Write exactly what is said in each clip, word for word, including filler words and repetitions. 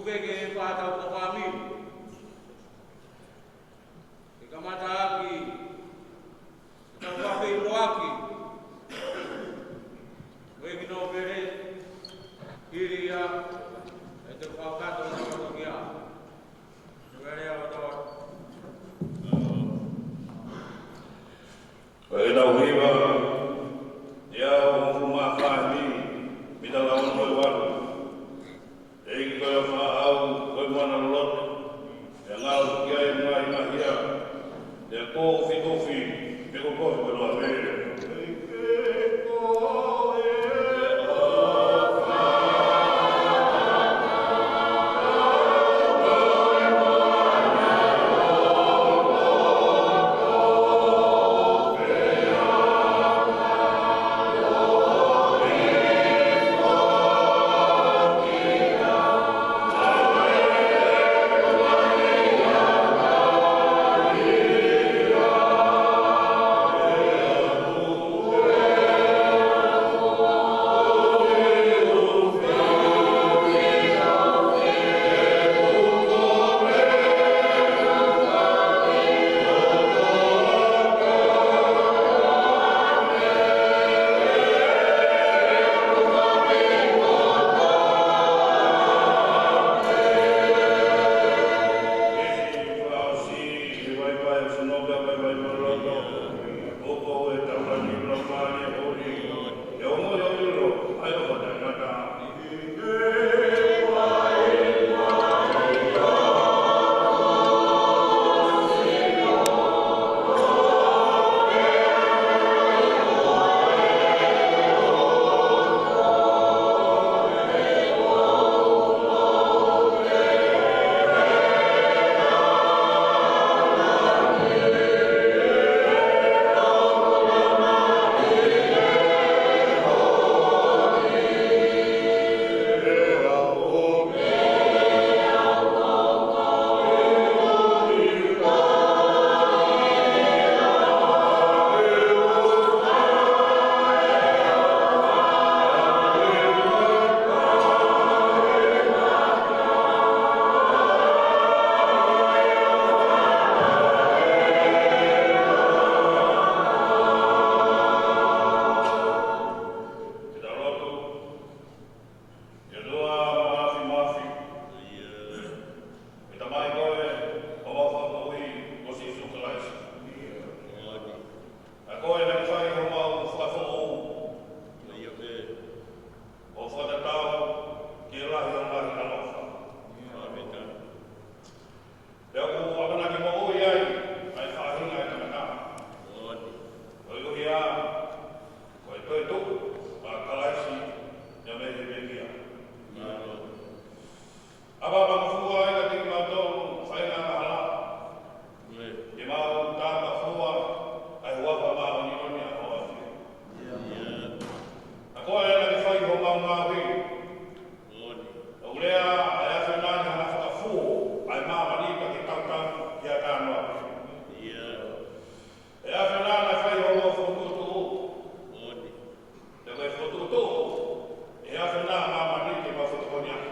Ke ke fātau ka fāmili. Ke kamata ʻaki, ke tau fakafeʻiloaki. Ko e kiʻi nōpele, hili ia, ʻe te fakakato na katokia. Nōpele ʻa ʻOtua. Ko e tau hiva, ʻe au hongofulu mā fā ni, mita lau ono e valu. ʻEiki ko e fāʻau, ko e mana loloto, ʻe ngāue ki ai e ngaahi mahia, ʻe ko fitufi, ʻe ko kofi ko e loa vele. ʻE tau lotu. ʻE ʻOtua Māfimafi, ʻe Tamai koe ʻo mau Fakamoʻui ko Sīsū Kalaisi. ʻA koe naʻe fai homau fakafoʻou, ʻo fakatatau ki he lahi ʻo e ngaahi ʻaloʻofa. Pea ʻoku ʻamanaki moʻui ai ʻa e faʻahinga ʻo e tangata. Koeʻuhi ko e toetuʻu ʻa Kalaisi ia mei he pekia. ʻApapangofua ai kiate kimautolu faʻahinga angahala, ke mau tāpafua ʻa e huafa māʻoniʻoni ʻa ho ʻAfio. ʻA koe naʻe fai homau ngāue. ʻOku lea ʻa e ʻAfiona naʻa ne fakafuo ʻa e māmani pea ke tautau ki ha talanoa. ʻE ʻAfiona naʻe fai homau fokotuʻutuʻu. Pea ko e fokotuʻutuʻu ʻa e ʻAfiona ʻa māmani ke mau fetokoniʻaki.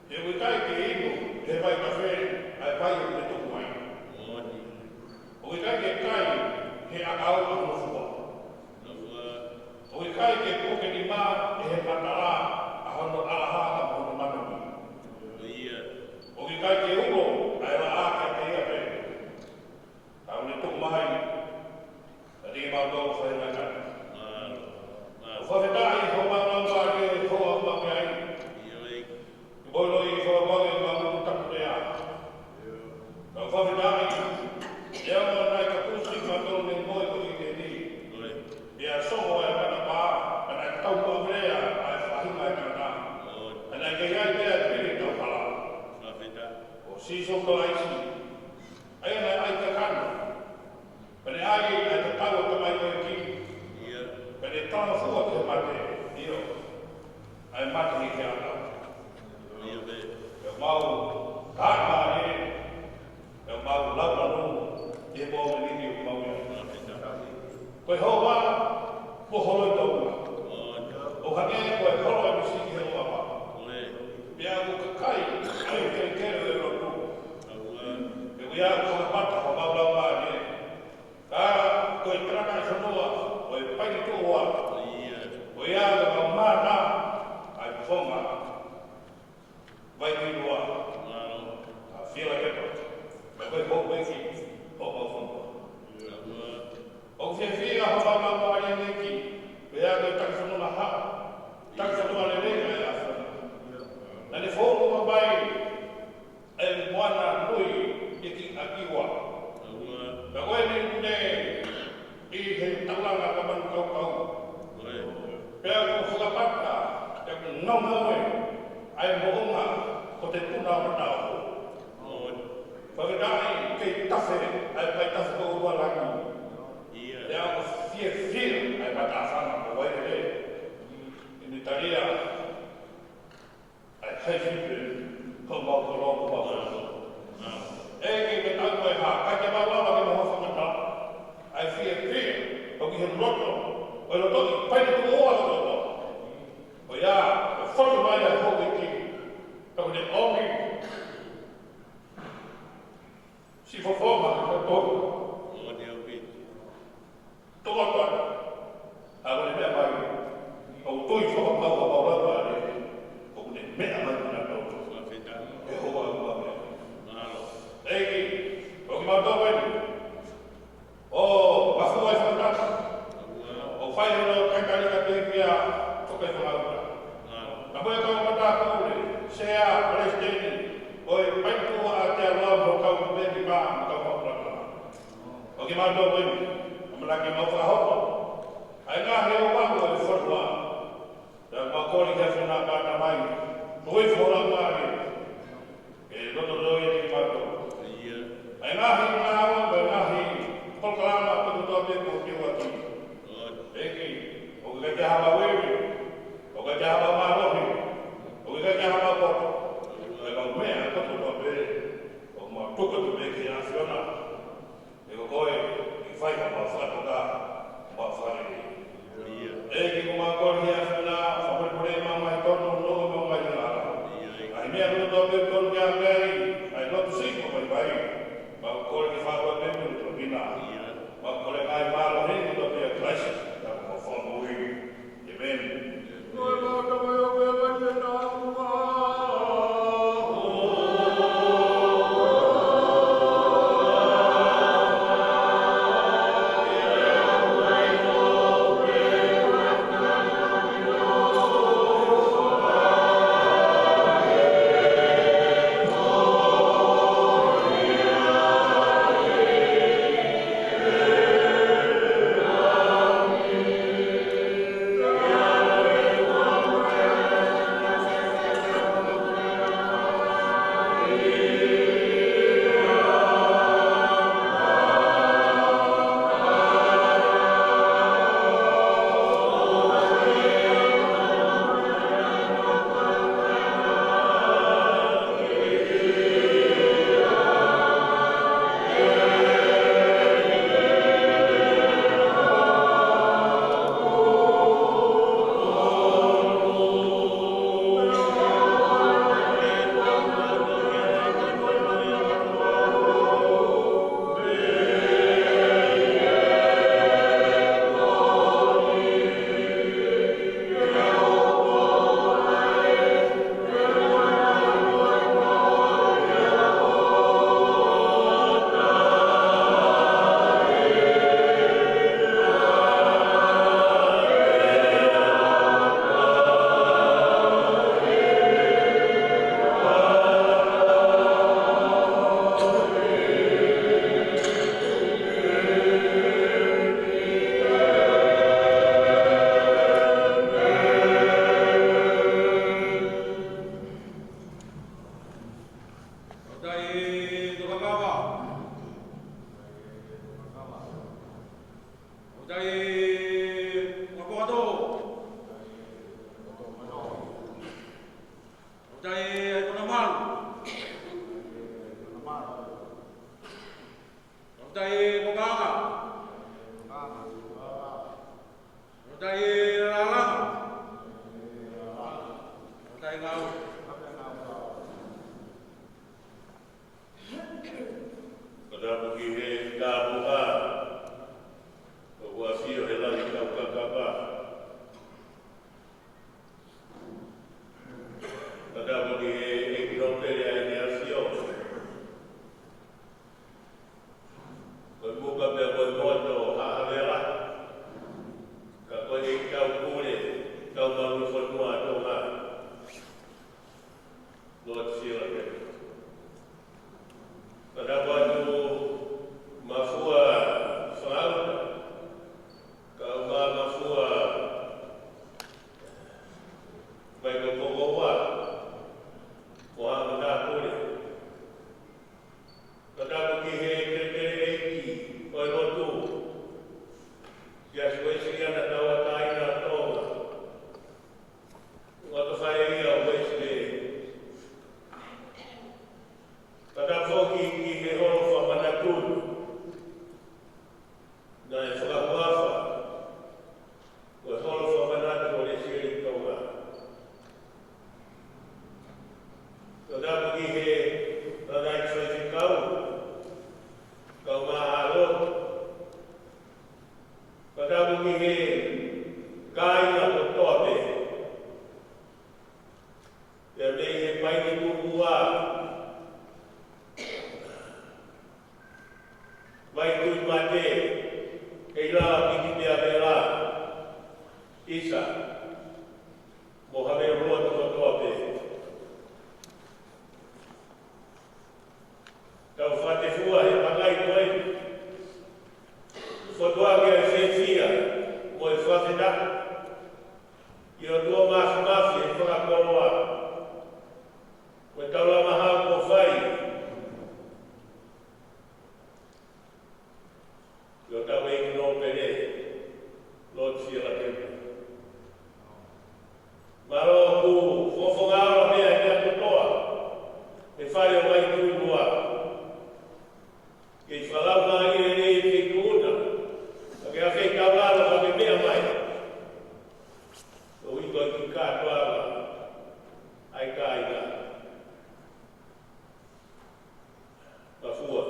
He ʻoku ʻikai ke inu ʻe he vai tafe ʻa e vai ʻoku ne tuku mai. ʻOku ʻikai ke kai ʻe he ʻakau ʻa hono fua. ʻOku ʻikai ke puke nima ʻe he matala ʻa hono ʻalaha mo hono manongi. ʻOku ʻikai ke ulo ʻa e laʻā kiate ia pē. Ka ʻoku ne tuku mai kiate kimautolu faʻahinga ʻo e tangata. ʻOku fakafetaʻi homau lava ke hoa ʻoku mau meaʻi. Ke moʻui ʻi he fakapapau ʻemau tapu lea. Ka ʻoku fakafetaʻi ʻe au naʻe kapusi kimautolu mei he moʻui ko eni. Pea soko ʻa e matapā, pea naʻe tau maʻu lea ʻa e faʻahinga ʻo e tangata. Pea naʻe kei ʻi ai pē ʻa e pili tauhala. Ko Sīsū Kalaisi, ʻa ia naʻe ʻai kakano. Pea ne ʻai ʻa e tatau ʻo e tamaioʻeiki. Pea ne talangofua ki he mate. ʻIo. ʻA e mate ʻi he ʻakau. ʻIo pē. Pea mau tāmaʻi. Pea mau laumanu. ʻI he momeniti ʻoku mau ʻi ai. Ko e hoa, mo holo i taua. ʻO hangē ko e holo ʻa e misi ki he ʻofa. Pea ʻoku Naʻe founga mai ʻa e moana nui ʻi ki ʻAkiua. Ka ko eni ne ʻi he taulanga ka Manukaukaua. Pea ko Fakapata, pea ko Ngaumaue, ʻa e moʻunga ko Te Puna ʻo Mataʻoho. Fakataʻi kei tafe ʻa e paitafe ko Ualangi. Pea ko fiefia ʻa e matāfanga ko Vailele. ʻI he talia ʻa e hei fitu, ko mau kolo, ko mau kolo. ʻEiki, ke tau ko e hā, ka ke mau lava ke mau fakatau ʻa e fiefia ʻoku ʻi he loto, ʻo e loto ʻi Paenikuoa kotoa. ʻO ia, ʻo fotu mai ʻa e houʻeiki, ʻoku ne ʻomi siʻi fofonga ʻo e toko. Toko atu. ʻA ko ne meʻa mai. ʻOku tui fakapapau ʻa Paula pale. ʻOku ne meʻa mai ki na toko. ʻE hoa ʻoku mau meʻa. ʻEiki, ʻoku mau toko eni. ʻO, mafua ʻi fakatata. ʻO fai hono kaikai ka tui pia, toke fakauta. Ka mo e kau matāpule, sea, palesiteni, ʻo e Paenikuoa ʻa Aotearoa mo e kau pēpē pā, mo e kau maʻu lakanga. ʻOku mau toko eni, ʻamanaki mau fakahoko ʻa e ngaahi ʻofa ʻo e fonua. Pea mau kole ki he ʻAfiona pea ta mai, ko e fola mai, ke lotolotoʻi kimautolu. ʻA e ngaahi ngāue, ʻa e ngaahi polokalama kotoa pē kuo ke ʻoatu. ʻEiki, ʻoku ʻikai ke hā mau ivi, ʻoku ʻikai ke hā mau mālohi, ʻoku ʻikai ke hā mau poto. ʻA e mau meʻa kotoa pē, ʻoku mau tuku atu pē ki he ʻAfiona. He ko koe, ke fai ha mau fakatoka, mau fakalele. ʻEiki, ʻoku mau kole ki he ʻAfiona, fakamolemole mau ngaahi tonu, no mau ngaahi ala. ʻA e meʻa kotoa pē tonu ke ʻa kai, ʻa e lotu siʻi ko vaivai. Mau kole ke fakamolemole pē mo e tokina. Mau kole ngaahi mālohi kotoa pē ʻa Kalaisi, ka mau fakamoʻui. ʻĒmeni. ʻOku tau tokanga. ʻOku tau fakapōtoʻi. ʻOku tau ʻai kona malu. ʻOku tau tokanga. ʻOku tau lalanga. ʻOku tau ngāue. Lord Sila Kempa. Pea tapu atu Mafua Fakaʻuta, kau mai Mafua Maikopoko ua, mo haʻa matāpule. Pea tapu ki he kelekele ʻeiki ʻo e lotu, Siasi Uēsiliana Tauʻatāina ʻo Tonga, ʻUluaki Fale ʻo Uēsilī. Pea tapu foki ki he holo fakamanatu naʻe fakahuafa ko e holo fakamanatu ʻo Lesieli Tonga. Pea tapu ki he tangataʻeiki faifekau, kau mai Haʻa Lotu. Pea tapu ki he kāinga kotoa pē, pea mei he Paini Tuʻuua, Vaituʻimate, ʻEilala, Pikitea, Vela, ʻIsa, mo Haʻa Lotu kotoa pē. Tau fakatefua he pangai ko eni, fotu ʻaki ʻa e fiefia mo e fakafetaʻi ki he ʻOtua Māfimafi ʻi he fakakoloa mo e taulama hau kuo fai ki hotau ʻEiki Nōpele, Lord Sila Kempa. Mālō ʻoku fofonga ola meʻa ʻi he kotoa he Fale ʻo Vaituʻimate. Kei fakalaumālie lelei e feituʻu na, ka ke afeitaulalo ka ke meʻa mai. Koeʻuhi ko e kiʻi kātoanga ʻa e kāinga. Mafua,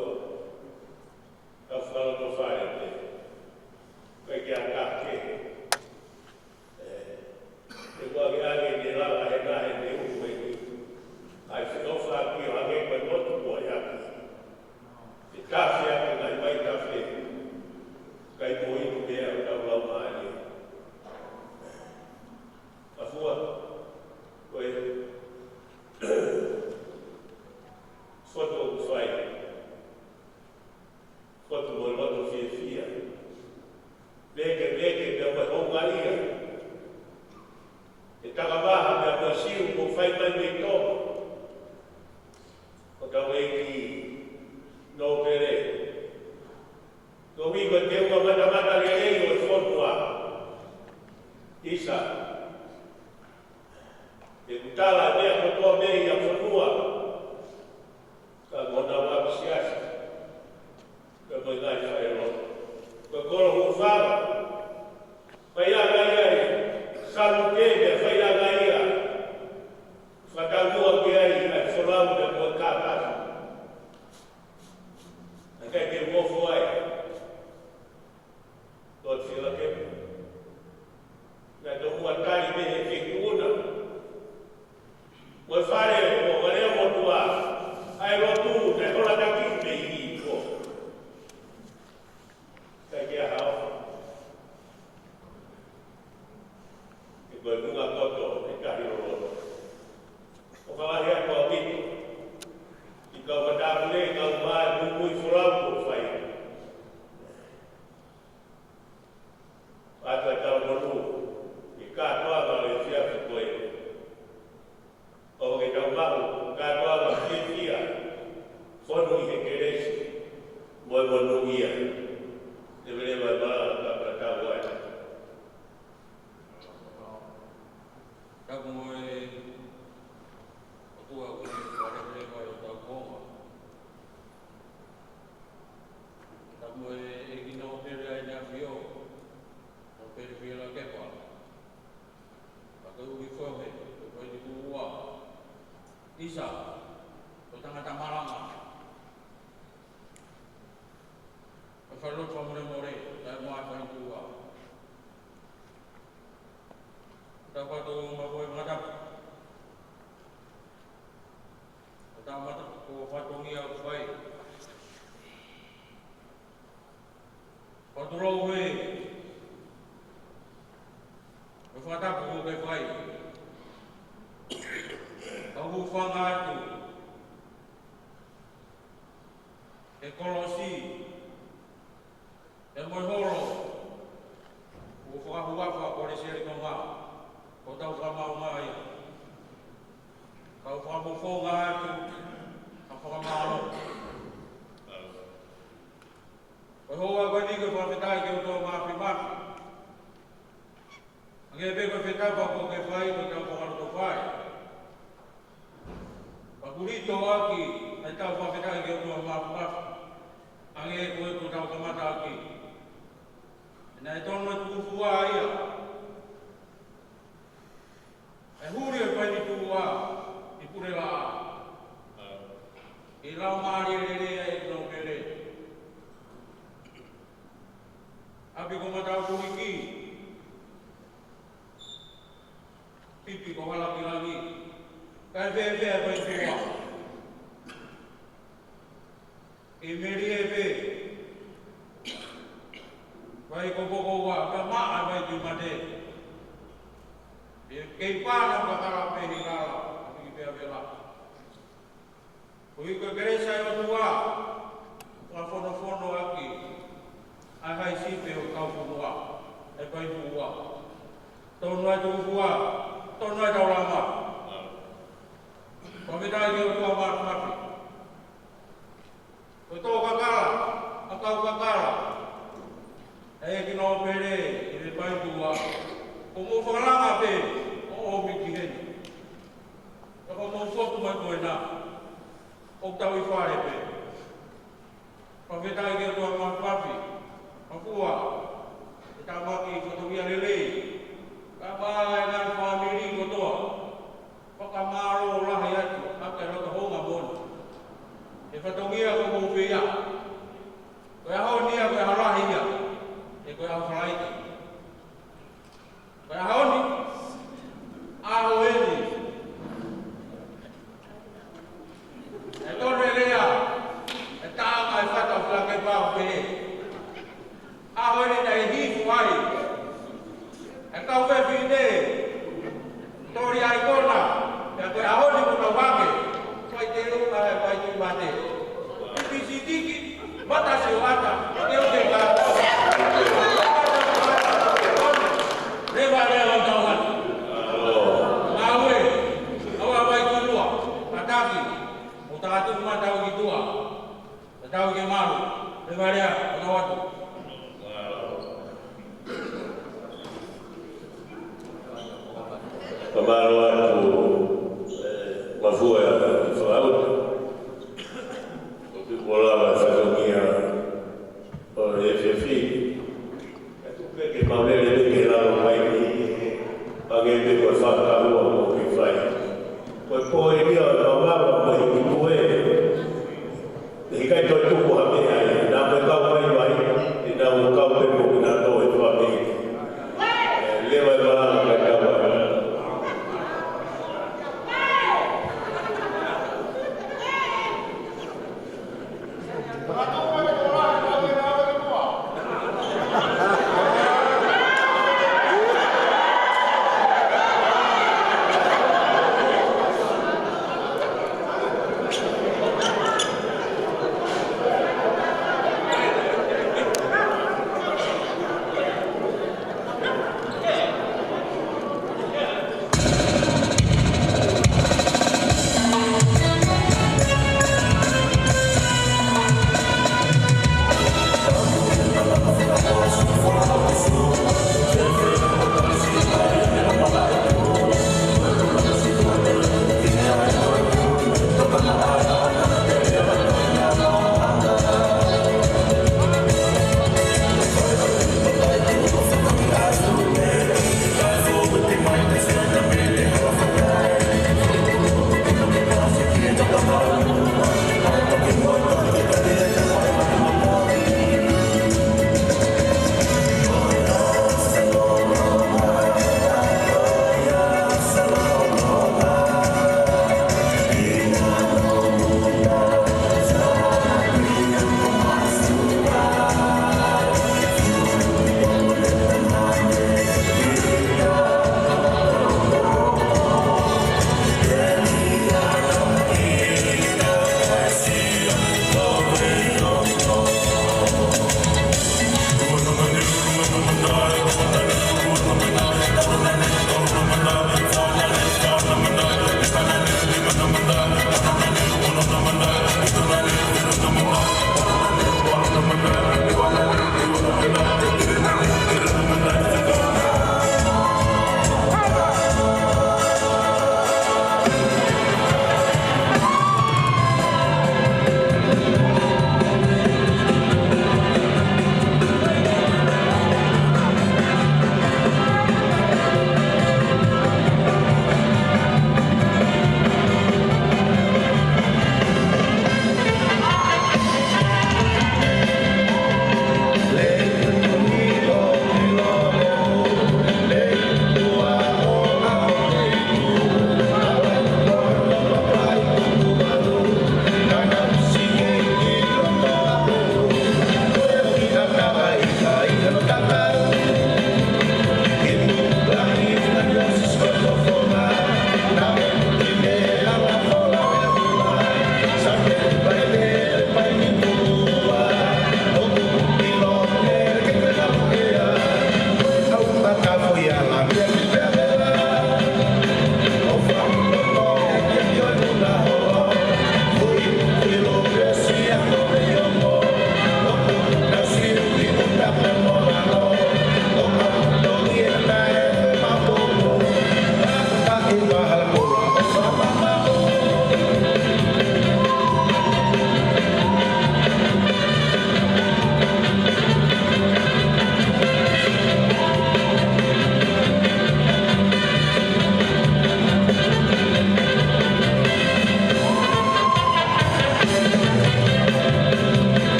ka fakalotofale pē. ʻIkai ke ʻatā ke. ʻE, ʻe ua ke ake ke lava he nahe ne uhu e ni. ʻAi fenofa ki o hake ko e motu ko e aki. ʻE tafi ake ngai mai tafe. ʻIkai ko inu ke au tau lau mālie. Mafua, ko e fotu ʻoku fai. Fotu mo e loto fiefia. Veke, veke, pea mo e houngaʻia. ʻE takavaha, pea mo e siu, kuo fai mai mei Tonga. Hotau ʻEiki Nōpele. Koeʻuhi ko e teunga matamatalelei ʻo e fonua. ʻIsa. ʻE kutala e meʻa kotoa mei he fonua. Ka ko honau ʻapi siasi, ka ko e ngaahi fale lotu. Ko e kolo hūfanga, fai ʻa e ngaahi ʻa e salute, fai ʻa e ngaahi ʻa e fakamuʻa ki ai ʻa e folau pea mo e kāpasa. ʻIkai ke mofo ai. Lord Sila Kempa. Naʻe tomuʻa tali mei he feituʻu na. Mo e fale ʻo Valeʻomotuʻa, ʻa e lotu naʻe hola taki mei Hihifo. ʻIkai ke ʻi ai ha ʻofa. He ko e Nungakoto ʻe tahi loloto. ʻOfa lahi atu ʻaupito ki he kau matāpule, kau mai, muimui folau kuo fai. Pea tau tau monū, ʻi he kātoanga ʻo e efiafi ko eni. ʻO ke tau maʻu, kātoanga fiefia, fonu ʻi he kelesi, mo e monūʻia. Leveleva e malanga ka ka tau ai. Tapu mo e ʻOtua ko e faleveleva ʻi hotau kuonga. Tapu mo e ʻEiki Nōpele ʻa ʻEne ʻAfio, Nōpele Sila Kempa. Pea koeʻuhi fohe, ko e Vaituʻimate. ʻIsa, ko e tangata malanga. Ko e falelotu fakamolemole, tae mo e fai tua. Tapu atu mo e fakatapu. Ko e tau mata ko e fatongia ʻoku fai. Ko e tulou ē. Ko e fakatapu ʻoku ke fai. Ka ʻoku Fanga atu e kolosi, e mo e holo, ʻo fakahuafa ko e Siasi Tonga, ko hotau fakamaau ia. Kau fakafofonga atu ʻa e fakamālō. Ko e houa ko eni ko e fakafetaʻi ki he ʻOtua Māfimafi. Hangē pē ko e fetapa kuo ke fai, ko ʻetau fakalotofai. Pea kuo lito ʻaki ʻetau fakafetaʻi ki he ʻOtua Māfimafi. Hangē ko ē kuo tau kamata ʻaki. Naʻe tonu e tukufua ia. ʻE huli e paini tuʻa ʻi Pulelaʻā. ʻI he laumālie lelei ʻa e nōpele. ʻApi ko Mataʻutuliki. Pipi ko Halakilangi. Kae fēfē e paini tuʻa. ʻI Melie pē. Vai ko Pokoua, ka maʻa vai Tuʻimate. ʻE kei pana ka kala pē ni lala, a piki pē a vela. Ko e kelesi ʻa e ʻOtua, fakafonofono ʻaki ʻa e hai sipe ʻo e kau fonua, e paini tuʻa. Tonu e tukufua, tonu e taulama. Fakafetaʻi ki he ʻOtua Māfimafi. Ko e tō kakala, ʻa e kau kakala. ʻEiki nōpele, ʻi he paini tuʻa. Ko hoʻomou fakalanga pē, ʻo ʻomi ki heni. Ka ko hoʻomou fotu mai ko ena. ʻOku tau ʻi fale pē. Fakafetaʻi ki he ʻOtua Māfimafi. Mafua. ʻE tāmaki fatongia lelei. Ka pā e ngaahi fāmili kotoa. Fakamālō lahi atu, ʻa e loto hounga moʻoni. ʻE fatongia ko mou pē ia. Ko e ʻaho ni ia, ko e ʻaho lahi ia. ʻE ko e ʻaho Falaite. Ko e ʻaho ni. ʻAho eni. ʻE tonu e lea. ʻE taʻanga e fata ʻo Fila ke pau pē. ʻAho ni naʻe hifo ai e kau fefine, toli ai kona, pea ko e ʻaho ni ko e tau hake, fai te u ka e fai te mate. Pipi sitiki, mata se wata, te u te ka. Leva leva tau hake. Ngāue, ʻaua vai ki lua, ka taki, ʻo tātu mata ki tua. Tatau ke malu, leva lea, ʻo atu. Ka mālō atu, ē, Mafua e fakaʻuta. ʻOku ou lava e fatongia ʻo e F F I. Ka tuku pē ke mau lele pē ke lalo mai ni, hangē pē ko e fakakaukau ʻoku ke fai. Ko e pō ia ʻo e mau lava mai ki pue. He ʻikai toe tuku ha meʻa ai, naʻa mo e kau mai mai, ʻe nau kau pē mo kinautolu e tuʻa mei. Ē, leva e malanga kae kau ai.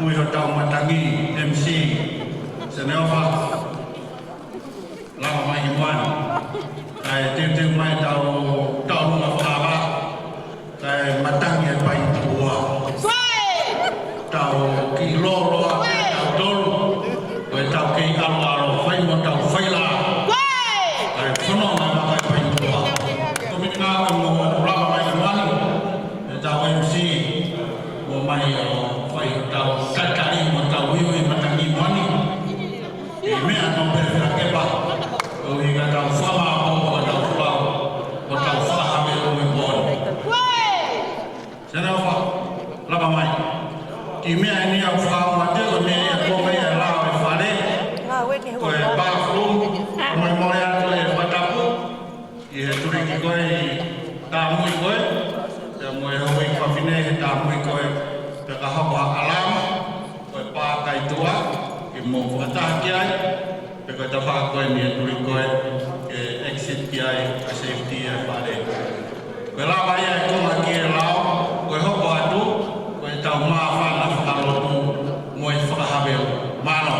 Ui hotau matangi M C, Seneofa, lava mai ki muʻa ni. Kae teuteu mai tau tau luma fakava. Kae matangi e painapua. Tau kiʻi lōloa pē tautolu. Ko e tau kei ʻaloʻalo fai mo tau fai lā. Kae fononga mai e painapua. Ko e meʻa ʻoku mau lava mai ki muʻa ni. E tau M C, ʻomai ʻo fai hotau tatali mo tau uiui matangi muʻa ni. ʻI he meʻa no pele fela kepa. ʻOku ʻikai ke tau fama o ka tau flau. Ko tau fakahavelu mo e pō ni. Seneofa, lava mai. Kiʻi meʻa eni ʻoku fakaʻamu atu ko e meʻa ia ko e meʻa ʻe lau e fale. Ko e bathroom, ko e mole atu e fakatapu. ʻI he tuliki ko ē ʻi tāmui ko ē, pea mo e houʻeiki fafine he tāmui ko ē, pea ka hoko ha ʻalamu, ko e pā kae tuʻa, ke mou fakataha ki ai, pea ko e tafaʻaki ko eni e tuliki ko ē, ke exit ki ai, ko e safety e fale. Ko e lava ia e konga ki he lao, ko e hoko atu, ko e tau māfana fakalotu, mo e fakahavelu. Mālō.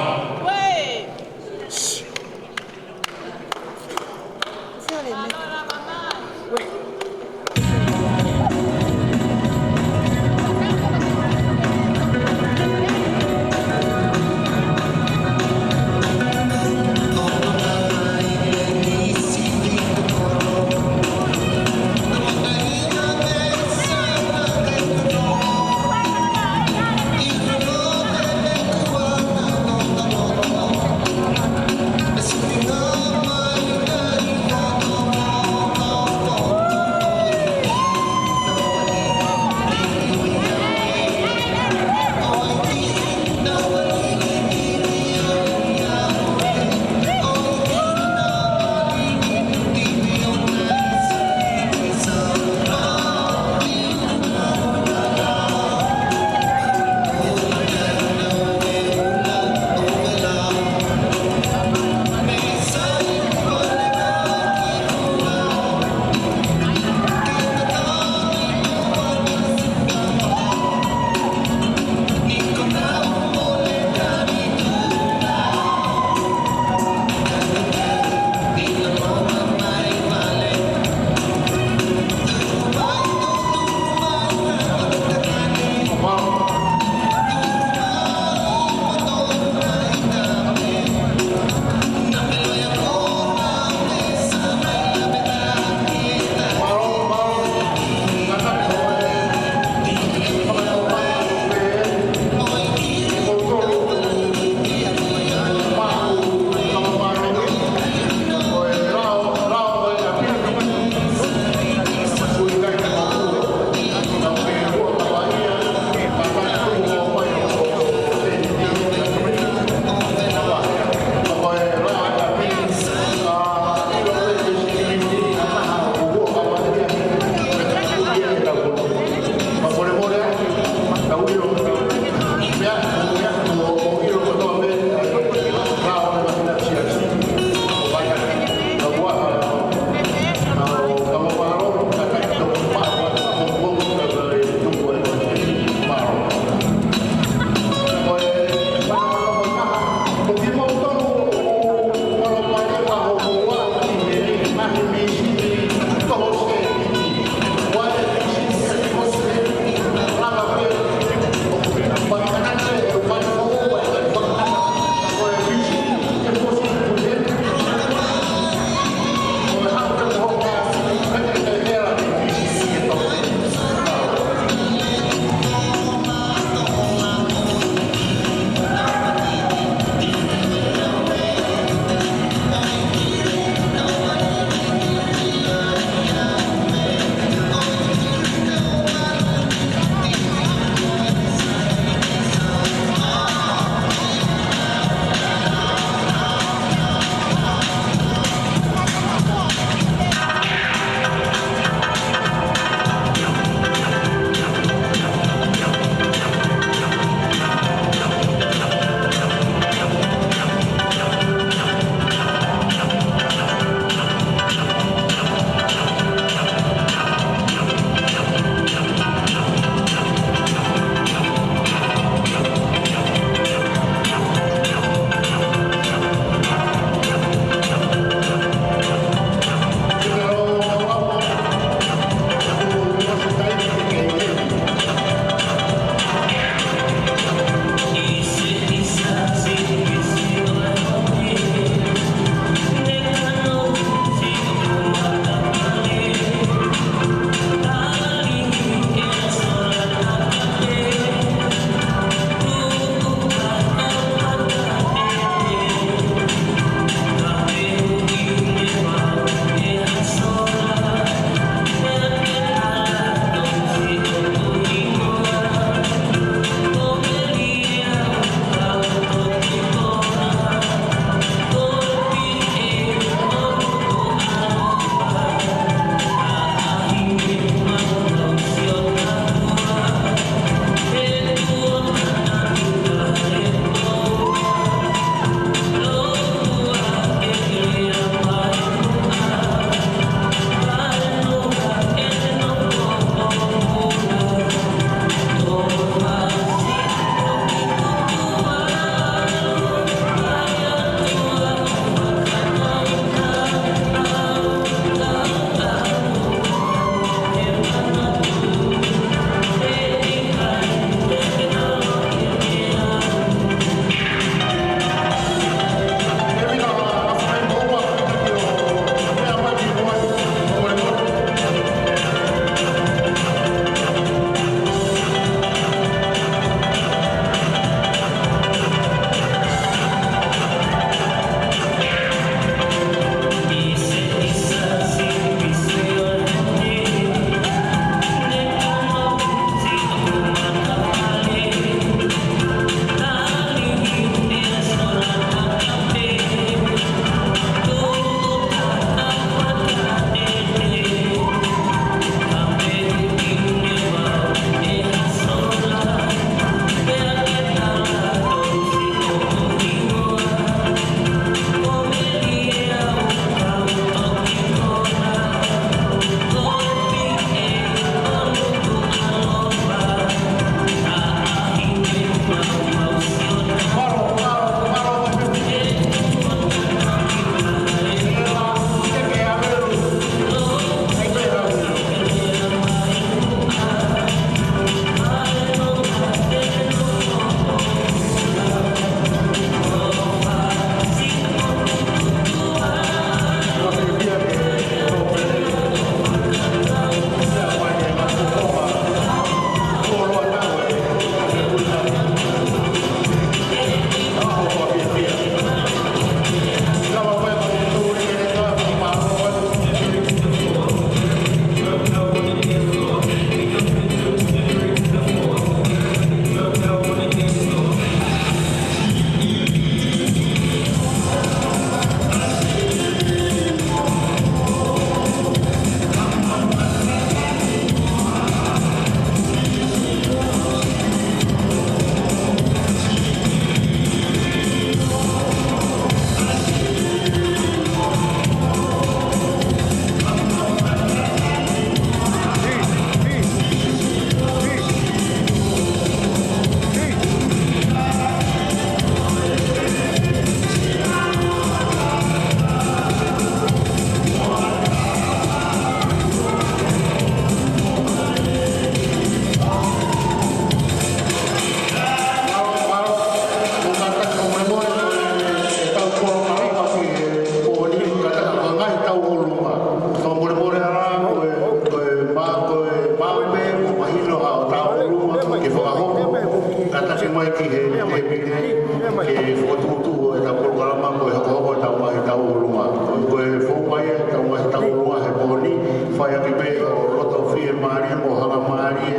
Ke fokotuʻutuʻu ʻetau polokalama ko e hokohoko ʻetau ngaahi tauʻolunga. Ko e, ko e founga ia ʻetau ngaahi tauʻolunga he pō ni, fai ʻaki pē ʻo loto fiemālie mo hangamālie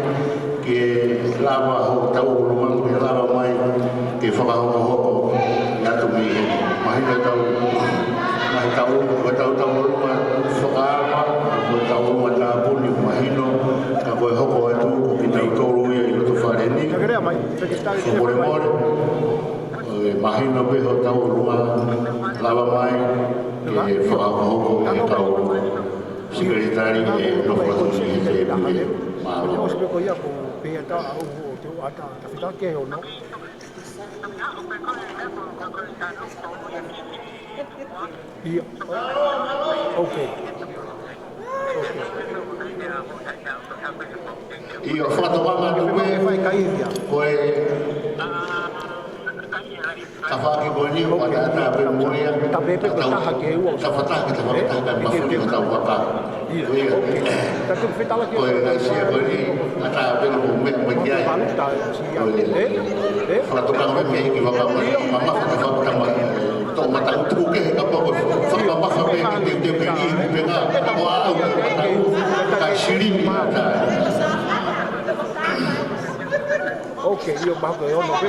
ke lava hoʻo tauʻolunga, ke lava mai ke fakahokohoko ʻi atu mei heni. Mahino ʻetau ngaahi tau, ko ʻetau tauʻolunga fakaava, ko e tauʻolunga tāpuni, mahino, ka ko e hoko atu ko kitautolu ia ʻi loto fale ni. Fakamolemole, ʻe mahino pē hoʻo tauʻolunga, lava mai ke fakahokohoko ʻe he kau sekelitali ʻe nofo atu ʻi he tēpile. Mālō. ʻIa. Okay. Okay. ʻIo, fakatokanga atu pē. Ko e tafaʻaki ko eni, ʻoku ʻatā pē mo ia. Tafaʻaki, tafaʻaki, tafaʻaki, tafaʻaki, tafaʻaki, tafaʻaki. Ko e ngaahi sia ko eni, ʻatā pē mo meʻa mai ki ai. Ko e fakatokanga mai mei he ʻEiki Vakamaʻa, mamafa ka fakatama, tō mata utu ke he kapa ko e fakamamafa pē ke teuteu ke ni, pe ngā, ko au, ka silini mata. Okay, ʻio, mahalo ko e ono pē.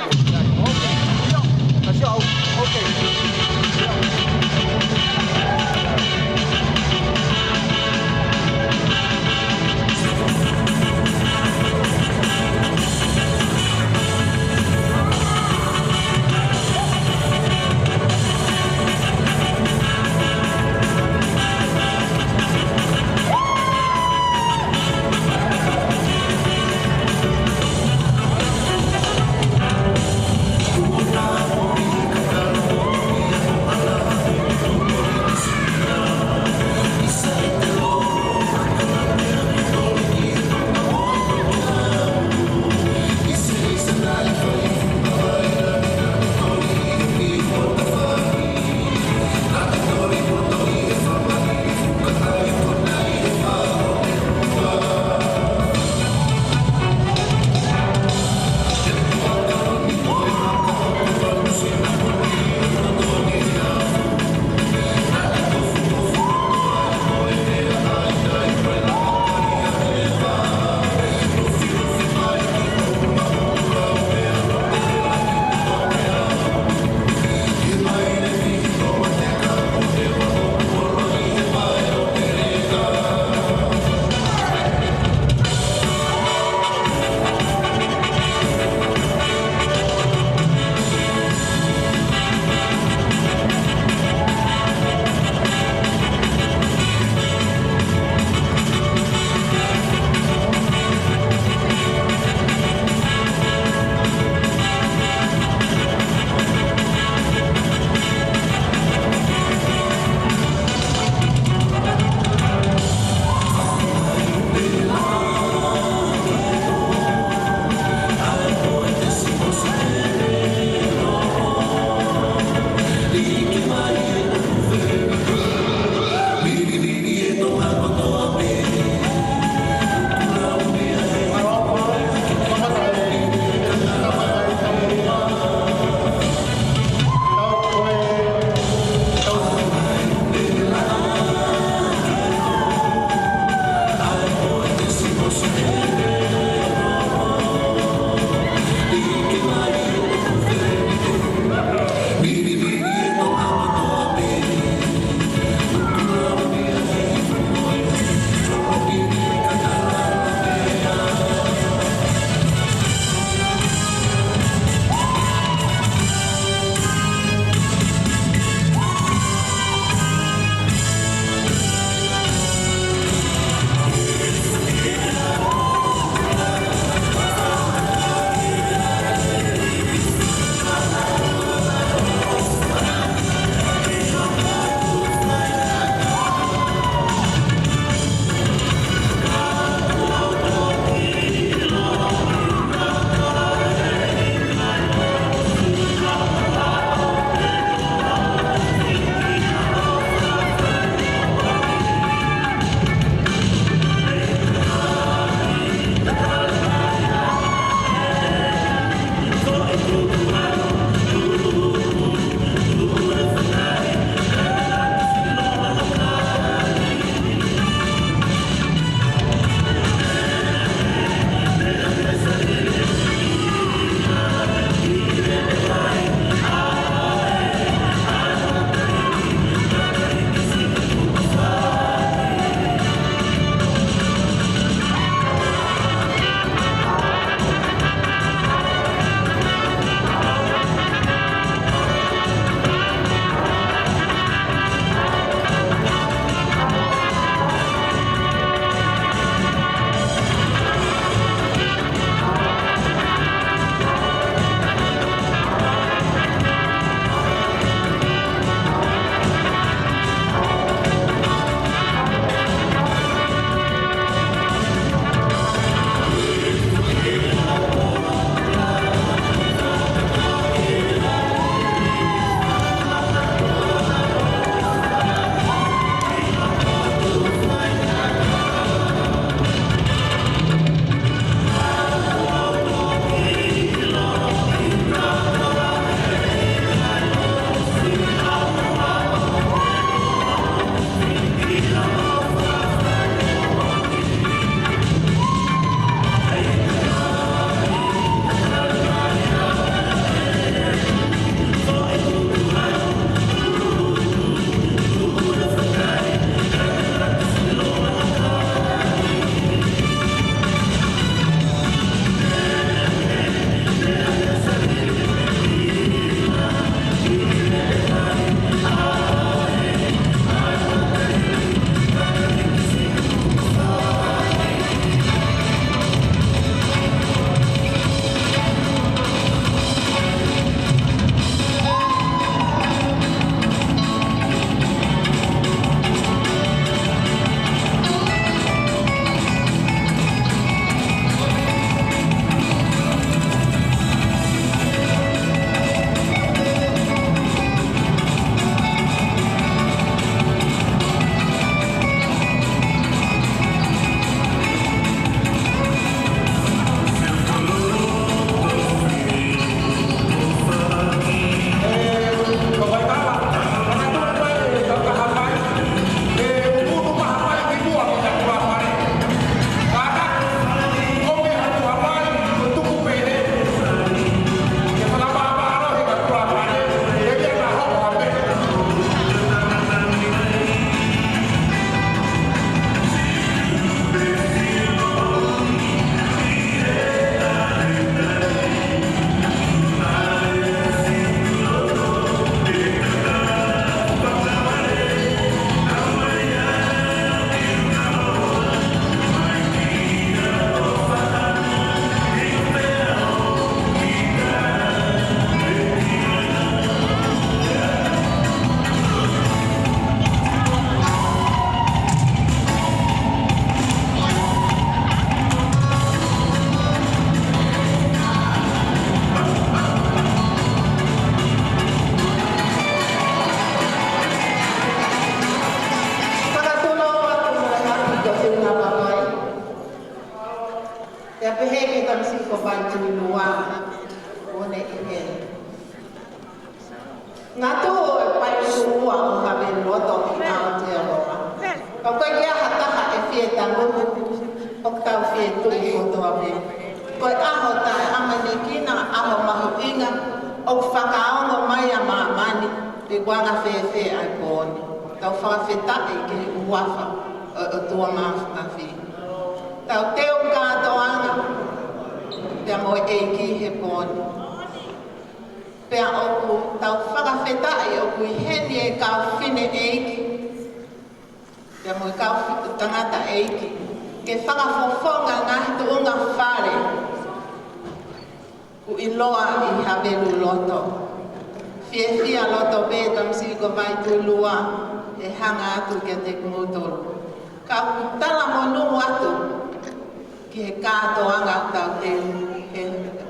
Okay, ʻio. Kasi au. Okay. Naʻa tuʻu e paini tuʻo ua ʻo Haveluloto ʻi Aotearoa. Ka ko e ʻikai ha taha ʻe fie tangutu, ʻoku tau fie tuʻu kotoa pē. Ko e ʻaho taʻeʻamanekina, ʻaho mahuʻinga, ʻoku fakaongo mai ʻa māmani, pe ko e anga fēfē ʻa e pō ni. Tau fakafetaʻi ki he huafa ʻo e ʻOtua Māfimafi. Tau teu kātoanga pea mo e ʻEiki he pō ni. Pea ʻoku tau fakafetaʻi ʻoku ʻi heni e kau fineʻeiki pea mo e kau tangataʻeiki ke fakafofonga ngaahi tuʻunga fale kuo ʻiloa ʻi Haveluloto. Fiefia loto pē Tamisiko Vaituilua ʻe hanga atu kiate kimoutolu. Ka ʻoku talamonū atu ki he kātoanga ʻoku tau teu he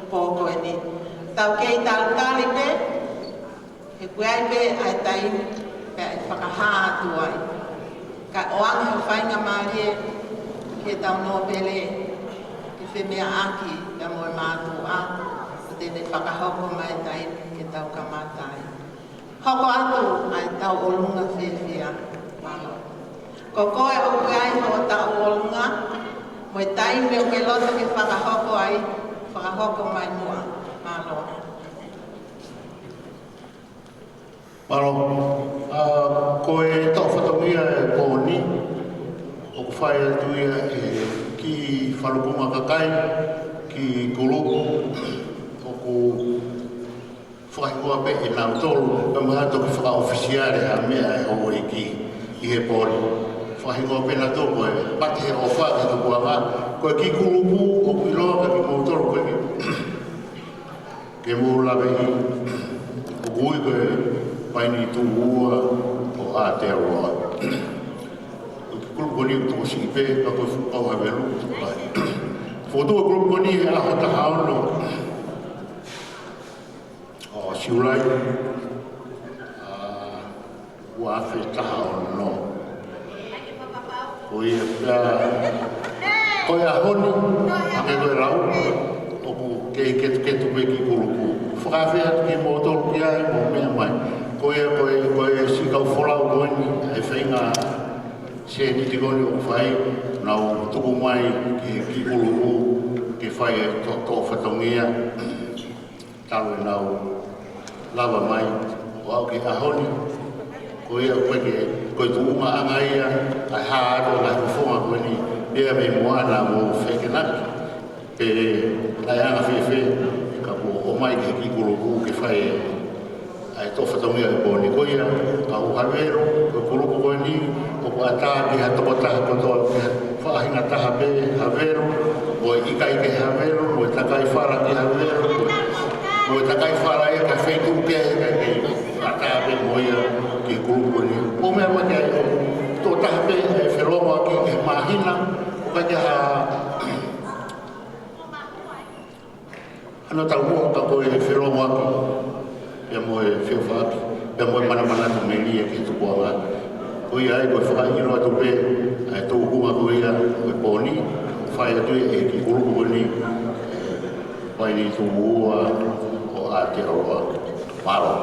pō ko eni. Tau kei talitali pē, he kuo ʻi ai pē ʻa e taimi pea ʻe fakahā atu ai. Ka ʻoange ha faingamālie ki heʻetau nōpele ke femeʻaʻaki pea mo e mātuʻa, ʻo te ne fakahoko mai e taimi ke tau kamata ai. Hoko atu ʻa e tauʻolunga fiefia. Mālō. Ko koe ʻoku ʻi ai hoʻo tauʻolunga, mo e taimi ʻoku ke loto ke fakahoko ai, fakahoko mai muʻa. Mālō. Mālō. ʻA, ko e toʻo fatongia e pō ni, ʻoku fai atu ia ʻe he kiʻi falukunga kakai, kiʻi kulupu, ʻoku fakahingoa pē ʻe nautolu, ka mahalo toki fakaʻofisiale ha meʻa ʻe houʻeiki ʻi he pō ni. Fakahingoa pē nautolu ko e Mate he ʻOfa ki he Tupuʻanga, ko e kiʻi kulupu ʻoku ʻiloa kia kimoutolu ko e kiʻi ke mou laveʻi, ʻoku ui ko e Paini Tuʻo Ua ʻo Aotearoa. Ko e kiʻi kulupu ko eni ʻoku tokosiʻi pē, ka ko e fuʻu kau Havelu, tuku ai. Fokotuʻu e kulupu ko eni he ʻaho taha ono ʻo Siulai, ʻa, ua afe taha ono. Ko ia pea, ko e ʻaho ni, hangē ko e lau, ʻoku kei ketuketu pē kiʻi kulupu. Fakaafeʻi atu kimoutolu ki ai, mou meʻa mai. Ko ia, ko e, ko e siʻi kau folau ko eni, ʻa e feinga sēniti ko eni ʻoku fai, nau tuku mai ki he kiʻi kulupu, ke fai e to-, toʻo fatongia. Talu ʻenau lava mai ʻo aʻu ki he ʻaho ni, ko ia ko e, ko e tuʻungaʻanga ia, ʻa e hā atu ʻa e ngaahi fofonga ko eni, pea mei muʻa naʻa mou fekenaki, pe naʻe anga fēfē, ka kuo ʻomai ki he kiʻi kulupu ke fai ʻa e toʻo fatongia e pō ni. Ko ia, kau Havelu, ko e kulupu ko eni, ʻoku ʻatā ki ha tokotaha kotoa, ki ha faʻahinga taha pē Havelu, mo e ʻikai ke Havelu, mo e takai fala ki Havelu, mo e, mo e takai fala ia ki ha feituʻu kehe, kae kei ʻatā pē mo ia ki he kulupu ko eni. Mou meʻa mai ki ai, ʻoku tokotaha pē e felōngoaki he māhina, ʻoku ʻikai ke ha hano taumuʻa ka ko e felōngoaki, pea mo e feʻofaʻaki, pea mo e manamanatu melie ki he tupuʻanga. Ko ia ai ko e fakaʻilo atu pē ʻa e tūkunga ko ia ʻo e pō ni, fai atu ʻe he kiʻi kulupu ko eni, Paini Tuʻo Ua ʻo Aotearoa. Mālō.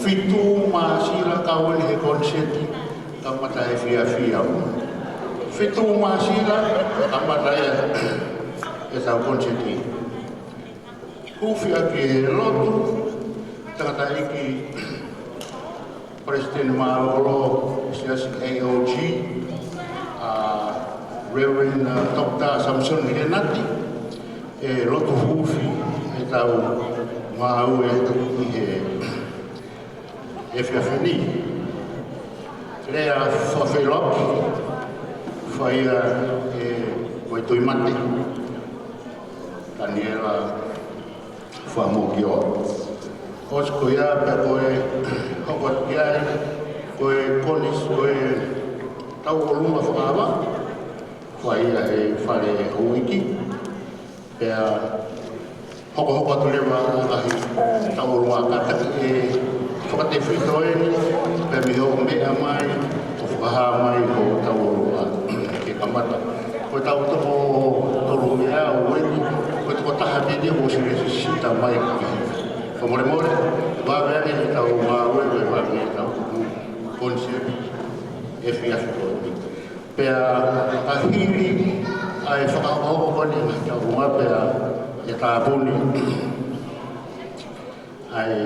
Fitu Māsila, kau eni he koniseti, kamata he efiafi ʻaho. Fitu Māsila, kamata ia ʻetau koniseti. Huufi ʻaki e lotu, tangataʻeiki Palesiteni Mālōlō Siasi A O G, ʻa Reverend, ʻa, Doctor Samson Henati, e lotu huufi ʻetau ngāue ʻi he efiafi ni. Lea fakafeʻiloaki, fai ia ʻe Vaituʻimate Taniela Fakamokioa. ʻOsi ko ia pea ko e hoko atu ki ai, ko e koniseti, ko e tauʻolunga fakaava, fai ia he fale houʻeiki. Pea hokohoko atu leva ʻa e ngaahi tauʻolunga kātaki ʻe fakatefito eni, pea mei hoʻo meʻa mai, ʻo fakahā mai hoʻo tauʻolunga ke kamata. Ko e tau toko tolu meʻa ʻo eni, ko e toko taha pē eni ʻoku ʻosi resisita mai ki he. Fakamolemole, vave ange ʻetau ngāue, vave ange ʻetau tuku koniseti, efiafi ko eni. Pea ka hili ʻa e fakahokohoko ko eni ʻa e tauʻolunga pea ʻe tāpuni ʻa e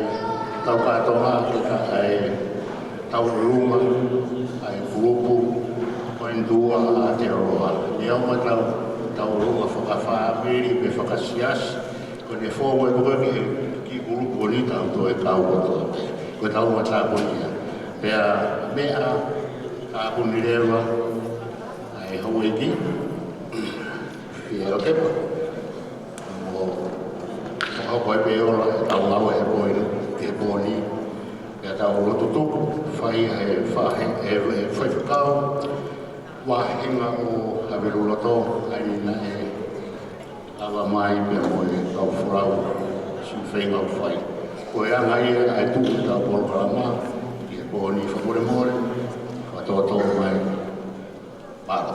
tau kātoanga ke ka ʻa e tauʻolunga ʻa e kulupu ko eni ʻa Aotearoa. Neongo ʻetau tauʻolunga fakafāmili pe fakasiasi, ko ʻene fou e koe ki he kiʻi kulupu ko eni tau toe kau kotoa pē. Ko e tau matāpuni ia. Pea meʻa tāpuni leva ʻa e houʻeiki, Fielakepa. Mo fakahoko ai pē ʻo ʻetau ngāue he pō ni, he pō ni. Pea tau lotu tuku, fai he fa-, he, he, he faifekau, Vahenga ʻo Haveluloto, ʻa eni naʻe lava mai pea mo e kau folau, siʻi feinga ʻoku fai. Ko e anga ia ʻa e tuʻu ʻetau polokalama ʻi he pō ni. Fakamolemole, fakatōtō mai. Mālō.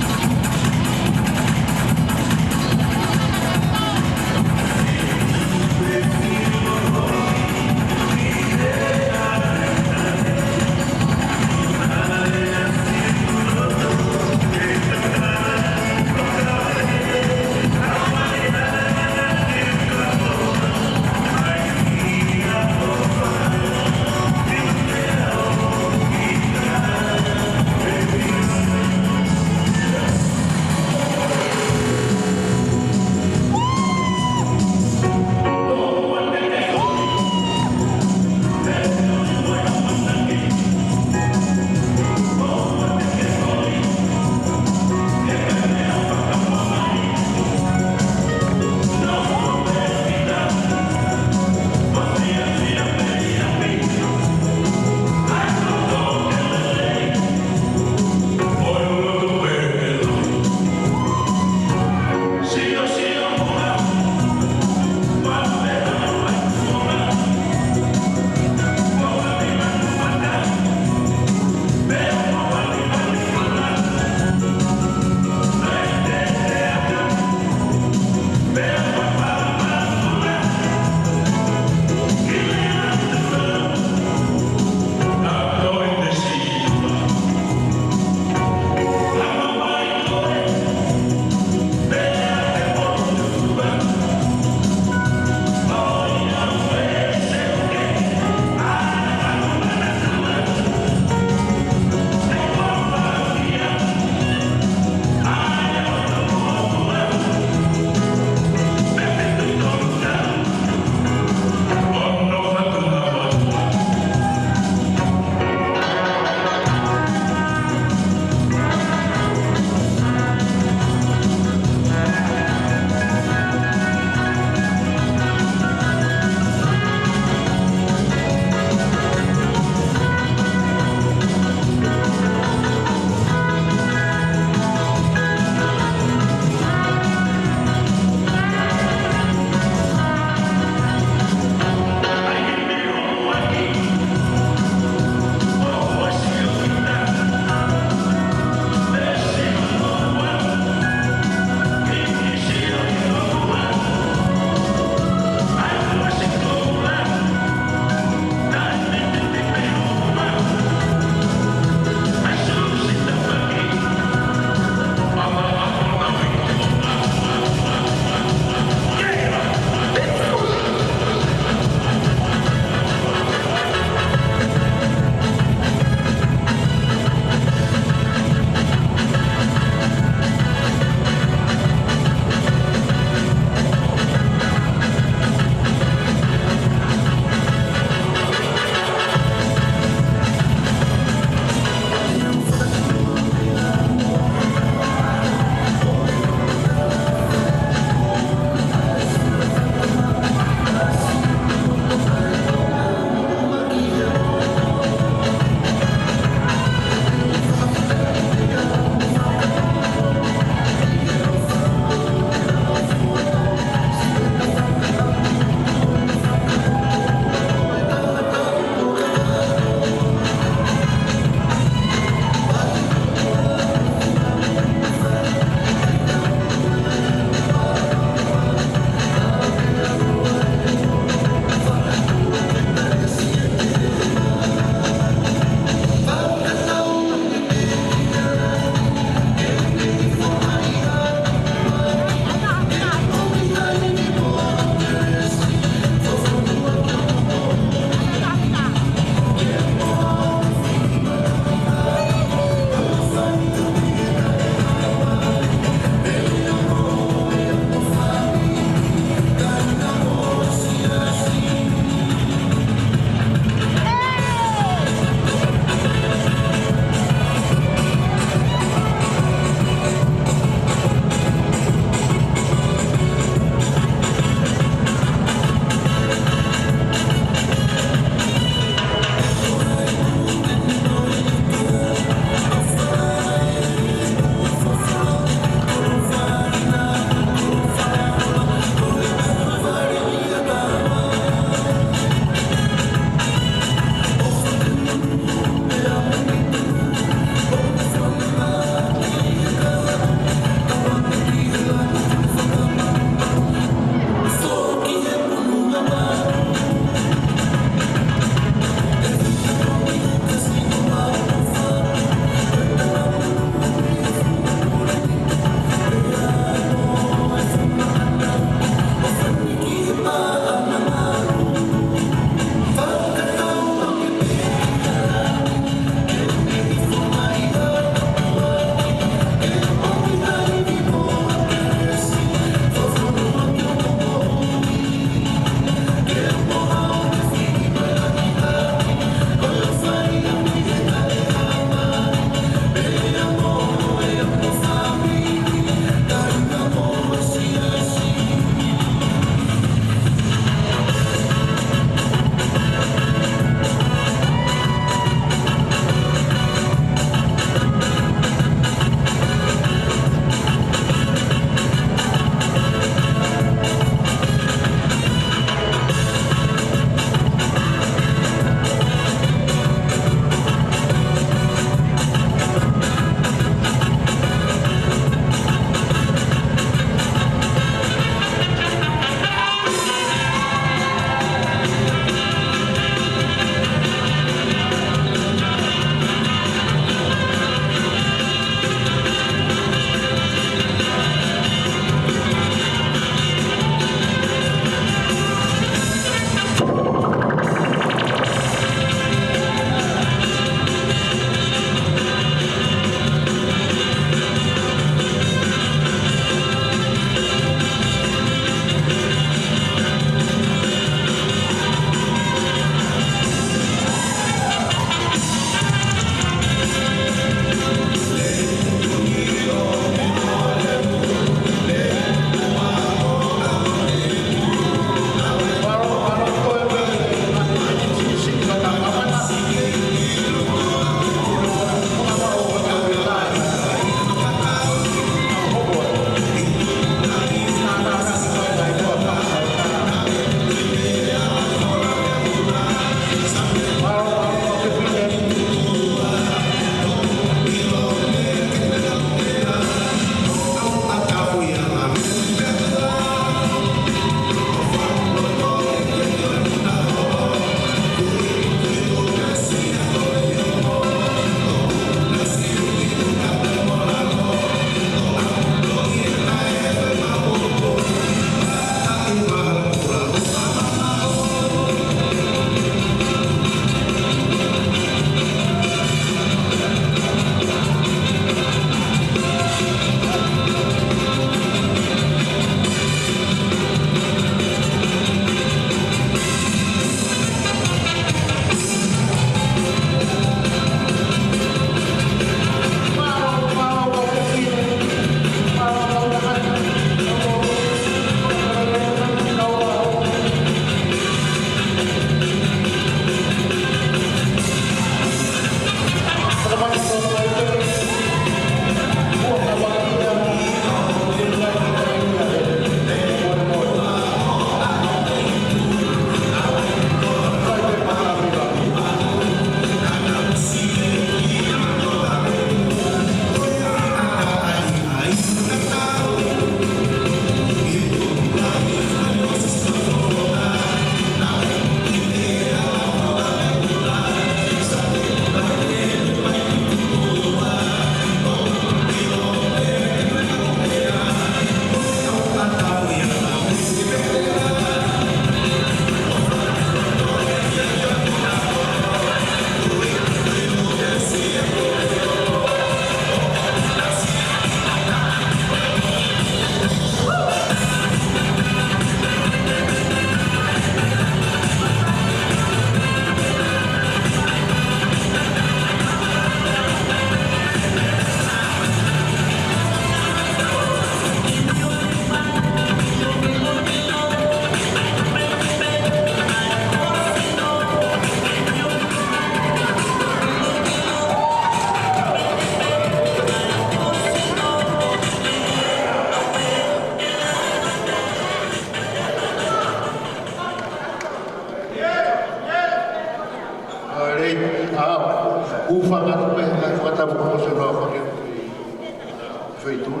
Feituʻu,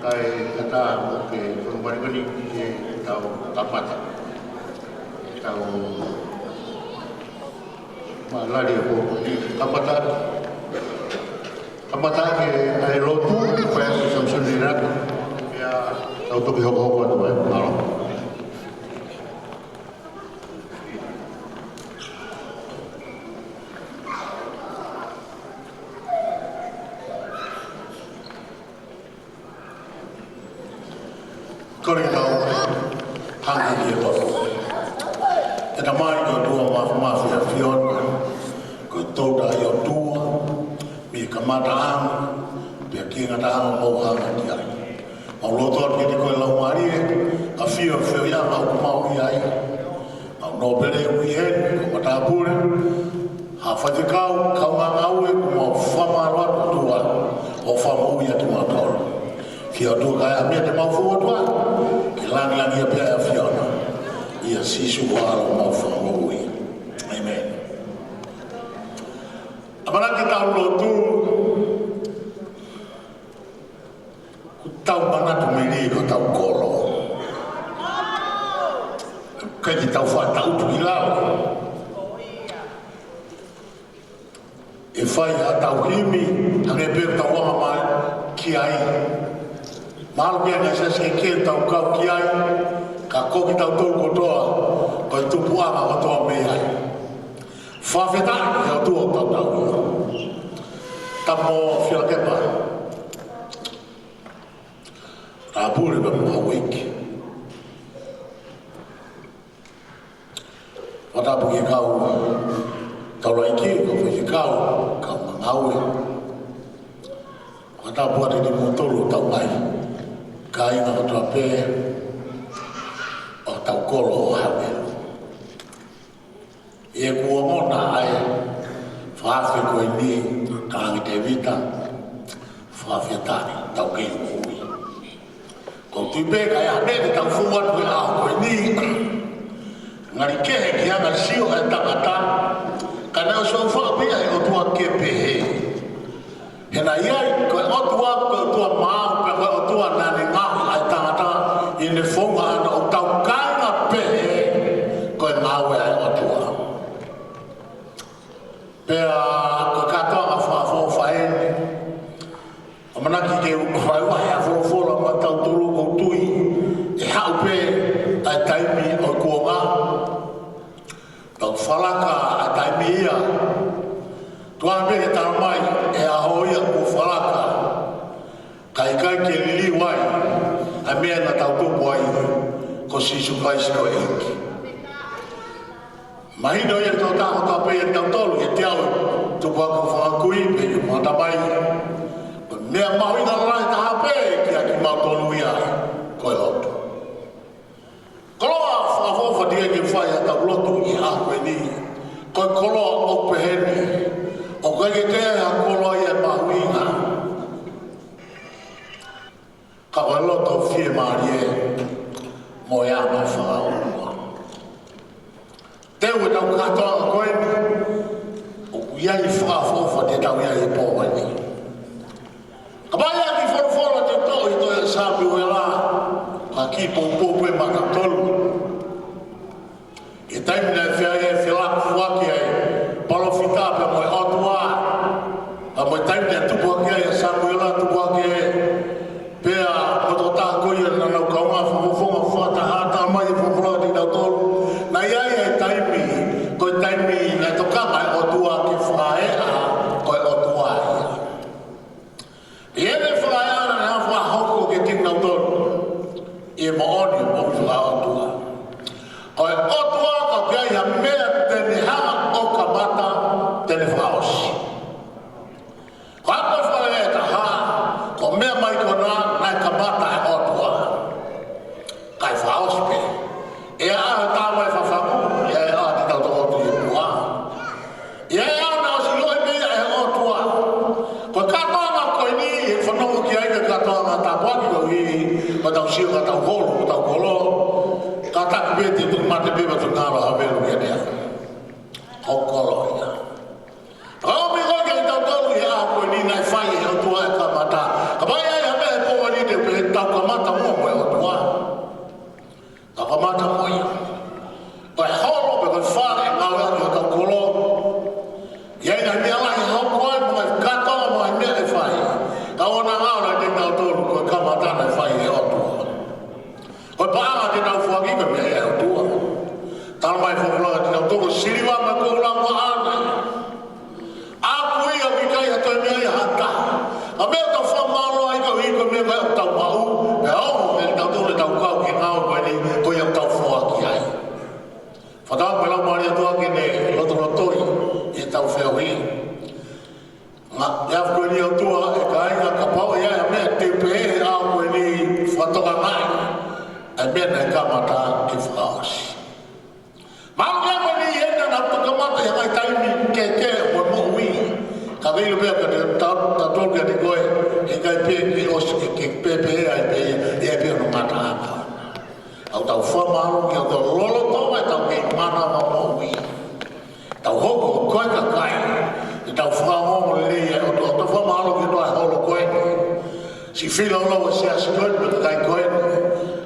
kae ʻatā mo ke fonu malikoni ke tau kamata. Tau mālali ʻo ko ni kamata. Kamata ke ʻai lotu, ko e Samisoni Ratu. Ia, tau toki hokohoko atu ai. Mālō. Kole ke tau hanga ki he lotu. ʻE Tamai, ko e ʻOtua Māfimafi ʻa e ʻAfiona, ko e Toʻu Taʻeʻotua mei he kamataʻanga pea ki he ngataʻanga, mau hanga ki ai. Mau lotu atu kiate koe Laumālie, ʻafio, ʻafio ia ʻoku mau ʻi ai. Mau nōpele ui heni, ko e matāpule, ha faifekau, kaungā ngāue, ʻoku mau fakamālō atu ʻOtua, ʻo fakamoʻui atu kimautolu. Ke ʻOtua, ko e meʻa te mau fou atu ai, ke langilangiʻia pē ʻa e ʻAfiona. ʻIa Sīsū ko e ʻAlo ʻo homau Fakamoʻui. ʻĒmeni. ʻAmanaki ke tau lotu, ʻoku tau manatu mei ai ko hotau kolo. ʻIkai ke tau faʻa tangutu ki lalo. ʻE fai haʻatau himi, hangē pē ko ʻetau anga mai ki ai. Mahalo pē ʻa e ngaahi siasi kehe ʻoku tau kau ki ai, ka ko kitautolu kotoa, ko e tupuʻanga kotoa mei ai. Fakafetaʻi ki he ʻOtua ʻoku tau tauhi. Tamo Fielakepa. Tāpule pea mo Hauiki. Fakatapu ki he kau taulaʻeiki, kau faifekau, kau ngāue. Fakatapu atu kimoutolu ʻoku tau mai. Kāinga kotoa pē ʻo hotau kolo ʻo Havelu. ʻI heʻeku ongona ʻa e fakaafe ko eni, Talaange Tēvita, fakafetaʻi, tau kei moʻui. ʻOku ou tui pē ka ʻi ai ha meʻa te tau fou atu he ʻaho ko eni, ngali kehe ki he anga e sio ʻa e tangata, ka naʻe ʻosi ʻofa pē ia ʻe he ʻOtua ke pehē. He naʻe ʻi ai, ko e ʻOtua, ko e ʻOtua maau, pea ko e ʻOtua naʻa ne ngaohi ʻa e tangata ʻi heʻene founga ʻana ʻoku tau kāinga pehē, ko e ngāue ʻa e ʻOtua. Pea ko e kātoanga fakaʻofoʻofa eni, ʻamanaki ke u fai ʻa e folofola maʻatautolu, ʻoku ou tui ʻe haʻu pē ʻa e taimi ʻo e kuonga. Tau falaka ʻa e taimi ia. Tuʻa pē ke tala mai ʻe ʻaho ia kuo falaka. Ka ʻikai ke liliu ai ʻa e meʻa naʻa tau tupu ai, ko Sīsū Kalaisi ko e ʻEiki. Mahino ia ki he tokotaha kotoa pē ʻiate kitautolu, ʻiate au, tupu hake ʻo fanga kui, pe ʻi he fanga tamai. Ko e meʻa mahuʻinga lahi taha pē kiate kimautolu ia, ko e lotu. Koloa fakaʻofoʻofa eni ke fai haʻatau lotu ʻi he ʻaho ko eni. Ko e koloa ʻoku pehē ni. ʻOku ʻikai ke toe ʻi ai ha koloa ia ʻe mahuʻinga, ka ko e loto fiemālie mo e anga fakaʻofoʻofa. Teu ʻetau kātoanga ko eni, ʻoku ʻi ai e fakaʻofoʻofa te tau ʻi ai he pō ko eni. Kapau ʻe ʻi ai ha kiʻi folofola te tau toʻo ʻi he tohi ʻa Samiuela, ka kiʻi poupou pē maʻatautolu. ʻI he taimi naʻe fea-, ʻe felāveʻi ai e palōfita pea mo e ʻOtua. Pea mo e taimi naʻe tupu hake ai ʻa Samiuela, tupu hake pea mo e tokotaha ko ia naʻa nau kaungā fakafofonga fakataha, talamai ʻe he folofola kiate kitautolu, naʻe ʻi ai e taimi, ko e taimi naʻe tokanga e ʻOtua ke fakaeʻa ko e ʻOtua ia. ʻI heʻene fakaeʻa naʻe fakahoko kiate kinautolu ʻa e moʻoni ʻo e moʻui fakaʻotua. Ko e ʻOtua ka ʻoku ʻi ai ha meʻa te ne hanga ʻo kamata, te ne fakaʻosi. Ko e fakaeʻa ʻe taha, ko e meʻa mai ko ena naʻe kamata ʻe he ʻOtua. Kae fakaʻosi pē. ʻE ʻi ai ha tama ʻe fafangu, ʻe ʻi ai ha te tau toko atu ʻi he puha. ʻE ʻi ai ha naʻe ʻosi ʻiloʻi pē ia ʻe he ʻOtua. Ko e kātoanga ko eni, ʻe fanongo ki ai ko e kātoanga tāpuaki koeʻuhi, ko ʻetau sio ki heʻetau holo, ko hotau kolo. Kātaki pē te u tuku mate pē ʻo tuku ngalo ha velu ia ʻe au. Ko e kolo ia. Ka ʻomi ko ē kiate kitautolu ʻi he ʻaho ko eni naʻe fai ʻe he ʻOtua e kamata. Kapau ʻe ʻi ai ha meʻa Tau kamata muʻa mo e ʻOtua. Tau kamata mo ia. Ko e holo pe ko e fale, ngāue ʻaki hotau kolo. ʻI ai e ngaahi meʻa lahi ʻe hoko ai, mo e ngaahi kātoanga, mo e ngaahi meʻa ʻe fai. Ka ʻoua naʻa ngalo ʻiate kitautolu ko e kamata naʻe fai ʻe he ʻOtua. Ko e paʻanga te tau foaki ko e meʻa ia ʻa e ʻOtua. Talamai ʻe he folofola kiate kitautolu ko e siliva mo e koula ko haʻane. ʻAku ia, ʻoku ʻikai ha toe meʻa ia ha taha. Ka ko e meʻa ʻoku tau fakamālō ai koeʻuhi ko e meʻa ko ē ʻoku tau maʻu, pea ongo kiate kitautolu ʻetau kau ki he ngāue ko eni, ko ia ʻoku tau foaki ai. Fakatauange pē lau mālie atu ʻa e ʻOtua ke ne lotolotoi ʻetau feohi. Ngaahi ʻaho ko eni ʻOtua, ʻe kāinga, kapau ʻe ʻi ai ha meʻa te u pehē he ʻaho ko eni, fakatokangaʻi ʻa e meʻa naʻe kamata ke fakaʻosi. Mahalo ko e meʻa ko eni ʻe naʻa tau kamata ʻi ha ngaahi taimi kehekehe ʻo e moʻui. Ka ke ʻilo pē ʻa e, ka te ta, ta tolu kiate koe, ʻe ʻikai pē ke ʻosi ke, ke pehē ai pē, ʻe ʻi ai pē hono ngataʻanga. ʻOku tau fakamālō ki he ʻOtua lolotonga ʻetau kei manava moʻui. Tau hoko ko e kakai, ʻe tau fakaongoongo lelei ʻa e ʻOtua, tau fakamālō ki he ʻOtua he holo ko eni. Siʻi feilaulau ʻa e siasi ko eni, mo e kakai ko eni,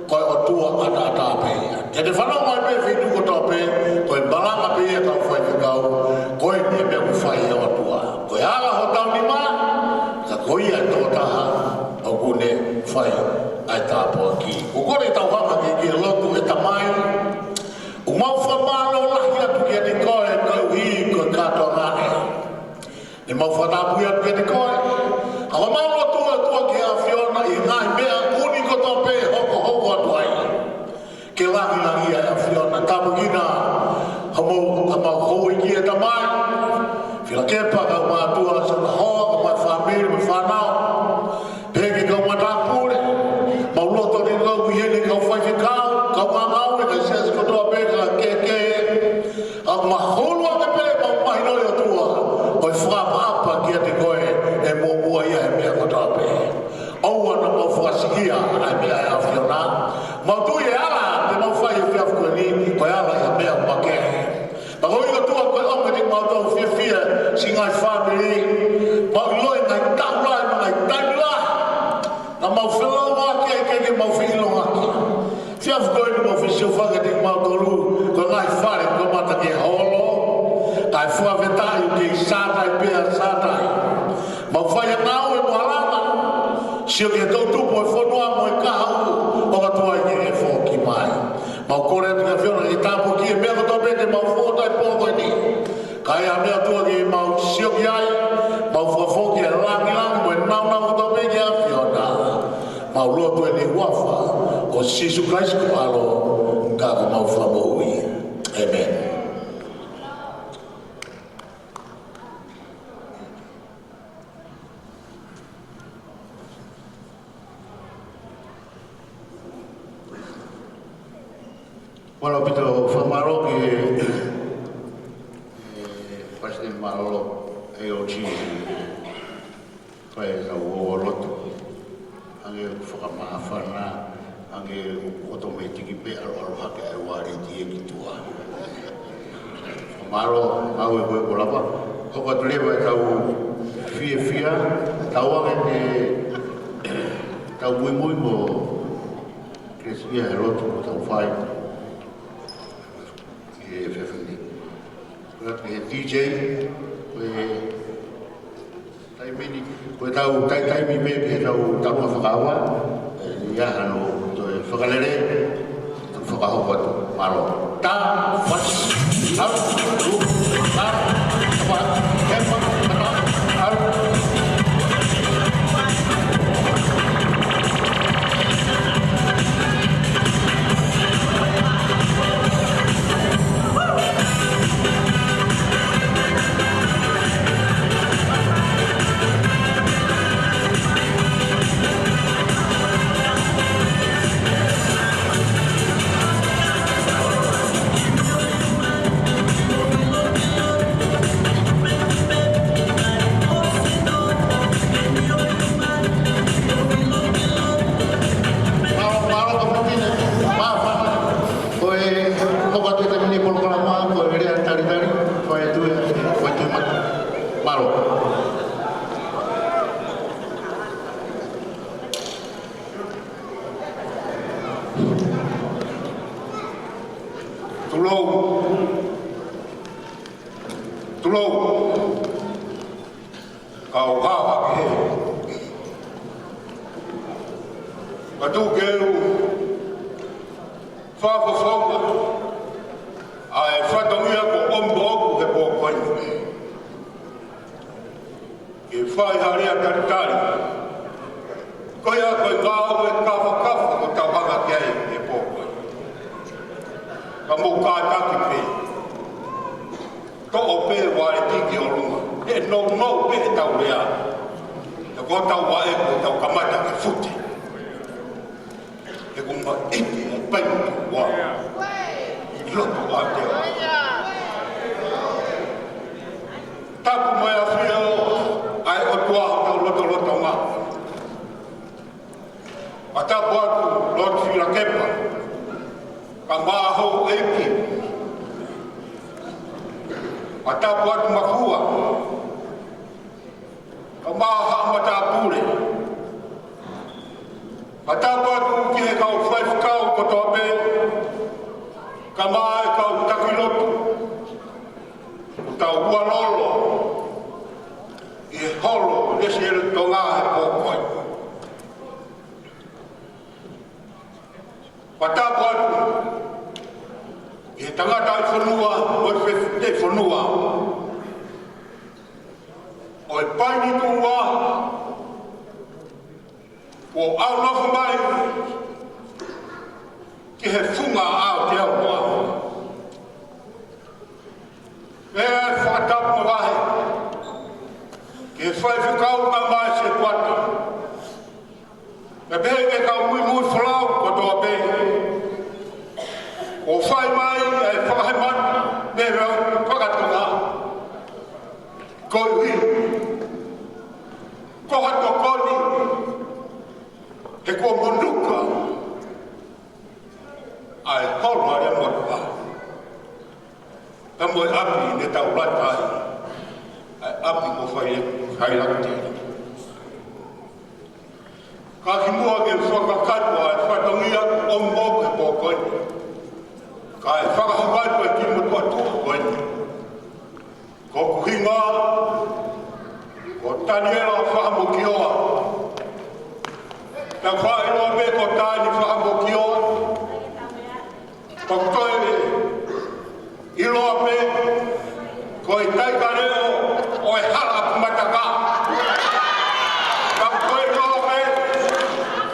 ko e ʻOtua ʻataʻatā pē ia. Te ne fanongo mai pē feituʻu kotoa pē, ko e malanga pē ia ʻetau faifekau, ko eni e meʻa ʻoku fai ʻe he ʻOtua. Ko e ala hotau nima, ka ko ia e tokotaha ʻoku ne fai ʻa e tāpuaki. ʻOku ou kole ke tau hanga ki he lotu. ʻE Tamai, ʻoku mau fakamālō lahi atu kiate koe koeʻuhi ko e kātoanga ē. Ne mau fakatapui atu kiate koe. ʻOku mau lotu atu ki he ʻAfiona ʻi he ngaahi meʻa ʻoku ne kotoa pē hokohoko atu ai. Ke langilangiʻia ʻa e ʻAfiona, tāpuekina homau, homau houʻeiki ʻe Tamai. Fielakepa, kau mātuʻa, Sanahoa, kau mai fāmili mo e fānau. Pehē ki he kau matāpule, mau lotu atu ki he kau ʻi heni, kau faifekau, kau ngāue, kau siasi kotoa pē, kau kehekehe. ʻOku mahulu ake pē ʻemau mahinoʻi ʻOtua, ʻo e fakaʻapaʻapa kiate koe ʻe muʻomuʻa ia he meʻa kotoa pē. ʻOua naʻa mau fakasiʻia ʻa e meʻa ʻa e ʻAfiona. Mau tui ʻe ala te mau fai he efiafi ko eni, ko e ala ʻi ha meʻa makehe. Pea ko ia ʻOtua ko e ʻomi kiate kimautolu fiefia, siʻi ngaahi fāmili. Mau ʻilo e ngaahi taʻu lahi mo e ngaahi taimi lahi naʻa mau felōngoaki ai, ʻikai ke mau feʻilongaki. Efiafi ko eni mau fesiofaki kiate kimautolu, ko e ngaahi fale kuo kamata ke holo. Kae fakafetaʻi ʻoku kei sātai pea sātai. Mau fai ʻa e ngāue mo e malanga. Sio ki he toʻutupu ʻo e fonua mo e kahaʻu, ʻoka tuai ke ke foki mai. Mau kole atu ki he ʻAfiona ke tāpuakiʻi e meʻa kotoa pē te mau fokotuʻu he pō ko eni. Ka ʻi ai ha meʻa ʻOtua ke mau sio ki ai, mau fakafoki e langilangi mo e nāunau kotoa pē ki he ʻAfiona. Mau lotu eni ʻi he huafa ʻo Sīsū Kalaisi ko ho ʻAlo, ka ko homau Fakamoʻui. ʻĒmeni. Mālō ʻaupito, fakamālō ki he, ʻe, Palesiteni Mālōlō, ʻa e ʻo e, ko e lau ʻo lotu. Hangē ʻoku fakamāfana, hangē ʻoku ʻotometiki pē ʻalu ʻalu hake ʻa e uāleti ia ki tuʻa. Fakamālō, ngāue ko ē kuo lava. Hoko atu leva ʻetau fiefia, tauange ke tau muimui mo Kelesiʻia he lotu kuo tau fai he efiafi ni. Ko e D J, ko e taimi ni, ko ʻetau taimi pē ke tau tanu fakaava, ʻe, ʻi ai hano toe fakalele, tau fakahoko atu. Mālō. Taha, fā, alu, tolu, fā, fā, fā, alu. Kau hā hake he. Patu ke u fakafofonga ʻa e fatongia ko ʻomi ʻoku he pō ko eni. Ke fai ha lea talitali. Ko ia ko e ngāue kafakafa ko tau hanga ki ai he pō ko eni. Ka mou kātaki pē. Toʻo pē ualeti ki ʻolunga. He nounou pē ʻetau lea. He ko tau vaʻe ko tau kamata ke fute. He ko ma iti e pai ua. ʻI loto ʻa te. Tapu mai ʻa fio ʻa e ʻOtua ʻo tau lotolotonga. ʻA tapu atu Lord Filakepa. Ka maho eki. ʻA tapu atu Mafua. Ka maha matāpule. ʻA tapu atu ki he kau faifekau kotoa pē. Ka maha e kau taki lotu. Ko tau ua lolo. ʻI he holo lesi e Tonga he pō ko eni. Pea tapu atu ʻi he tangataʻi fonua, ʻo e fefine fonua. ʻO e paini tuʻa, ʻo ʻaunofo mai ki he funga ʻa Aotearoa. ʻE fakatapu mavahe, ke faifekau ka mai se kuata. Pea pehē ki he kau muimui folau kotoa pē. ʻO fai mai ʻa e fakahemata mei he fakatokanga. Koeʻuhi ko ha tokoni he kuo monuka ʻa e holo ʻa e motuʻa. Ka mo e ʻapi ne tau lata ai, ʻa e ʻapi ko fai, fai lata. Ka kimuʻa ke fakakakato ʻa e fatongia ʻomi ʻoku he pō ko eni. Kae fakahoko atu e kiʻi motuʻa tuʻa ko eni. Ko hoku hingoa, ko Taniela Fahamokioa. Tau faʻa ʻiloa pē ko Tani Fahamokioa. Pea ko e ʻiloa pē, ko e taʻi kaleʻo ʻo e hala ʻapi mataka. Pea ko e ʻiloa pē,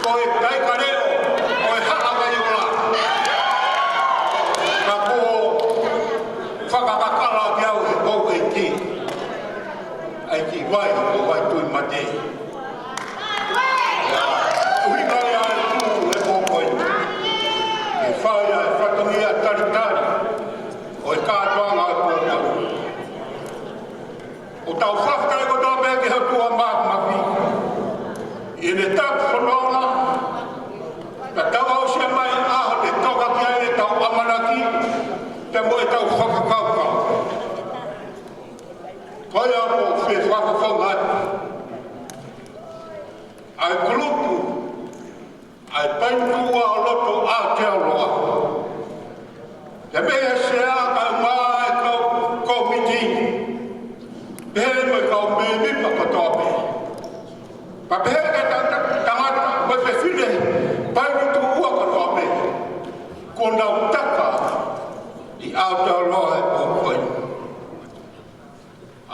ko e taʻi kaleʻo ʻo e hala vaiola. Pea ko e fakakakala ki au he kou ʻeiki. ʻEiki vai, ko vai tui mate. ʻUhinga ia e tuʻu e pō ko eni. Ke fai ʻa e fatongia talitali ʻo e kātoanga ʻo e pō ko eni. ʻO tau fakafetaʻi kotoa pē ki he ʻOtua Māfimafi. ʻI heʻene taki fononga, ka tau aʻusia mai ʻa e ʻaho te toka ki ai ʻetau ʻamanaki, pea mo ʻetau fakakaukau. Ko ia ʻoku ou fie fakafofonga atu ʻa e kulupu ʻa e paini tuʻa ʻo loto Aotearoa. Pea mei he sea kae ʻumaʻā e kau kōmiti. Pehē mo e kau mēmipa kotoa pē. Pea pehē ki he ta-, ta-, tangata mo e fefine paini tuʻa kotoa pē. Kuo nau taka ʻi Aotearoa he pō ko eni.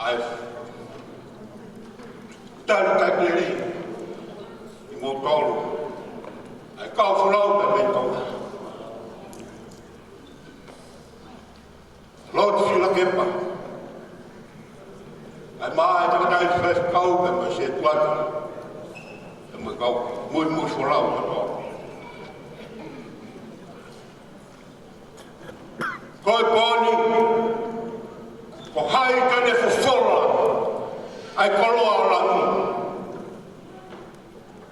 ʻAi. Talitali lelei kimoutolu. ʻAi kau folau pē mei Tonga. Lord Filakepa. ʻAi mai e tangataʻi faifekau pē mei Setuata. Pea mo e kau muimui folau kotoa. Ko e pō ni, ko hai ka ne fofola ʻa e koloa ʻo langi.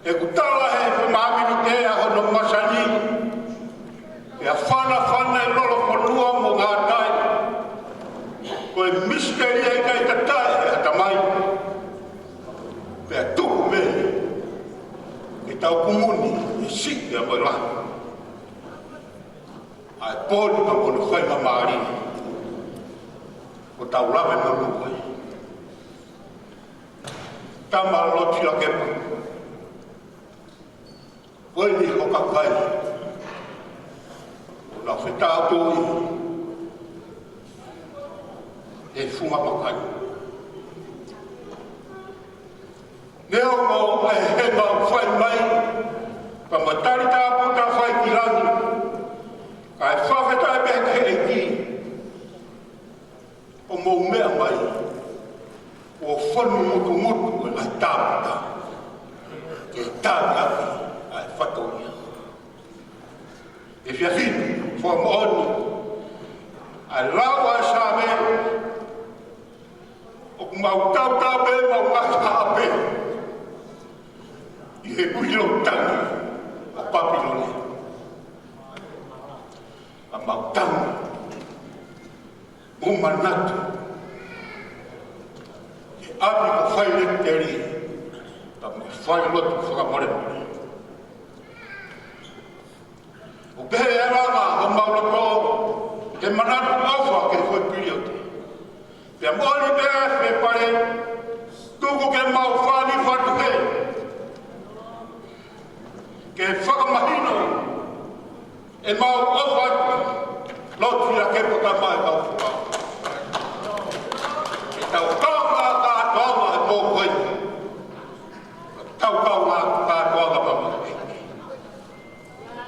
ʻOku tala he fefine māmani te ʻa hono masani, ʻe fanafana ʻi lolofonua mo ngātai. Ko e misiteli ʻikai tatae ʻe ha tamai. Pea tuku mei he tau kumuni ʻe siʻi ʻa mo e lahi. ʻAi pō ni ka mo e faingamālie. ʻo tau lave monū ai. Tama Loti Lakepa, ko eni hoʻo kakai ʻoku nau fetautui he funga makai. Neongo ʻa e henga ʻoku fai mai, pea mo e tali tāpuaki ʻoku fai ki langi, kae fakafetaʻi pē ki he ʻEiki ʻoku mou meʻa mai ʻo fonu ngutungutu ʻa e tāpuaki ke tāpuakiʻi ʻa e fatongia. Efiafi ni, fakamoʻoni ʻa e lau ʻa e Saame, ʻoku mau tautau pē, mau ngaahi haʻape ʻi he kuilo tangi ʻo Papilone. ʻA mau tangi mo manatu he ʻapi ko Faileteli, pea mo e failotu fakamolemole. ʻO pehē ʻa e langa ʻo mau loto, ke manatu ʻofa ki he foʻi piliote. Pea moʻoni pē ʻa e fepale, tuku ke mau fānifā atu he ke fakamahino ʻemau ʻofa atu, Loti Lakepa kae ʻumaʻā e kau fua. Ke tau kaungā kātoanga he pō ko eni. Tau kaungā kātoanga pea mo e ʻEiki.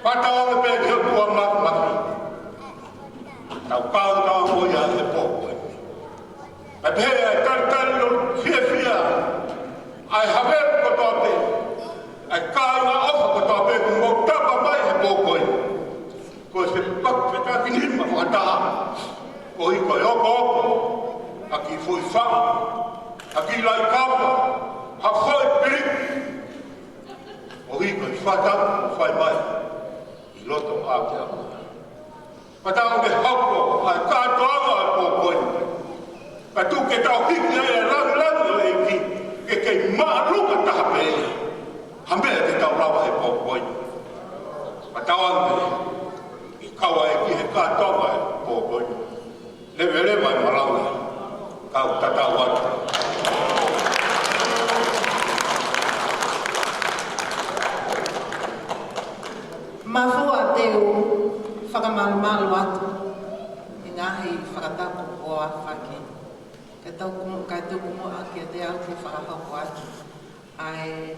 Fakatauange pē ki he ʻOtua Māfimafi. Tau kaungā mo ia he pō ko eni. Kae pehē ʻa e talitali ʻo fiefia ʻa e havelu kotoa pē, ʻa e kāinga ʻofa kotoa pē kuo mou tapa mai he pō ko eni. Ko e fepaki, fetakinima fakataha, koeʻuhi ko e okooko ʻa e kiʻi foʻi fanga, ʻa e kiʻi laʻi kapa, ha foʻi piliki, koeʻuhi ko e fata ʻoku fai mai ʻi loto ʻa e ʻOtua. Pea tau ke hoko ʻa e kātoanga ʻo e pō ko eni. Pea tuku ke tau hiki ai ʻa e langilangi ʻo e ʻEiki, ke kei māʻolunga taha pē ia ha meʻa te tau lava he pō ko eni. Pea tau ʻoange ke kau ai ki he kātoanga ʻo e pō ko eni. Leveleva e malanga, kau tatau atu. Mafua, te u fakamalumalu atu he ngaahi fakatapu kuo aofaki. Ka tau kumu, ka tuku muʻa kiate au ke fakahoko atu ʻa e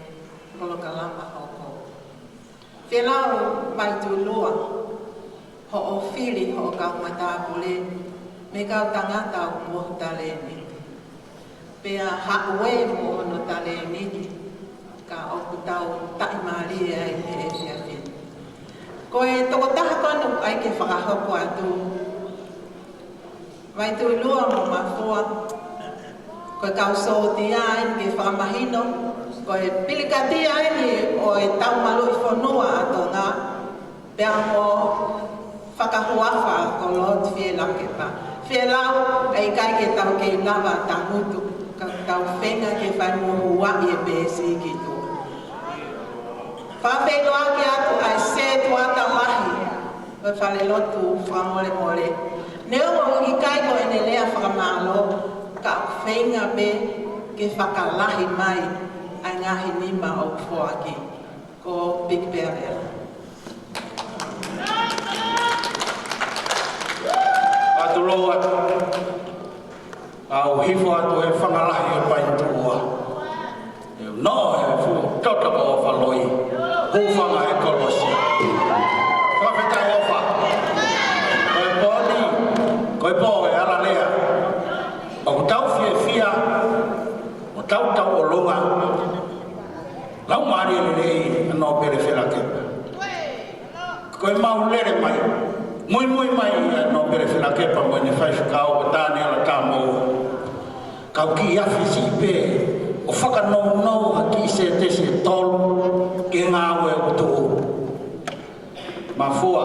polokalama hoko. Fēlau Vaituʻulua, hoʻo fili hoʻo kau matāpule mei he kau tangata ʻoku mohu talēniti. Pea haʻu ē mo hono talēniti, ka ʻoku tau taʻimālie ai he efiafi ni. Ko e tokotaha ko eni ʻoku ʻai ke fakahoko atu, Vaituʻulua mo Mafua, ko e kau sōtia eni ke fakamahino, ko e pilikatia eni ʻo e tau maluʻi fonua ʻa Tonga, pea mo e fakahuafa ko Loti Fielakepa. Fēlau, ʻe ʻikai ke tau kei lava tangutu, ka tau feinga ke fai mo huaʻi e peesi ki tuʻa. Fakafeʻiloaki atu ʻa e setuata lahi ʻo e falelotu fakamolemole. Neongo ʻoku ʻikai ko ʻene lea fakamālō, ka ʻoku feinga pē ke fakalahi mai ʻa e ngaahi nima ʻoku foaki. Ko Piki Peavela. Atu lou atu. ʻOku hifo atu he fanga lahi ʻo Paituʻua. ʻE noʻo he fuʻu toto ko Faloi. Hūfanga he kolosi. Fakafetaʻi ʻofa. Ko e pō ni, ko e pō ʻo e ala lea. ʻOku tau fiefia, ʻo tau tauʻolunga. Laumālie lelei ʻa Nōpele Fielakepa. Ko e mau lele mai, muimui mai ʻa Nōpele Fielakepa mo ʻene faifekau ko Taniela Tamoua. Kau kiʻi afe siʻi pē ʻo fakanounou ha kiʻi sētesi ʻe tolu ki he ngāue ʻoku tuʻu. Mafua,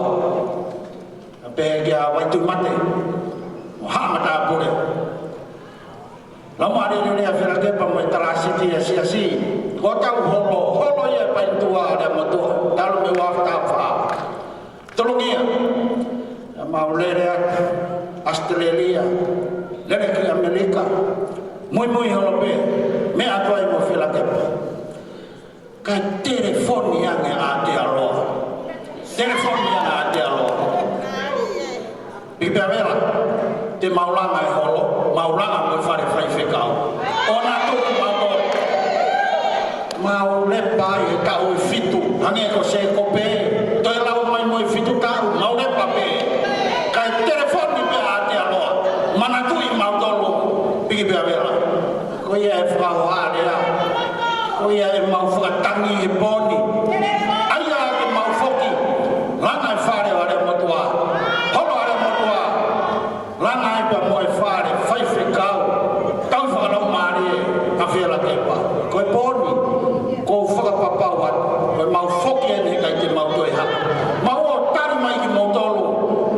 pea pehē kia Vaituʻimate mo haʻa matāpule. Laumālie lelei ʻa Fielakepa mo e talāsiti ʻa e siasi. Ko e tau holo, holo ia ʻa Paituʻua ʻa Leamotuʻa, talu mei he ua afe taha fā. Tolongia, ʻa mau lele atu ʻAositelēlia. Lele ki ʻAmelika, muimui holo pē, meʻa atu ai mo Fielakepa. Kae telefoni ange ʻa Aotealoa. Telefoni ange ʻa Aotealoa. Piki pē ʻa Vela, te mau langa e holo, mau langa mo e fale faifekau. ʻO na tuku mau ko. Mau lepa ai e taʻu ʻe fitu, hangē ko Sēkope, toe lau mai mo e fitu taʻu, mau lepa pē. Kae telefoni pē ʻa Aotealoa, manatuʻi mautolu, piki pē ʻa Vela. Ko ia e fakahoha lea. Ko ia ʻemau fakatangi he pō ni. ʻAi ke mau foki. Langa e fale ʻo ʻAleamotuʻa. Holo ʻAleamotuʻa. Langa ai pea mo e fale faifekau. Tau fakalaumālie ʻa Fielakepa. Ko e pō ni, ʻoku ou fakapapau atu, ko ʻemau foki eni he ʻikai te mau toe hā. Mau ō tali mai kimoutolu,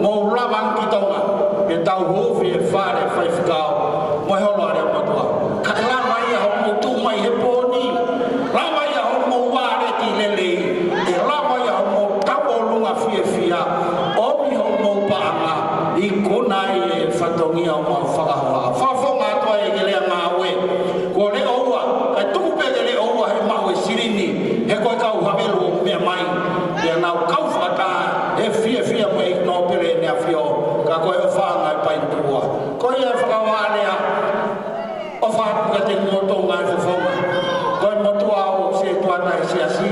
mou lava ange ki Tonga, ke tau hūfi e fale faifekau, mo e holo ʻAleamotuʻa. Kae lava ia hoʻomou tuʻu mai he pō ni, lava ia hoʻomou vāleti lelei, ʻe lava ia hoʻomou tauʻolunga fiefia, ʻomi hoʻomou paʻanga, ikuna ai e fatongia ʻo ʻemau fakahoha. Fakafofonga atu ai e lea ngāue, kuo leʻo ua, kae tuku pē ke leʻo ua he maʻu e silini, he ko e kau Havelu ʻoku meʻa mai, pea nau kau fakataha, he fiefia mo e ʻEiki Nōpele ʻEne ʻAfio, ka ko e ʻofaʻanga e Paenituʻua. Ko ia e fakahoha lea, ʻofa atu kiate kimoutolu ngaahi fofonga. Ko e motuʻa ʻo Setuata he Siasi,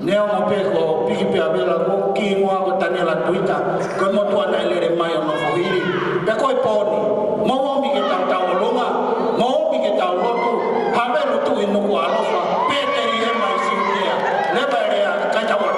neongo pē ko Piki pē ʻa Vela ko e kiʻi hingoa ko Taniela Tuita, ko e motuʻa naʻe lele mai ʻo nofo hili. Pea ko e pō ni, mou ōmi ke tau tauʻolunga, mou ōmi ke tau lotu, Havelu Tuʻi Nukuʻalofa, Pēteliema ʻi Siutea, leva e lea, kae tau atu.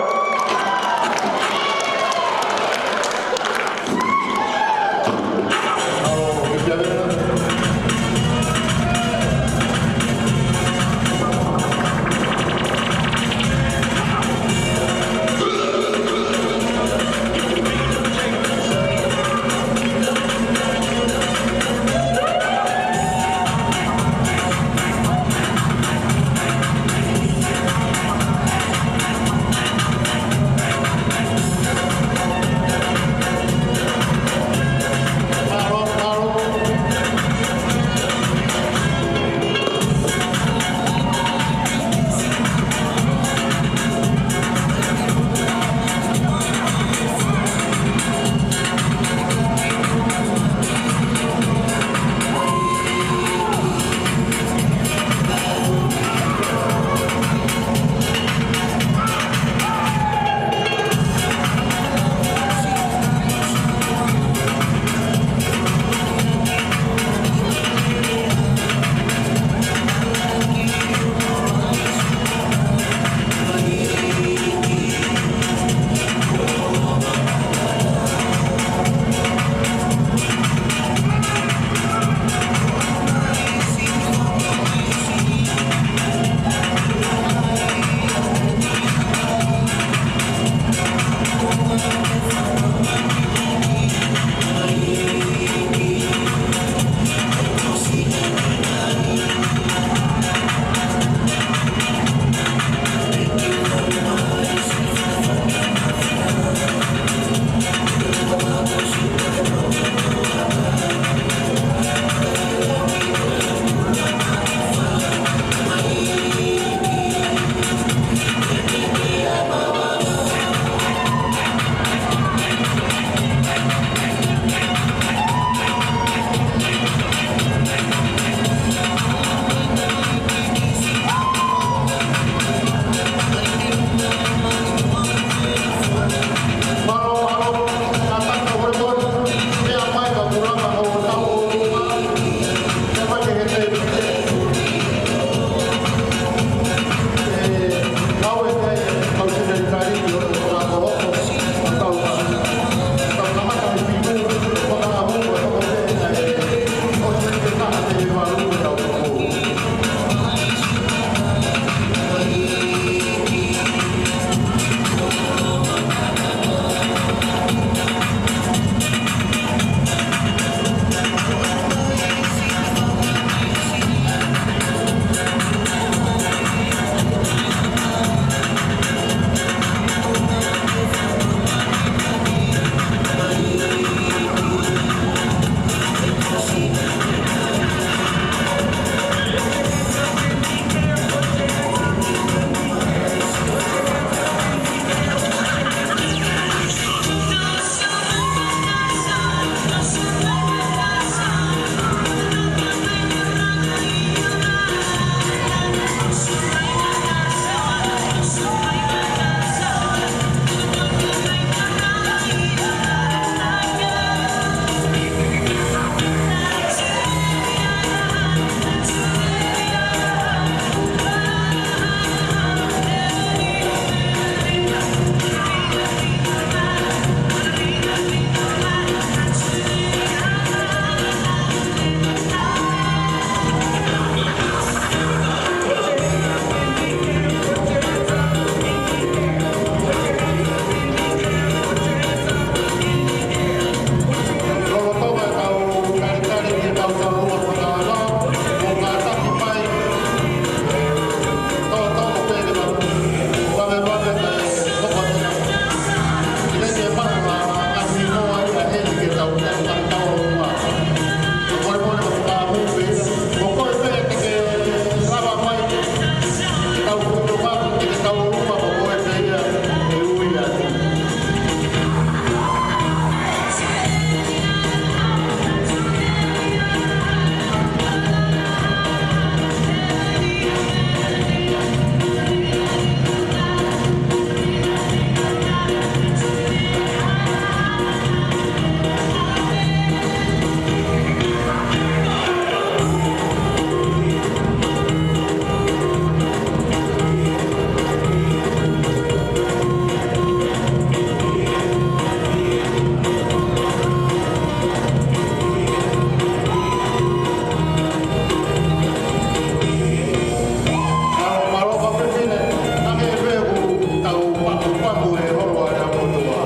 Ko e holo ʻa e ʻOtua.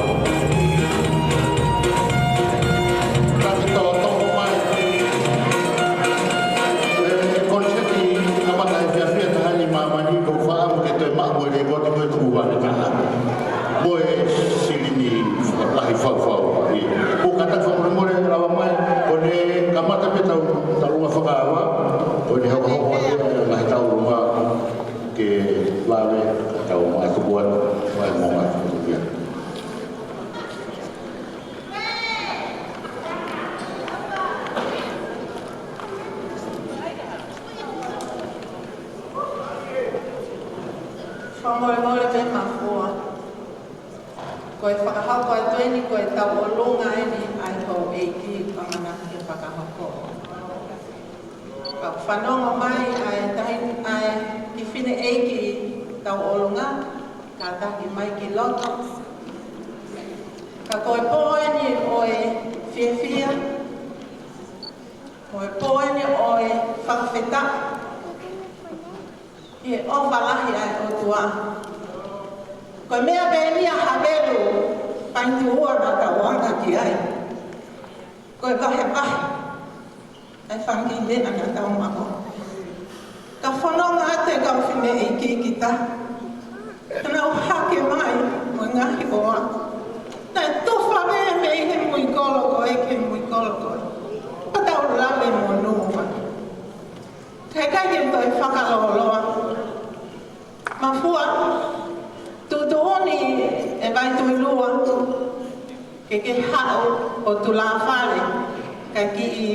Taki tō tō mai. E, e koniseti ʻa mata e fiafia taha ni māmani ko faʻa mo ke toe maʻu mo e lēkooti ko e tuku vale taha. Mo e silini lahi faufau. Ko kata fakamolemole lava mai, ko ʻene kamata pē tau, tau lunga fakaava, ko ʻene hokohoko atu e ngaahi tau lunga ke lave, tau mai tuku atu, mai mo mai tuku ia. Fakamolemole pē Mafua. Ko e fakahoko atu eni ko e tauʻolunga eni ʻa e houʻeiki ʻamanaki ke fakahoko. Ka fanongo mai ʻa e tahi, ʻa e kiʻi fineʻeiki tauʻolunga, kātaki mai ki loto. Ka ko e pō eni ʻo e fiefia, ko e pō eni ʻo e fakafetaʻi ki he ʻofa lahi ʻa e ʻOtua. Ko e meʻa pē eni ʻa Havelu, paituʻua naʻa tau anga ki ai. Ko e vahevahe ʻa e fanga kiʻi meʻa naʻa tau maʻu. Ka fanongo atu e kau fineʻeiki kita, ka nau hake mai mo e ngaahi ʻoa. Naʻe tufa meimei he muikolo ko ē ki he muikolo ko ē. Ka tau lave monū mai. Ka ʻikai ke toe fakalōloa. Mafua, tuʻutuʻuni e Vaituilua ke ke haʻu ʻo tulāfale, kae kiʻi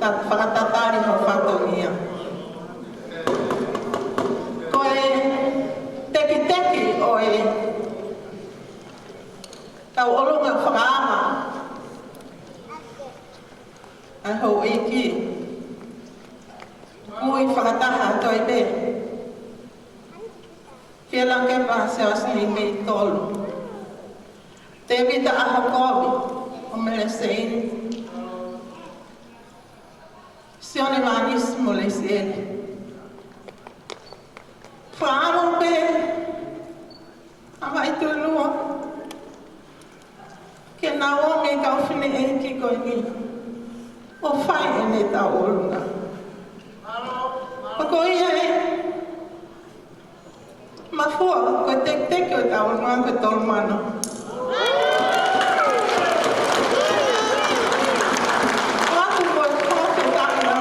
ta-, fakatatali ho fatongia. Ko e tekiteki ʻo e tauʻolunga fakaava ʻa e houʻeiki. Kui fakataha atu ai pē. Fielakepa Siaosi Meitolu. Tēvita ʻAhokovi, ʻo Meleseini. Sione Vanisi mo Lesieli. Fakaava pē ʻa Vaituilua ke nau ō mei he kau fineʻeiki ko eni ʻo fai ʻene tauʻolunga. Pea ko ia ē, Mafua, ko e tekiteki ʻo e tauʻolunga ko e tolu mano. ʻOatu ko e koke taʻu na.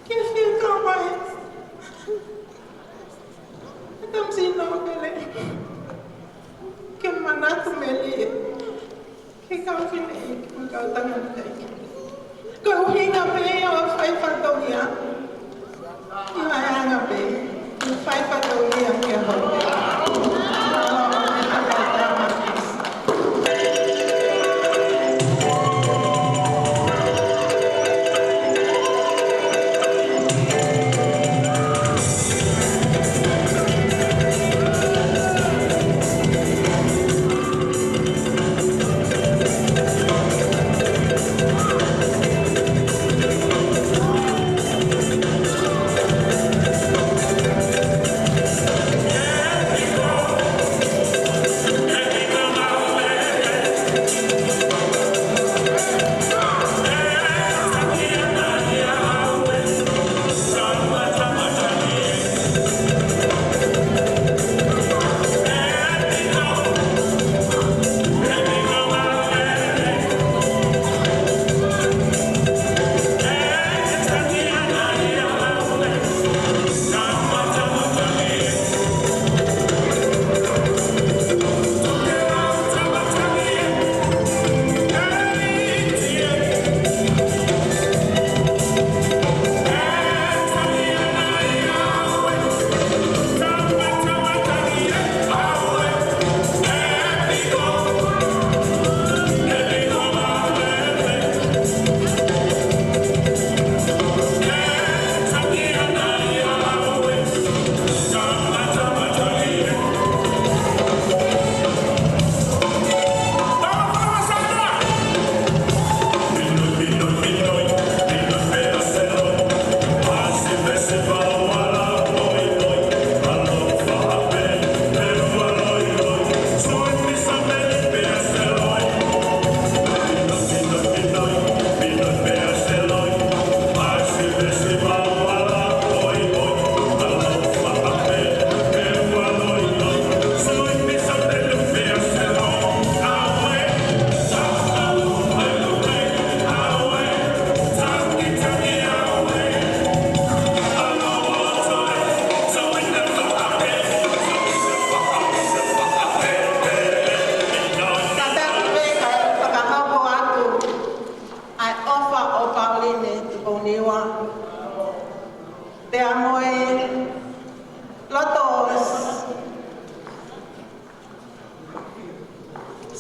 Ke fika mai. Tam sino pele. Ke manatu melie. Ke kau fineʻeiki, ke kau tangataʻeiki. Ko e ʻuhinga pē ʻo e fai fatongia. ʻI he anga pē, ʻo e fai fatongia ke hoko.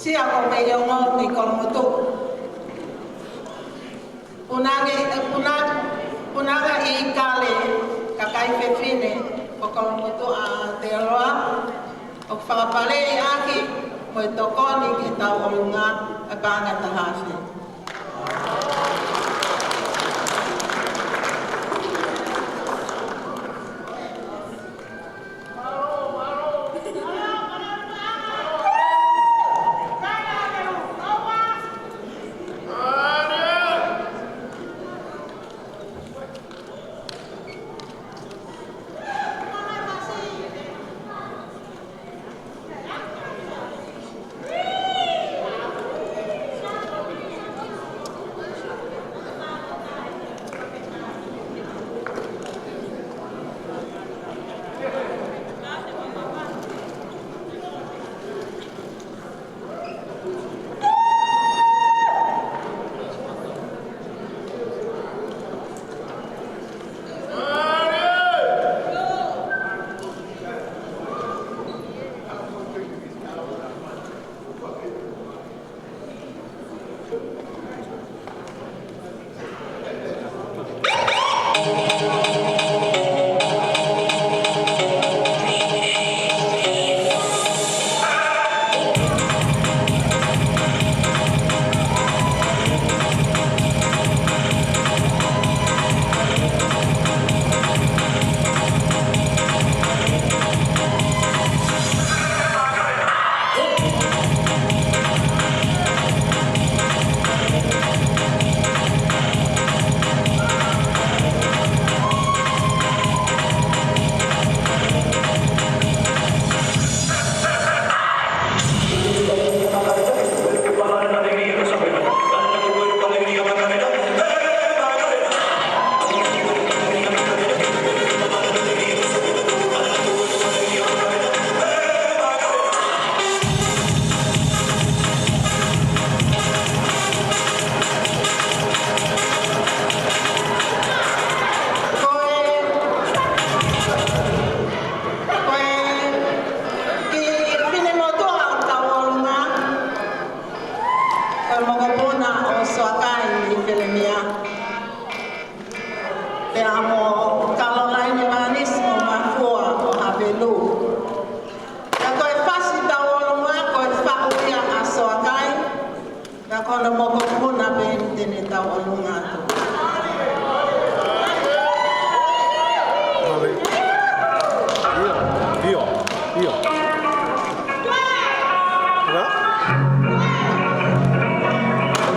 Sia ko Meiongo mei Kolomotuʻa. Punake, eh, puna-, punake ʻi Kale, kakai fefine ʻo Kolomotuʻa ʻa Aotearoa, ʻoku fakapaleʻi ʻaki mo e tokoni ki he tauʻolunga ʻa e paʻanga ʻe taha afe. Ko e, ko e kiʻi finemotuʻa ʻo e tauʻolunga, ko e mokopuna ʻo Soakai Filemia. Pea mo Kalolaine Manisi mo Mafua ʻo Havelu. Pea ko e fasi tauʻolunga, ko e faʻu ia ʻa Soakai. Pea ko hono mokopuna pē eni te ne tauʻolunga atu. ʻIo, ʻio, ʻio. Hā?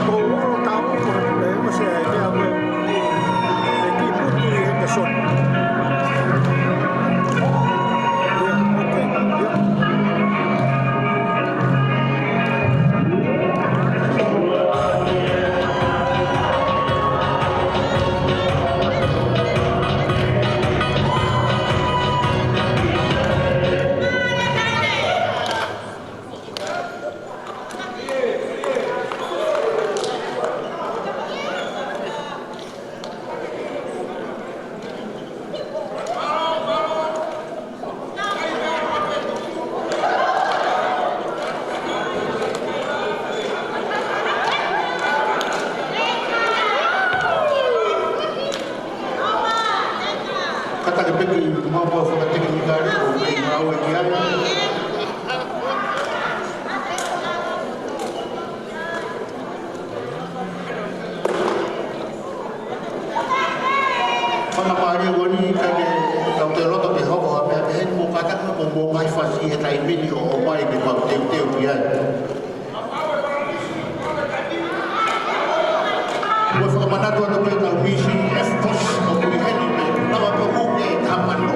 Ko ʻUlo Taʻu, ʻe, ʻo se, ʻe, ʻe, ʻe kiʻi putu ʻi Henderson. ʻIo, okay, ʻio. Kātaki pē ke maʻu ha fakatekinikale ʻo kei ngāue ki ai. Fana mālie wani ka ke tau te loto ke hoko ha meʻa pehē ni mo kātaki mo mo mai fasi he taimi ni ʻo mai ke mau teuteu ki ai. Mo fakamanatu atu pē tau misi F pos ʻoku ʻi heni pē, lava pē ʻo hū ke taha mano.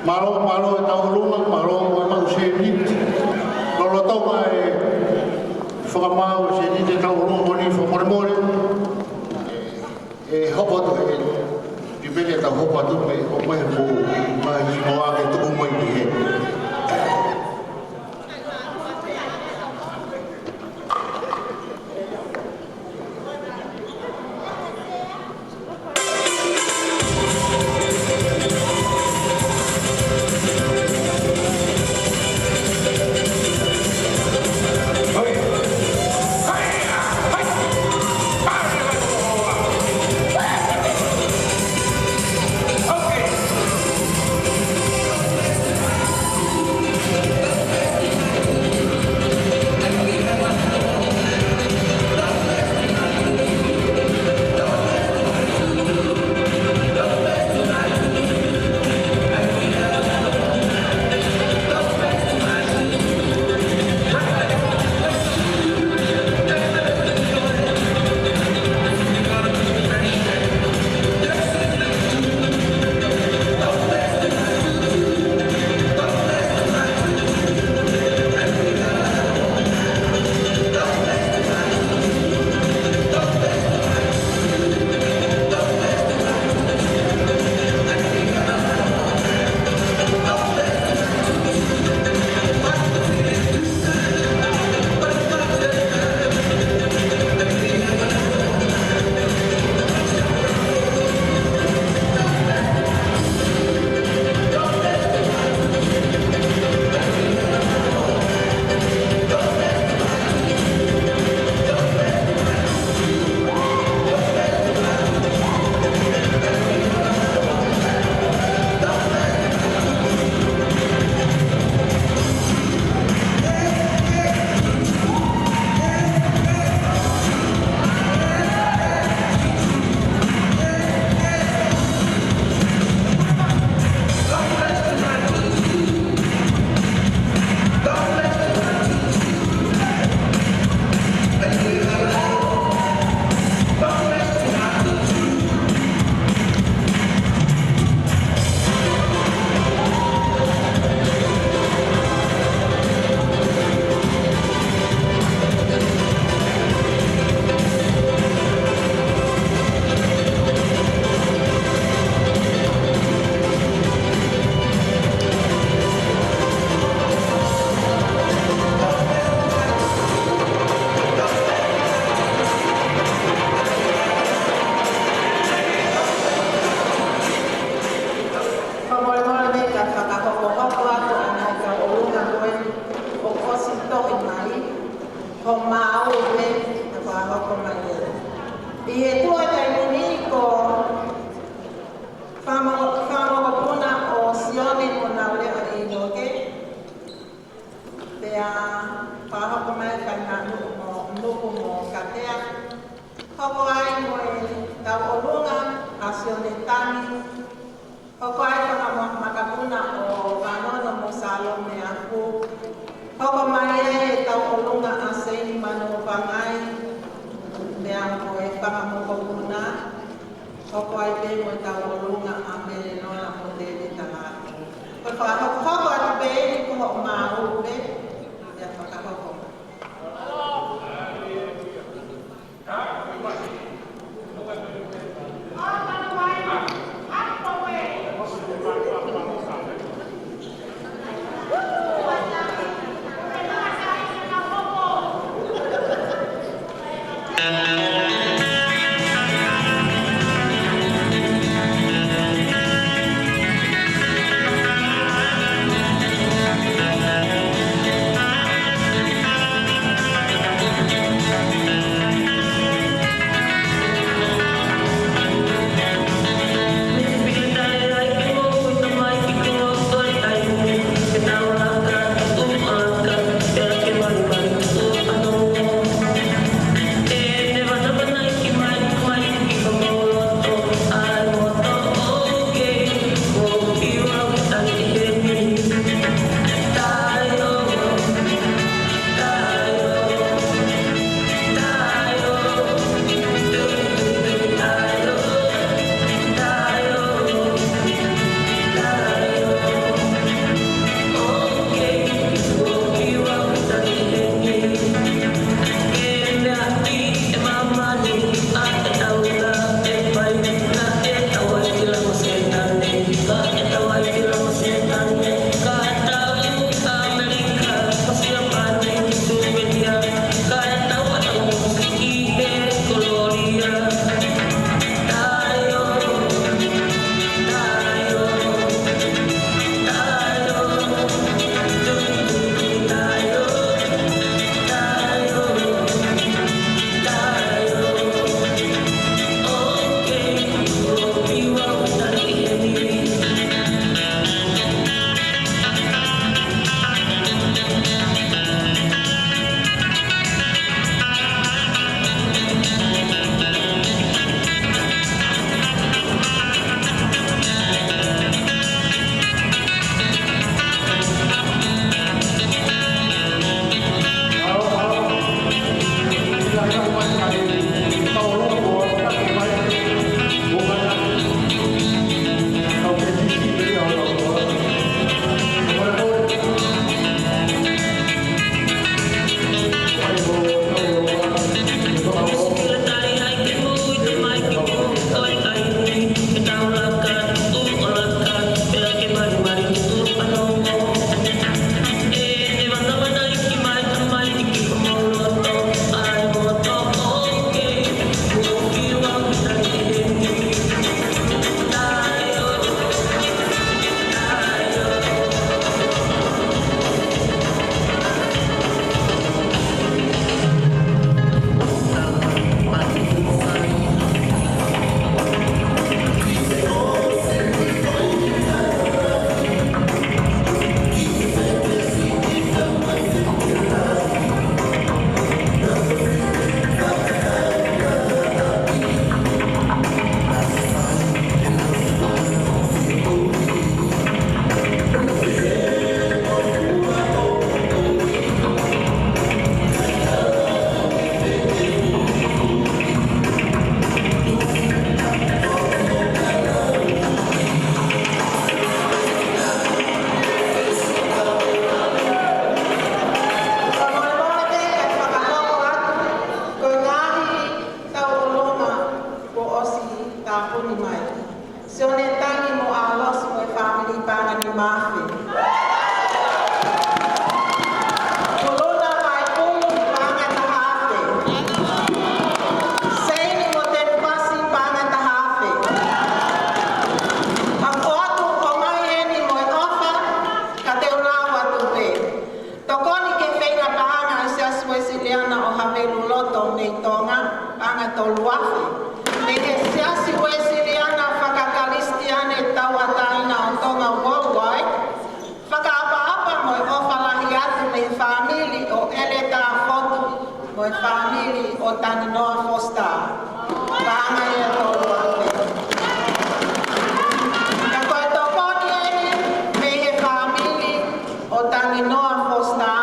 Mālō, mālō e tauʻolunga, mālō mo e maʻu sēniti. Lolotonga e fakamaau e sēniti e tauʻolunga ko eni, fakamolemole. ʻE hoko atu e, ʻi pene tau hoko atu pē, ʻo mai mo, mai mo ake tuku mai ki he. Fakamolemole mai ka fakahokohoko atu ʻa e tauʻolunga ko eni kuo ʻosi tohi mai, ko e maau pē naʻe fakahoko mai. ʻI he tuʻu ʻa e taimi ni ko e fakamoʻo-, fakamokopuna ʻo Sione Monaulea ʻInoke, pea fakahoko mai ʻe Fainanuku mo, Nuku mo Katea. Hoko ai mo e tauʻolunga ʻa Sione Tangi. Hoko ai fakamakapuna ʻo Vanono mo Salome Aku. Hoko mai e tauʻolunga ʻa Seini Mano Pangai, pea mo e fakamokopuna. Hoko ai pē mo e tauʻolunga ʻa Melenola mo Tēvita Laku. Ko e fakahokohoko atu pē eni ko hoʻo maau pē, pea fakahoko. Ni Mafi. Kuluna Vaipulu ni paʻanga ʻe taha afe. Seini mo Tenipasi paʻanga ʻe taha afe. Ka ko atu ʻo mai eni mo e ʻofa, ka te u lau atu pē. Tokoni ki he feinga paʻanga ʻa e Siasi Uēsiliana ʻo Haveluloto mei Tonga, paʻanga ʻe tolu afe. Mei he Siasi Uēsiliana Fakakalisitiane Tauʻatāina ʻo Tonga Worldwide, fakaʻapaʻapa mo e ʻofa lahi atu mei he fāmili ʻo ʻEletā Fotu mo e fāmili ʻo Tanginoa Foster, paʻanga ʻe tolu afe. Ka ko e tokoni eni mei he fāmili ʻo Tanginoa Foster,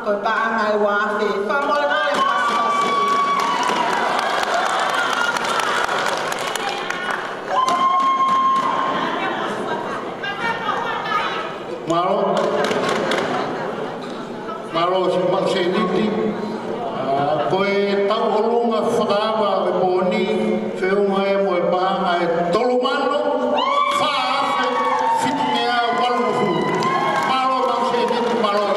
ko e paʻanga ʻe ua afe. Fakamolemole pasipasi. Mālō. Mālō siʻi Maʻu Sēniti. ʻA, ko e tauʻolunga fakaava ʻo e pō ni, feʻunga ia mo e paʻanga ʻe tolu mano, fā afe, fitu ngeau valungofulu. Mālō Maʻu Sēniti, mālō.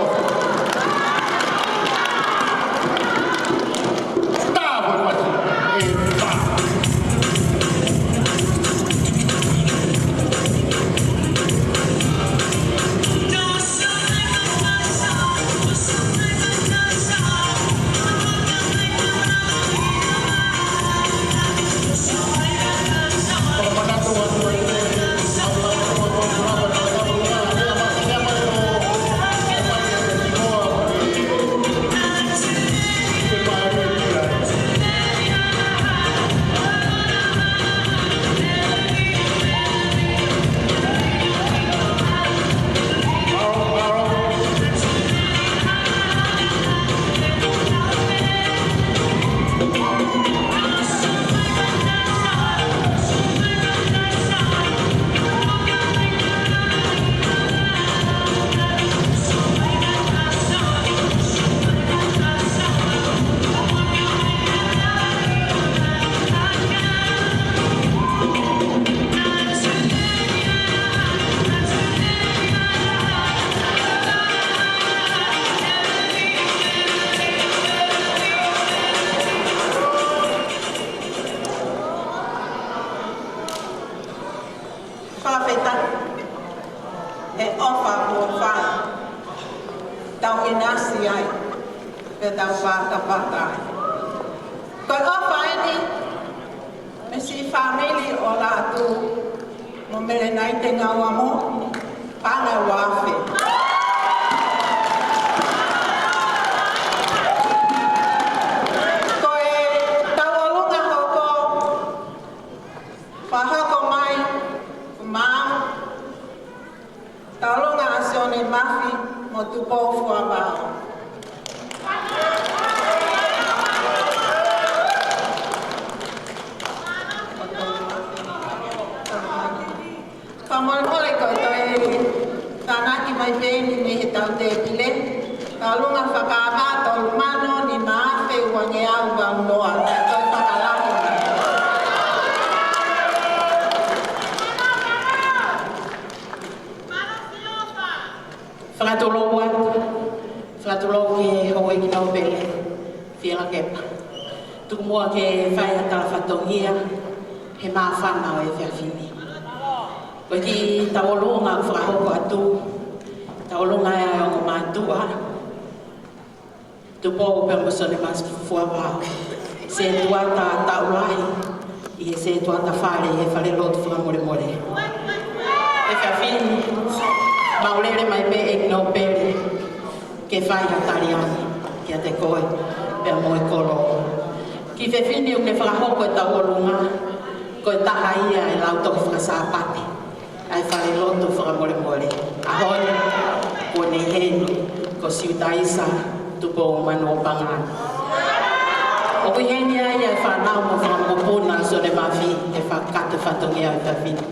Tā ko e pati. ʻE tā. Fakafetaʻi he ʻofa kuo fai. Tau ʻinasi ai, pea tau fakapata ai. Ko e ʻofa eni mei siʻi fāmili ʻo Lātū mo Melenaite Ngauamo, paʻanga ʻe ua afe. Ko e tauʻolunga hoko, fakahoko mai, ko Maʻu, tauʻolunga ʻa Sione Mafi mo Tupou Fuavao. Fakamolemole ko e toe tānaki mai pē eni mei he tautēpile. Tauʻolunga fakaava tolu mano nima afe ua ngeau valu noa, toe fakalahi mai. Fakatulou atu, fakatulou ki he houʻeiki nōpele, Fielakepa. Tuku muʻa ke fai ha tala fatongia he māfana ʻo e efiafi ni. Ko e kiʻi tauʻolunga ʻoku fakahoko atu, tauʻolunga ia ʻa e ongo mātuʻa, Tupou pea mo Sione Mafi Fuavao. Sētuata taʻu lahi ʻi he sētuata fale ʻi he falelotu fakamolemole. Efiafi ni, maʻulele mai pē ʻEiki Nōpele ke fai ha tali ange kiate koe pea mo e kolo. Kiʻi fefine ʻoku ne fakahoko e tauʻolunga, ko e taha ia e lau tohi fakasāpate ʻa e falelotu fakamolemole. ʻAho ni, kuo ne ʻi heni, ko Siutaisa Tupou Manuopanga. ʻOku ʻi heni ai ʻa e fānau mo e fanga mokopuna ʻo Sione Mafi, ʻe fakakakato e fatongia ʻo e efiafi ni.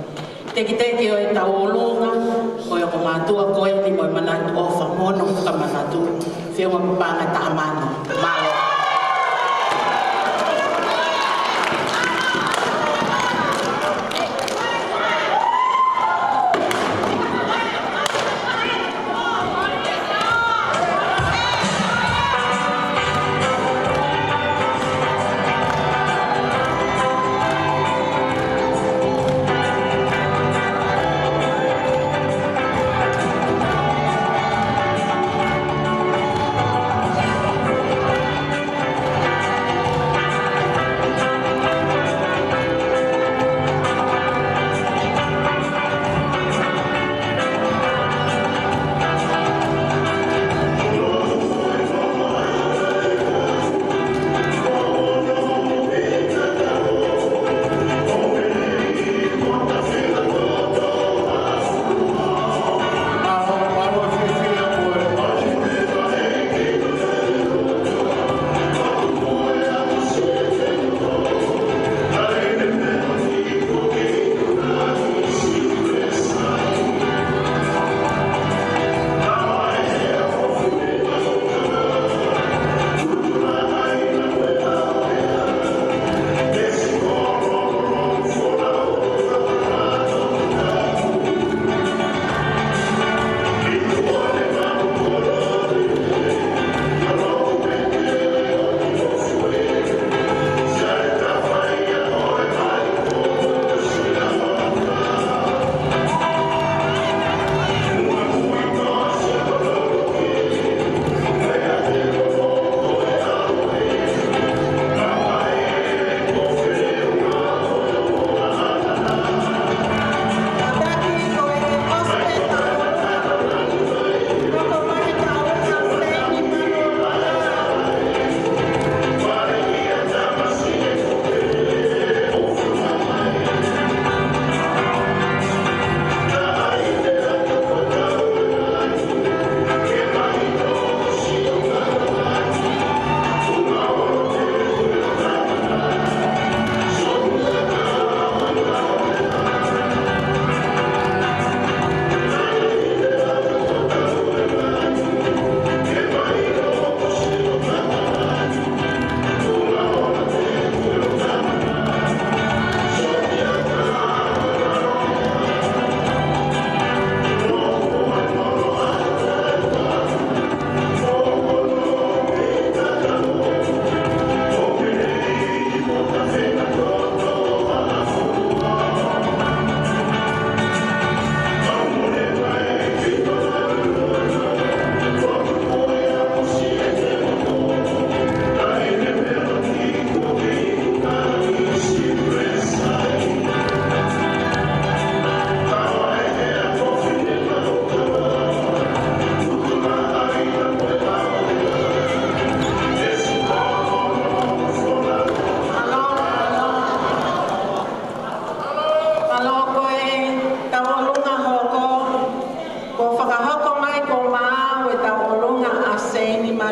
Tekiteki ʻo e tauʻolunga, ʻo e ongo mātuʻa ko eni mo e manatu ʻofa mo hono fakamanatu, feʻunga mo e paʻanga ʻe taha mano. Mālō.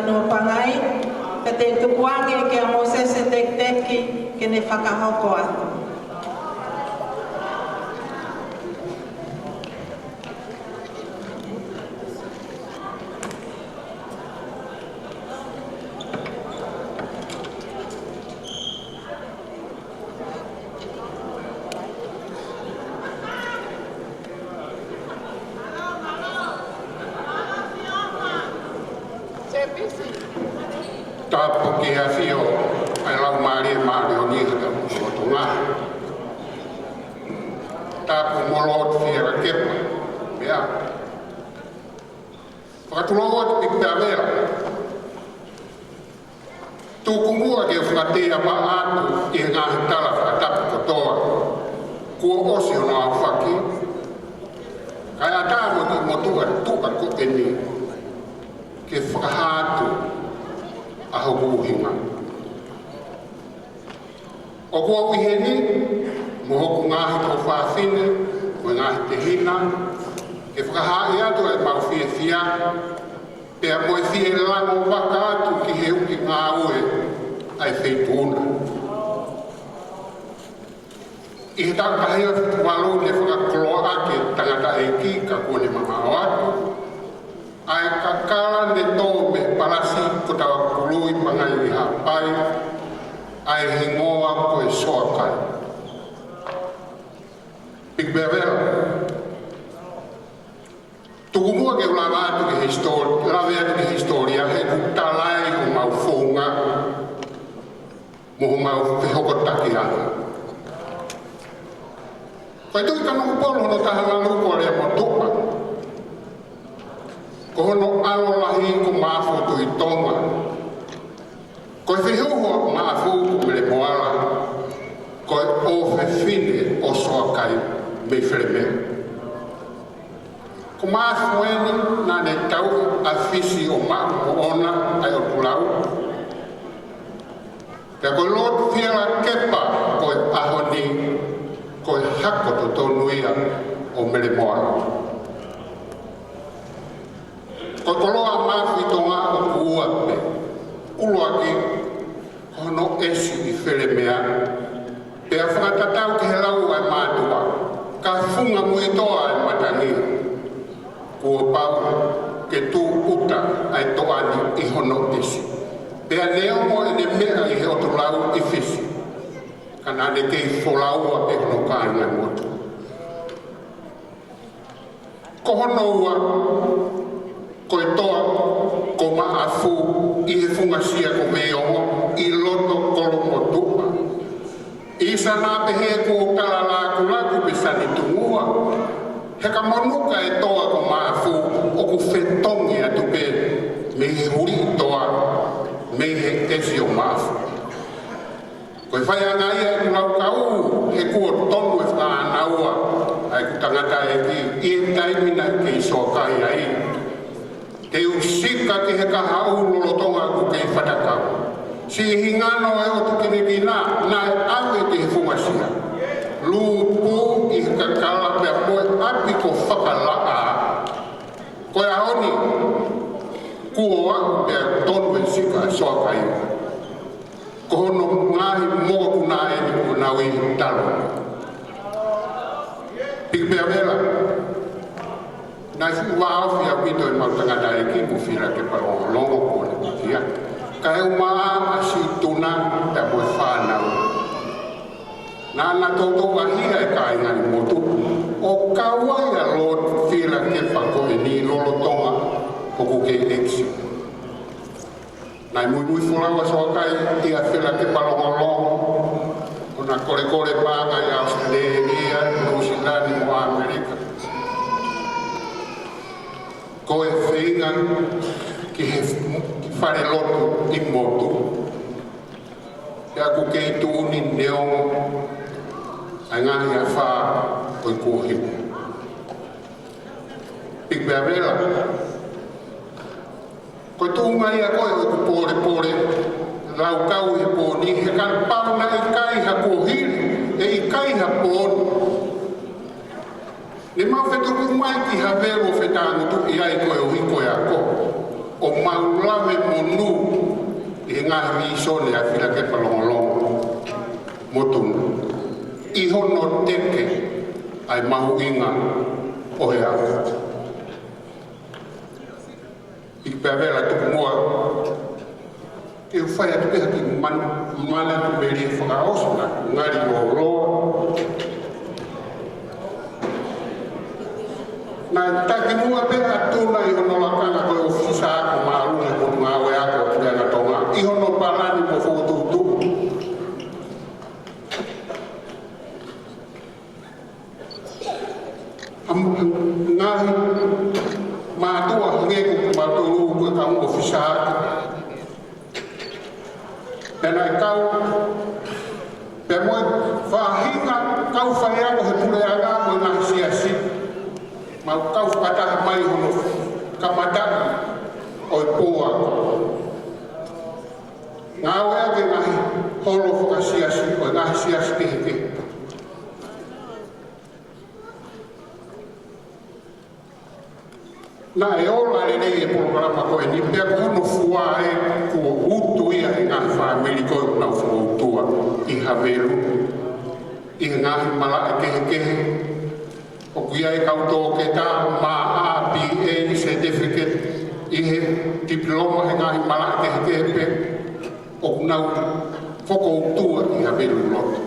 Nōpangai, ka te tukuange kia Mōsese Tekiteki ke ne fakahoko atu. Tapu ki he ʻafio ʻa e Laumālie Māʻoniʻoni ʻi hotau lotolotonga. Tapu mo Lord Fielakepa, meʻa. Fakatulou atu Piki Pea Vela. Tuku muʻa ke u fakateʻia atu ʻi he ngaahi tala fakatapu kotoa kuo ʻosi hono aofaki, kae ʻatā mo e kiʻi motuʻa tuʻa ko eni ke fakahā atu ʻa hoku ʻuhinga. ʻOku ou ʻi heni mo hoku ngaahi tuofāfine mo e ngaahi tehina ke fakahaaʻi atu ʻemau fiefia pea mo e fie lango vaka atu ki he uki ngāue ʻa e feituʻu na. ʻI he taʻu taha hiva fitu valu ne fakakoloaʻaki ʻe he tangataʻeiki ka kuo ne mamaʻo atu ʻa e kakala ne tō mei he palasi ko Tauakului Pangai ʻi Haʻapai, ʻa e hingoa ko e Soakai. Piki Pea Vela. Tuku muʻa ke u lave atu ki he hisitō-, lave atu ki he hisitōlia he ʻoku tala ai homau founga mo homau fehokotakiʻanga. Ko e Tuʻi Kanokupolu hono taha valu ko Aleamotuʻa. Ko hono ʻalo lahi ko Maʻafu Tuʻi Tonga. Ko e fehuhu ʻo Maʻafu ko Melemoala, ko e ʻofefine ʻo Soakai mei Felemea. Ko Maʻafu eni naʻa ne tauhi ʻa Fisi ʻo maʻu moʻona ʻa e ʻOtu Lau. Pea ko Lord Fielakepa ko e ʻaho ni, ko e hako totonu ia ʻo Melemoala. Ko e koloa Maʻafu ʻi Tonga ʻoku ua pē. ʻUluaki, ko hono ʻesi ʻi Felemea, pea fakatatau ki he lau ʻa e mātuʻa, ka funga muitoa ʻa e matangi, kuo pau ke tūʻuta ʻa e toʻa ni ʻi hono ʻesi. Pea neongo ʻene meʻa ʻi he ʻOtu Lau ʻi Fisi, ka naʻa ne kei folaua pē hono kāinga motu. Ko hono ua, ko e toa ko Maʻafu ʻi he funga sia ko Veiongo ʻi loto Kolomotuʻa. ʻI sana pehē kuo kala lakulaku pe sani tungua. He ka monuka e toa ko Maʻafu ʻoku fetongi atu pē mei he huliʻi toa, mei he ʻesi ʻo Maʻafu. Ko e fai ʻa ia ʻeku laukau, he kuo tonu e fānaua ʻa ʻeku tangataʻeiki ʻi he taimi naʻe kei Soakai ai. Te u sika ki he kahaʻu lolotonga ʻoku kei fatakau. Siʻi hingano e ʻotu kinekina naʻe ʻave ki he funga sia. Lūpū ʻi he kakala pea mo e ʻapi ko Fakalaʻā. Ko e ʻaho ni, kuo aʻu pea tonu e sika ʻa Soakai. Ko hono ngaahi mokopuna eni kuo nau ʻi he talo. Piki Pea Vela. Naʻe fuʻu vāofi ʻaupito ʻemau tangataʻeiki mo Fielakepa Longolongo kuo ne pekia. Kae ʻumaʻā ʻa Situna pea mo e fānau. Naʻa na toutou ʻaʻahi ʻa e kāinga ʻi motu. ʻO kau ai ʻa Lord Fielakepa ko eni lolotonga ʻoku kei ʻEkisi. Naʻe muimui folau ʻa Soakai ʻia Fielakepa Longolongo, ʻo na kolekole paʻanga ʻi ʻAositelēlia, Nuʻusila ni mo ʻAmelika. Ko e feinga ki he falelotu ʻi motu. Pea ʻoku kei tuʻu ni neongo ʻa e ngaahi afā ʻo e kuohili. Piki Pea Vela. Ko e tuʻunga ia ko ē ʻo ʻeku pōlepole, laukau he pō ni, he kapau naʻe ʻikai ha kuohili, ʻe ʻikai ha pō ni. Ne mau fetuku mai ki Havelu ʻo fetānutuʻi ai koeʻuhi ko e ako. ʻo mau lave monū ʻi he ngaahi vīsone ʻa Fielakepa Longolongo mo Tuna, ʻi hono teke ʻa e mahuʻinga ʻo e ako. Piki pē Vela Tukumoa, ke u fai atu pē ha kiʻi man-, manatu melie fakaʻosi, naʻe ngali lōloa. Naʻe taki muʻa pē ʻa Tuna ʻi hono lakanga ko e ʻōfisa ako māʻolunga ʻo e Potungāue Ako ʻo e Puleʻanga Tonga, ʻi hono palani mo fokotuʻutuʻu. ʻA e ngaahi mātuʻa hangē ko kimautolu ko e kau ʻōfisa ako. Pea naʻe kau, pea mo e faʻahinga kau faiako he puleʻanga mo e ngaahi siasi, mau kau fakataha mai hono kamataʻi ʻo e pō ako. Ngāueʻaki e ngaahi holo fakasiasi ʻo e ngaahi siasi kehekehe. Naʻe ola lelei e polokalama ko eni, pea ko hono fua ē kuo utu ia ʻe he ngaahi fāmili ko ē ʻoku nau fokoutua ʻi Havelu, ʻi he ngaahi malaʻe kehekehe. ʻOku ʻi ai e kau toketā, M A, B A certificate ʻi he tipiloma he ngaahi malaʻe kehekehe pē ʻoku nau fokoutua ʻi Havelu loto.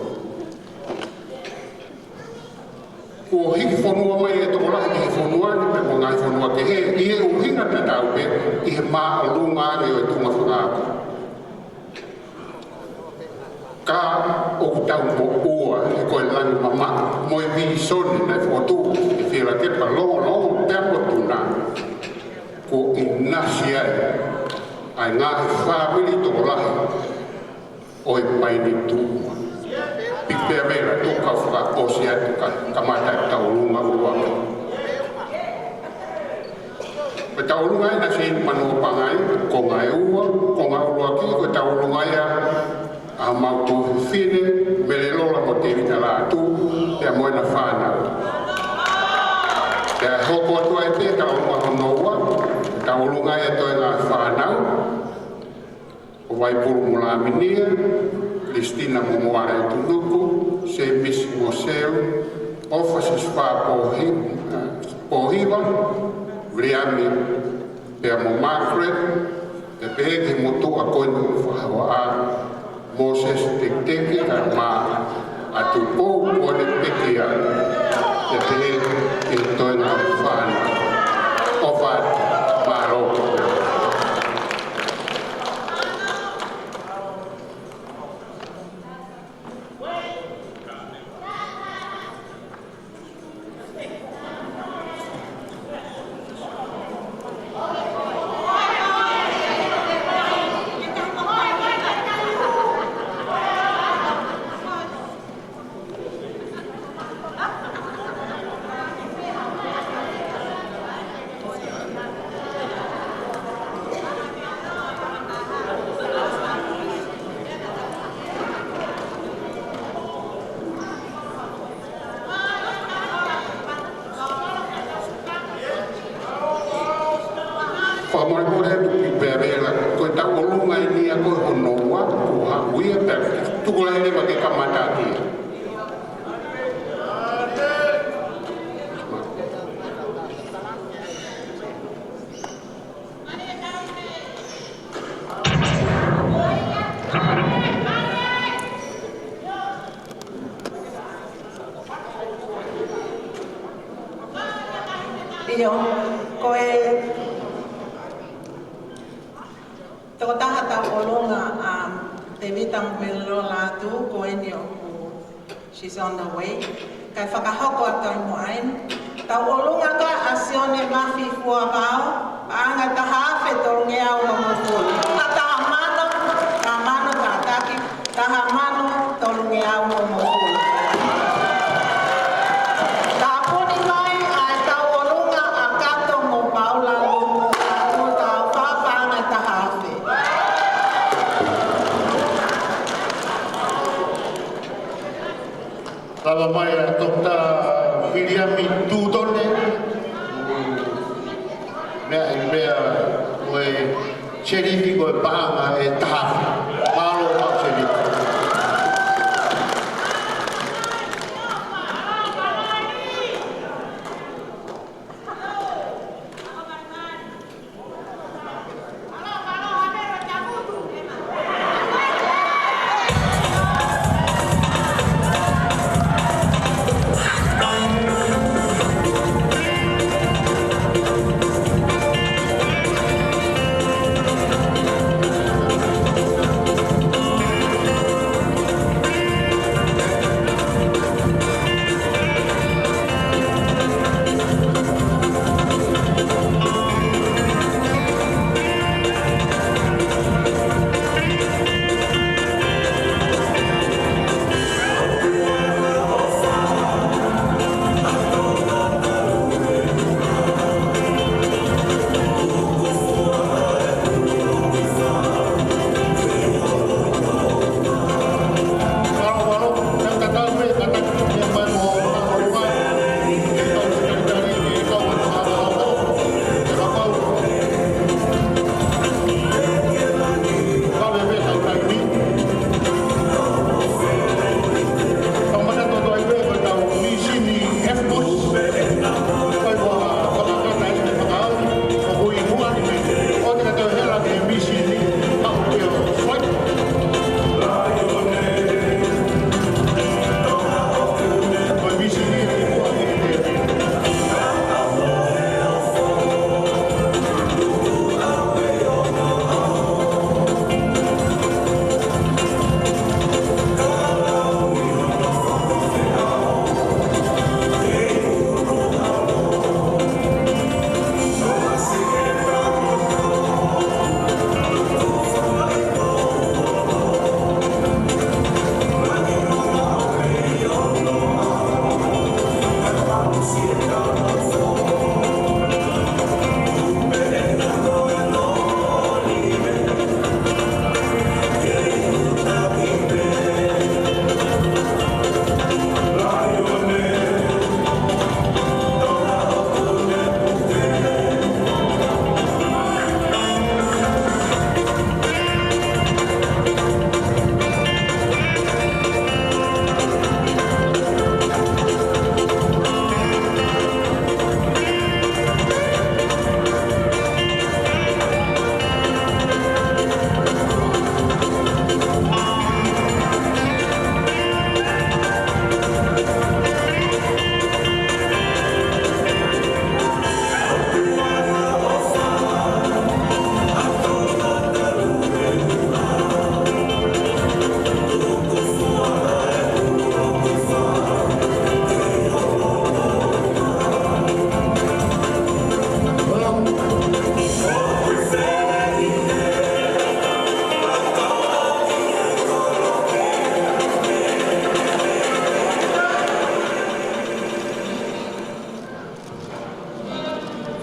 Kuo hiki fonua mai e tokolahi ki he fonua ni pea mo e ngaahi fonua kehe, ʻi he ʻuhinga tatau pē ʻi he māʻolunga ange ʻo e tuʻunga fakaako. Ka ʻoku tau moʻua he ko e langi mamaʻo mo e vīsone naʻe fokotuʻu ʻe Fielakepa Longolongo pea mo Tuna, kuo ʻinasi ai ʻa e ngaahi fāmili tokolahi ʻo e Paini Tuʻa. Piki pē Vela, tuku ke u fakaʻosi atu ka kamata e tauʻolunga ʻuluaki. Ko e tauʻolunga ʻena Seini Manuʻa Pangai, konga ʻe ua, konga ʻuluaki, ko e tauʻolunga ia ʻa Mautu Fifine, Mele Lola mo Tēvita Lātū, pea mo ʻena fānau. Pea hoko atu ai pē tauʻolunga hono ua, tauʻolunga ia ʻa e toenga fānau, ʻo Vaipulu mo Laminia, Christina mo Moale Tunuku, Semisi mo Seu, ʻOfa Sisifā Pohi-, Pohiva, Viliami pea mo Margaret, pea pehē ki he motuʻa ko eni ʻoku fakahohaʻa, Moses Tekiteki, kae ʻumaʻā ʻa Tupou Kuone Pekia, pea pehē ki he toenga fānau. ʻOfa atu, mālō. Fakamolemole atu ki Pēvela, ko e tauʻolunga eni ia ko hono ua, kuo haʻu ia pea tuku lahi leva ke kamata atu ia. ʻIo, ko e tokotaha tauʻolunga ʻa Tēvita mo Mele Lola Lātū, ko eni ʻoku She's on the way. Kae fakahoko atu ai mo ʻeni. Tauʻolunga ko ia ʻa Sione Mafi Fuavao, paʻanga ʻe taha afe tolungeau hongofulu. Ka taha mano, taha mano kātaki, taha mano tolungeau hongofulu. Tāpuni mai ʻa e tauʻolunga ʻa Kato mo Paula Lumu, ʻa Tutaofa, paʻanga ʻe taha afe. Lava mai ʻa Toketā Viliami Tutone, M ʻI he meʻa ko e selifi ko e paʻanga ʻe taha. Mālō, mālō selifi.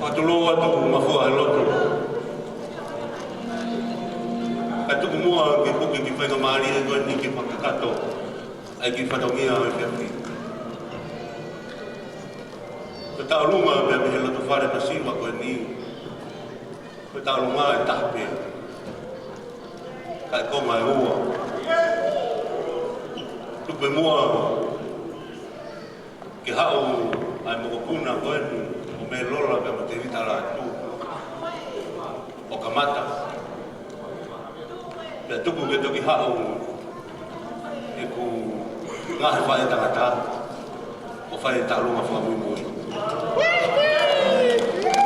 Fakatulou atu mafua he lotu. Kae tuku muʻa ke puke ki he faingamālie ko eni ke fakakakato ʻa e kiʻi fatongia ʻo e efiafi. Ko e tauʻolunga pea mei he loto fale masiva ko eni, ko e tauʻolunga ʻe taha pē, kae konga ʻe ua. Tuku muʻa ke haʻu ʻa e mokopuna ko eni ʻo Mele Lola pea mo Tēvita Lātū ʻo kamata. Pea tuku ke toki haʻu ʻeku ngaahi faʻētangata ʻo fai e tauʻolunga fakamuimui.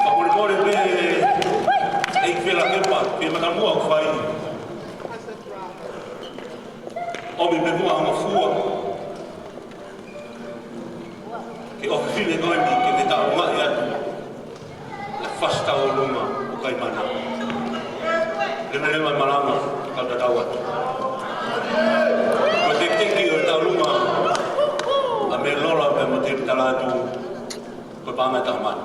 Fakamolemole pē ʻEiki Fela Kepa, pea matamuʻa ʻoku fai. ʻOmi pē muʻa ha ngofua ki he ʻofefine ko eni ke ne tauʻolungaʻi atu ʻa e fasi tauʻolunga ʻo Kaimana. Leveleva e malanga, kau tatau atu. Ko e tekiteki ʻo e tauʻolunga ʻa Mele Lola pea mo Tēvita Lātū, ko e paʻanga ʻe taha mano.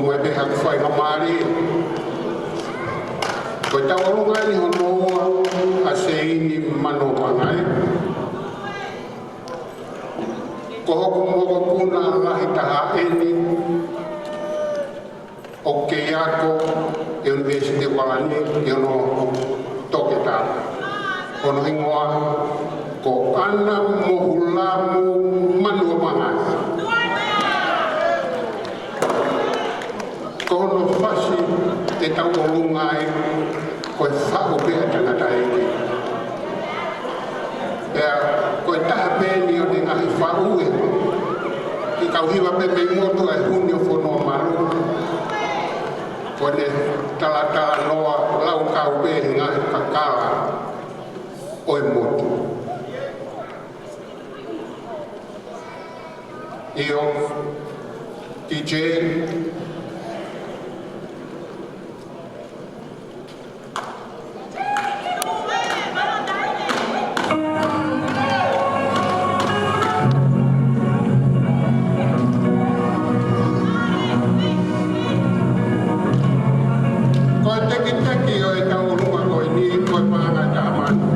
Mai pē haku faingamālie. Ko ʻetau ʻolunga ʻeni hono ua ʻa Seini Manuapangai. Ko hoku mokopuna lahi taha ʻeni ʻoku kei ako ʻi he ʻUnivēsiti Okalani, ʻi hono toketā. Ko hono hingoa ko ʻAna Mohuʻalamu Manuapangai. Ko hono fasi ʻetau ʻolunga ē, ko e faʻu pē ʻa e tangataʻeiki. Pea ko e taha pē ʻeni ʻo e ngaahi faʻu ē, ʻi he kau hiva pē mei motu ʻa e Huni ʻo Fonuamalu. Ko ʻene talatalanoa laukau pē he ngaahi kakala ʻo e motu. ʻIo, D J. Ko e tekiteki ʻo ʻetau ʻolunga ko ʻeni, ko e paʻanga ʻe taha mano.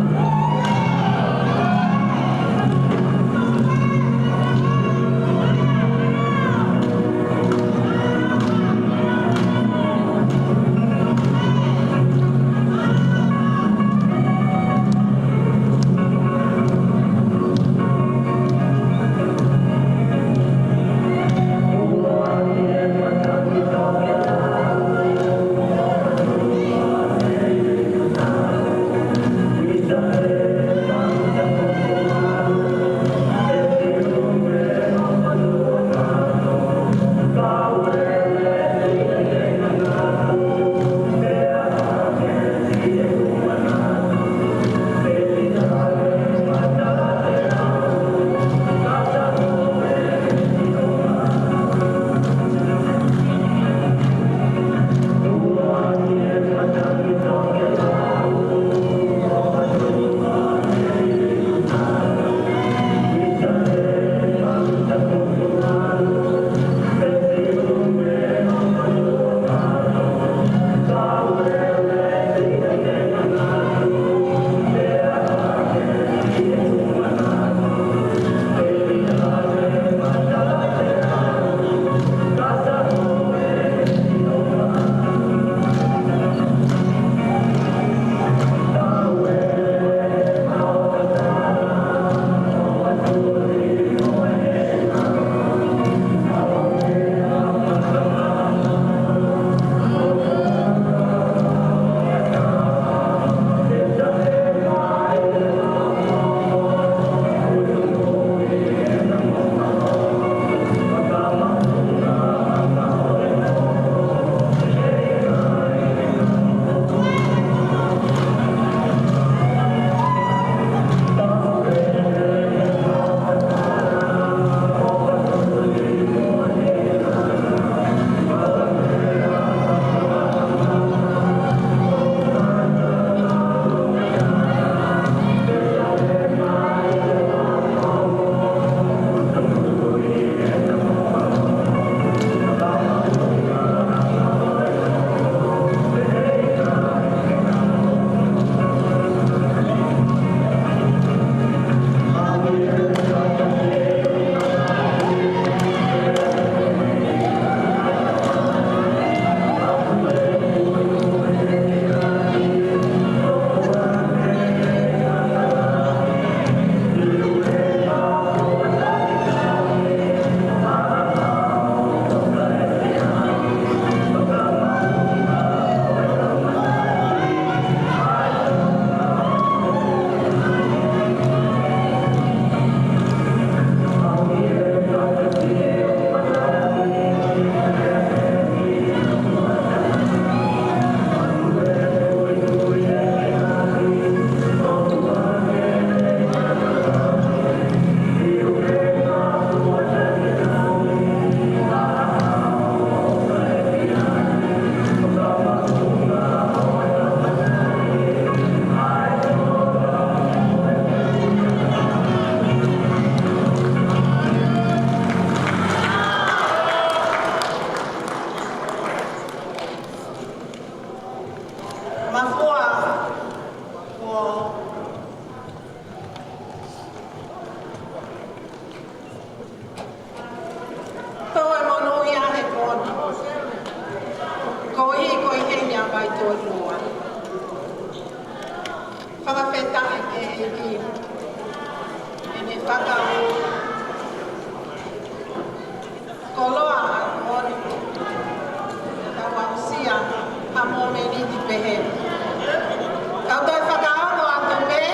Tau toe fakaongo atu pē,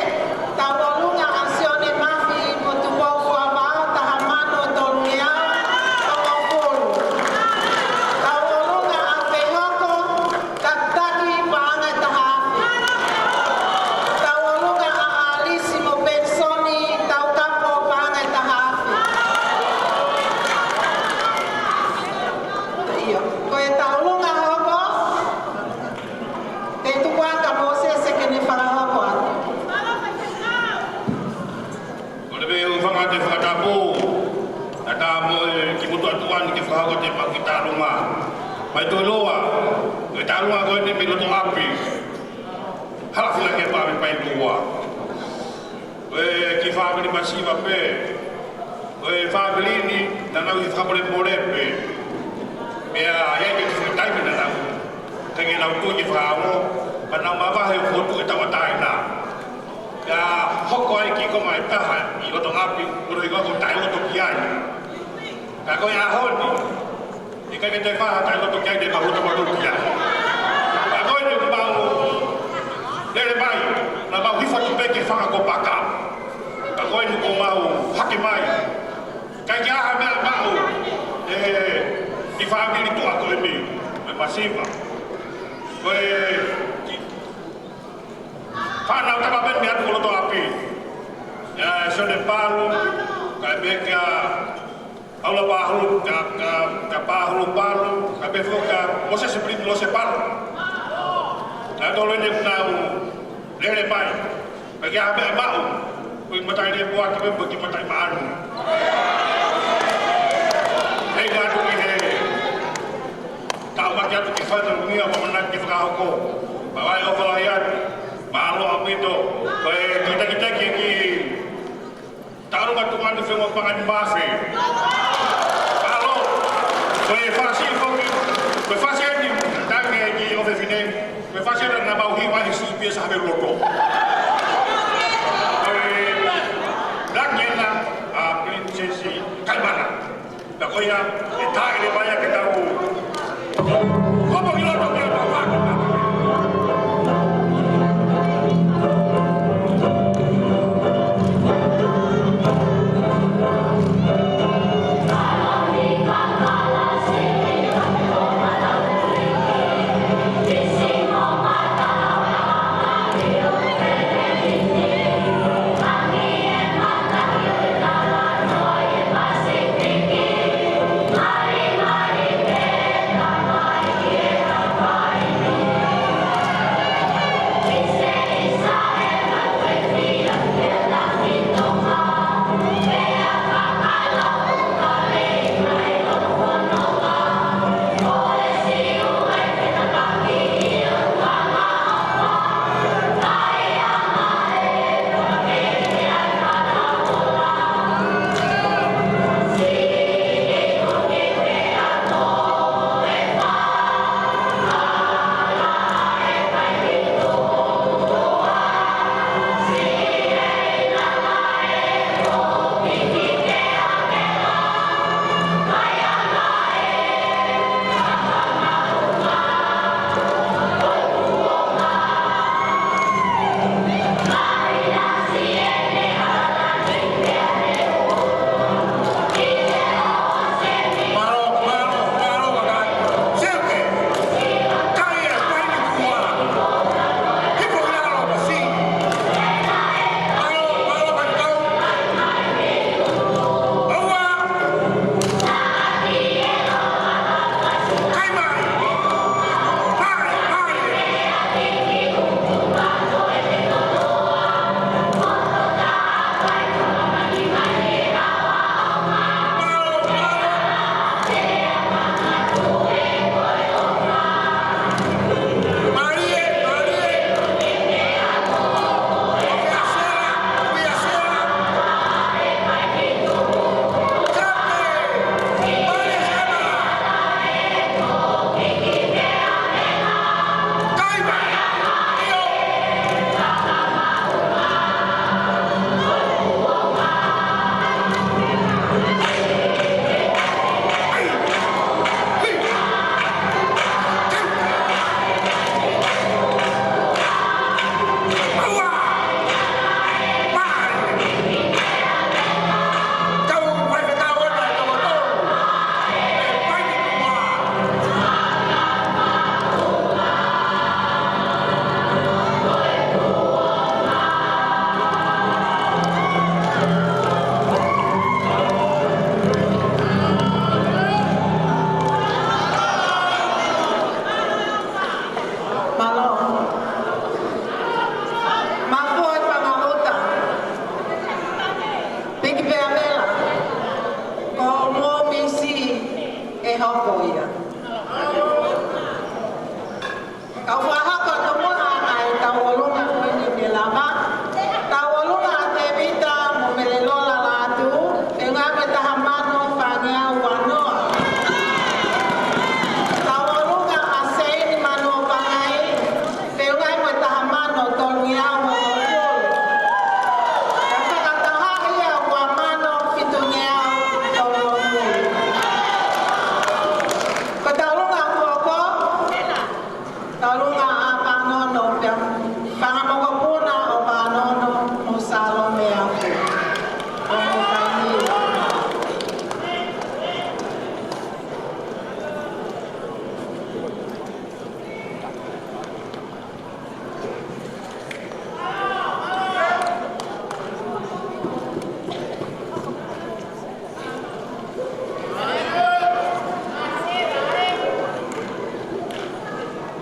tauʻolunga ʻa Sione Mafi mo Tupou Fuavao, taha mano tolungeau hongofulu. Tauʻolunga ʻa Feihoko Takitaki, paʻanga ʻe taha afe. Tauʻolunga ʻa ʻAlisi mo Penisoni Taukapo, paʻanga ʻe taha afe. ʻIo, ko e tauʻolunga hoko, te u tuku atu kia Mōsese ke ne fakahoko atu. Ko e pehē ʻoku ou fakaʻatā e fakatapu, ʻatā mo e kiʻi motuʻa tuʻa ni ke fakahoko atu ʻemau kiʻi tauʻolunga. Mai Toiloa, ko e tauʻolunga ko eni mei loto ʻapi. Hala fila ke pā me pai tua. Ko e kiʻi fāmili masiva pē. Ko e fāmili ni, naʻa nau ʻi he fakamolemole pē. Pea ʻi ai pē kiʻi taimi naʻa nau, ka ke nau tui ke fakaongo, pea nau mavahe ʻo fotu e tauʻatāina. Pea hoko ai kiʻi konga ʻe taha ʻi loto ʻapi, ko e ʻuhinga ko e taʻeloto ki ai. Ka ko e ʻaho ni, ʻikai ke toe fai ha taʻeloto ki ai, te mau loto malu ki ai. Ka ko eni ʻoku mau lele mai, naʻa mau hifo atu pē ki he fanga ko Paka. Ka ko eni ʻoku mau hake mai. ʻIkai ke ʻi ai ha meʻa maʻu, ē, ʻi he fāmili tuʻa ko eni, ʻe masiva. Ko e fānau tama pē mei atu ko loto ʻapi. ʻIa Sione Palu, kae pehē kia Paula Palu, kia, kia, kia Palu Palu, kae pehē foki kia Mōsese Pilinilose Palu. Naʻa tolu eni ʻoku nau lele mai. ʻIkai ke ʻi ai ha meʻa maʻu, ko e mataʻi lepoaki pē mo e kiʻi mataʻi maʻanu. Hei, ka atu ki he, tau maki atu ki he fatongia, ʻoku ʻamanaki ke fakahoko. Pea ʻoku ou fakaʻamu atu, mālō ʻaupito, ko e kiʻi takitaki ki he tauʻolunga tuʻa ni, Fenua Pangani Mafe. Mālō, ko e fasi foki, ko e fasi eni, tangi ki he ʻofefine. Ko e fasi ena naʻa mau hiva he C B S Haveloto. Ko e tangi ena ʻa Princess Kaimana. Pea ko ia, ʻe tā ʻene vai ʻa ke tau. Hopo ki loto ki he tau faka.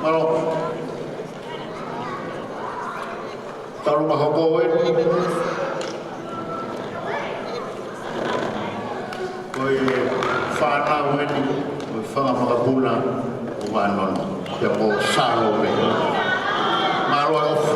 Mālō. Talu mahoko eni. Ko e fānau eni, ko e fanga makapuna ʻo Vanono. Pea mo Salome. Mālō e ʻofa.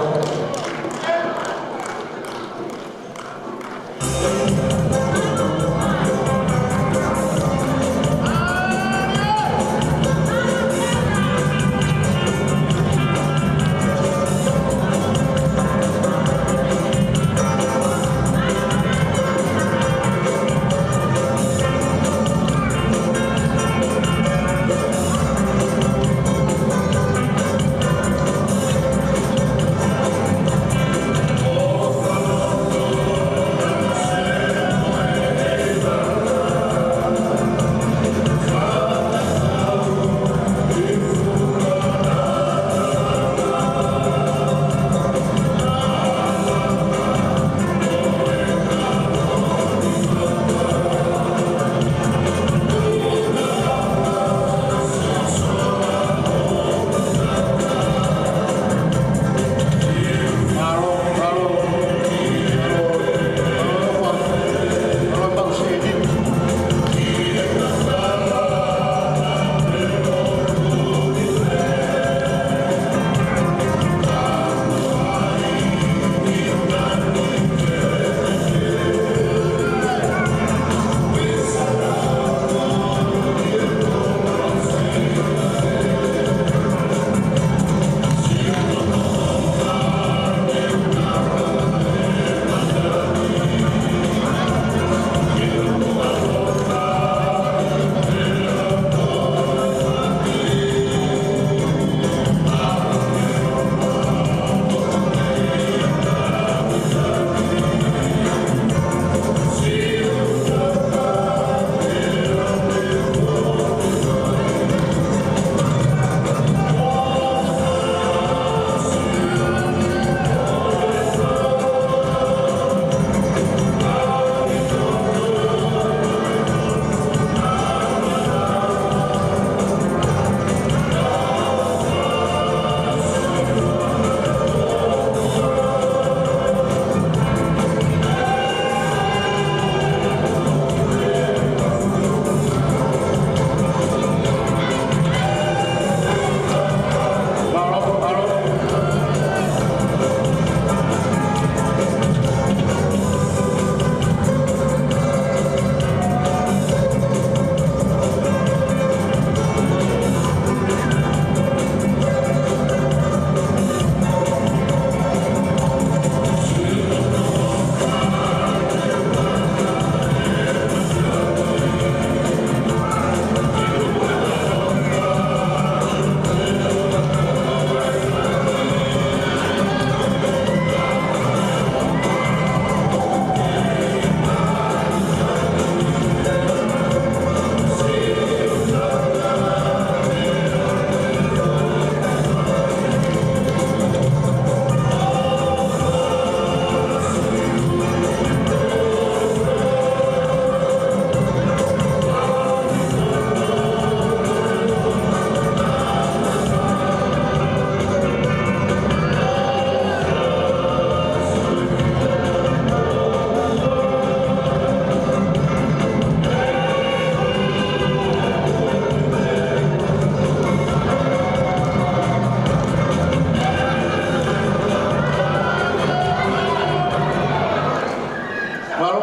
Mālō.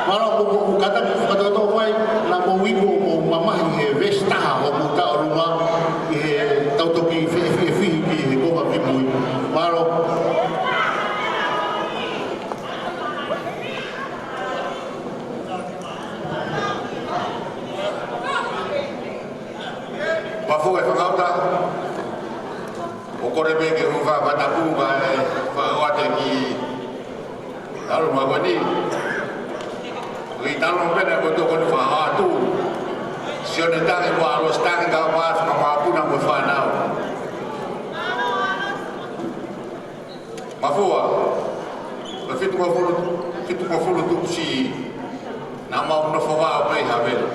Mālō, ko, ko, ko kātaki fakataha mai, naʻa mou iku ʻo mou mamahi he veesi taha ʻo mou taʻolunga ʻi he tau toki feʻefiʻefihi ki he konga kimui. Mālō. Mafua e fakaʻuta. ʻOku ou kole pē ke u fakatapu kae fakaʻoatu ki Talo ma ko ni. Ui talo pena ko toko ni fa atu. Sione Tangi mo ʻAlosi Tangi ka pa fakamakapuna mo e fānau. Mafua. Ko e fitungofulu, fitungofulu tuʻusi. Naʻa mau nofo vao pē ʻi Havelu.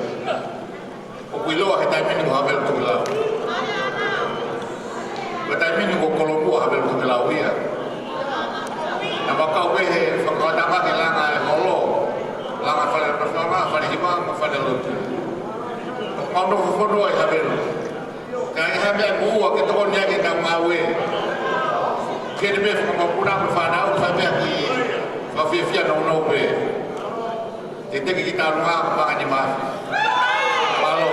ʻIloa he taimi ni ko Havelu Tokelau. Ko e taimi ni ko Kolomua Havelu Tokelau ia. Naʻa ma kau pē he fakaʻatā ke langa e holo, langa fale, langa fale hiva, mo fale lotu. Mau nofo fonua ʻi Havelu. Ka ʻi ai ha meʻa ʻoku ua ke tokoni ai ke tau ngāue. Ke ne pē fakamapuna mo e fānau, fai pē ki fakafiefia nounou pē. Te teki ki talu ngā pangani mafi. Mālō.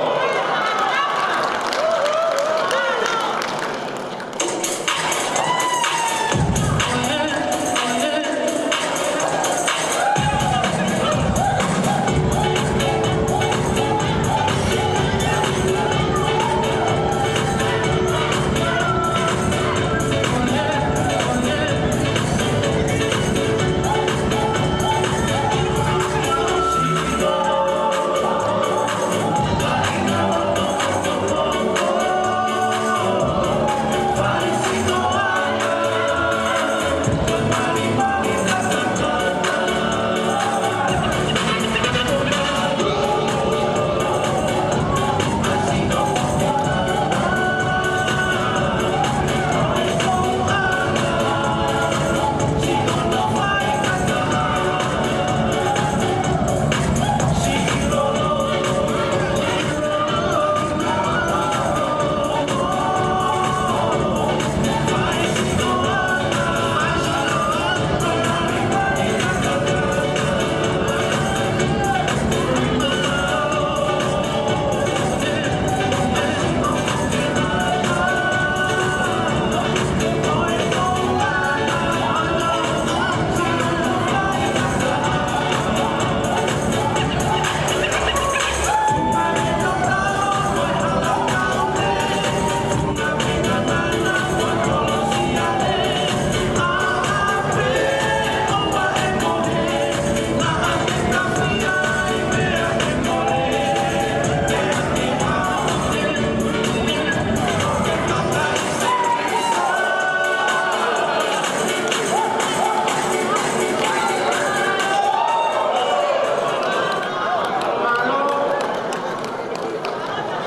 Mālō.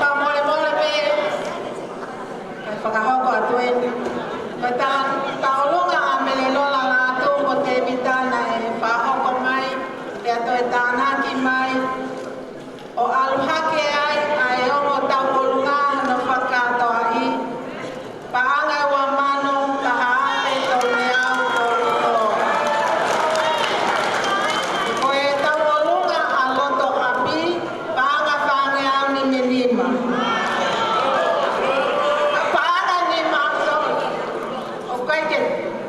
Fakamolemole pē, kae fakahoko atu eni. Ko e ta-, tauʻolunga ʻa Melelola Lātū mo Tēvita naʻe fakahoko mai, pea toe tānaki mai. ʻO ʻalu hake ai ʻa e ongo tauʻolunga hono fakakātoaʻi. Paʻanga ʻe ua mano, taha afe tolungeau tolu noa. Ko e tauʻolunga ʻa Lotoʻapi, paʻanga fāngeau nima nima. Paʻanga nima, sorry. ʻOku ʻikai ke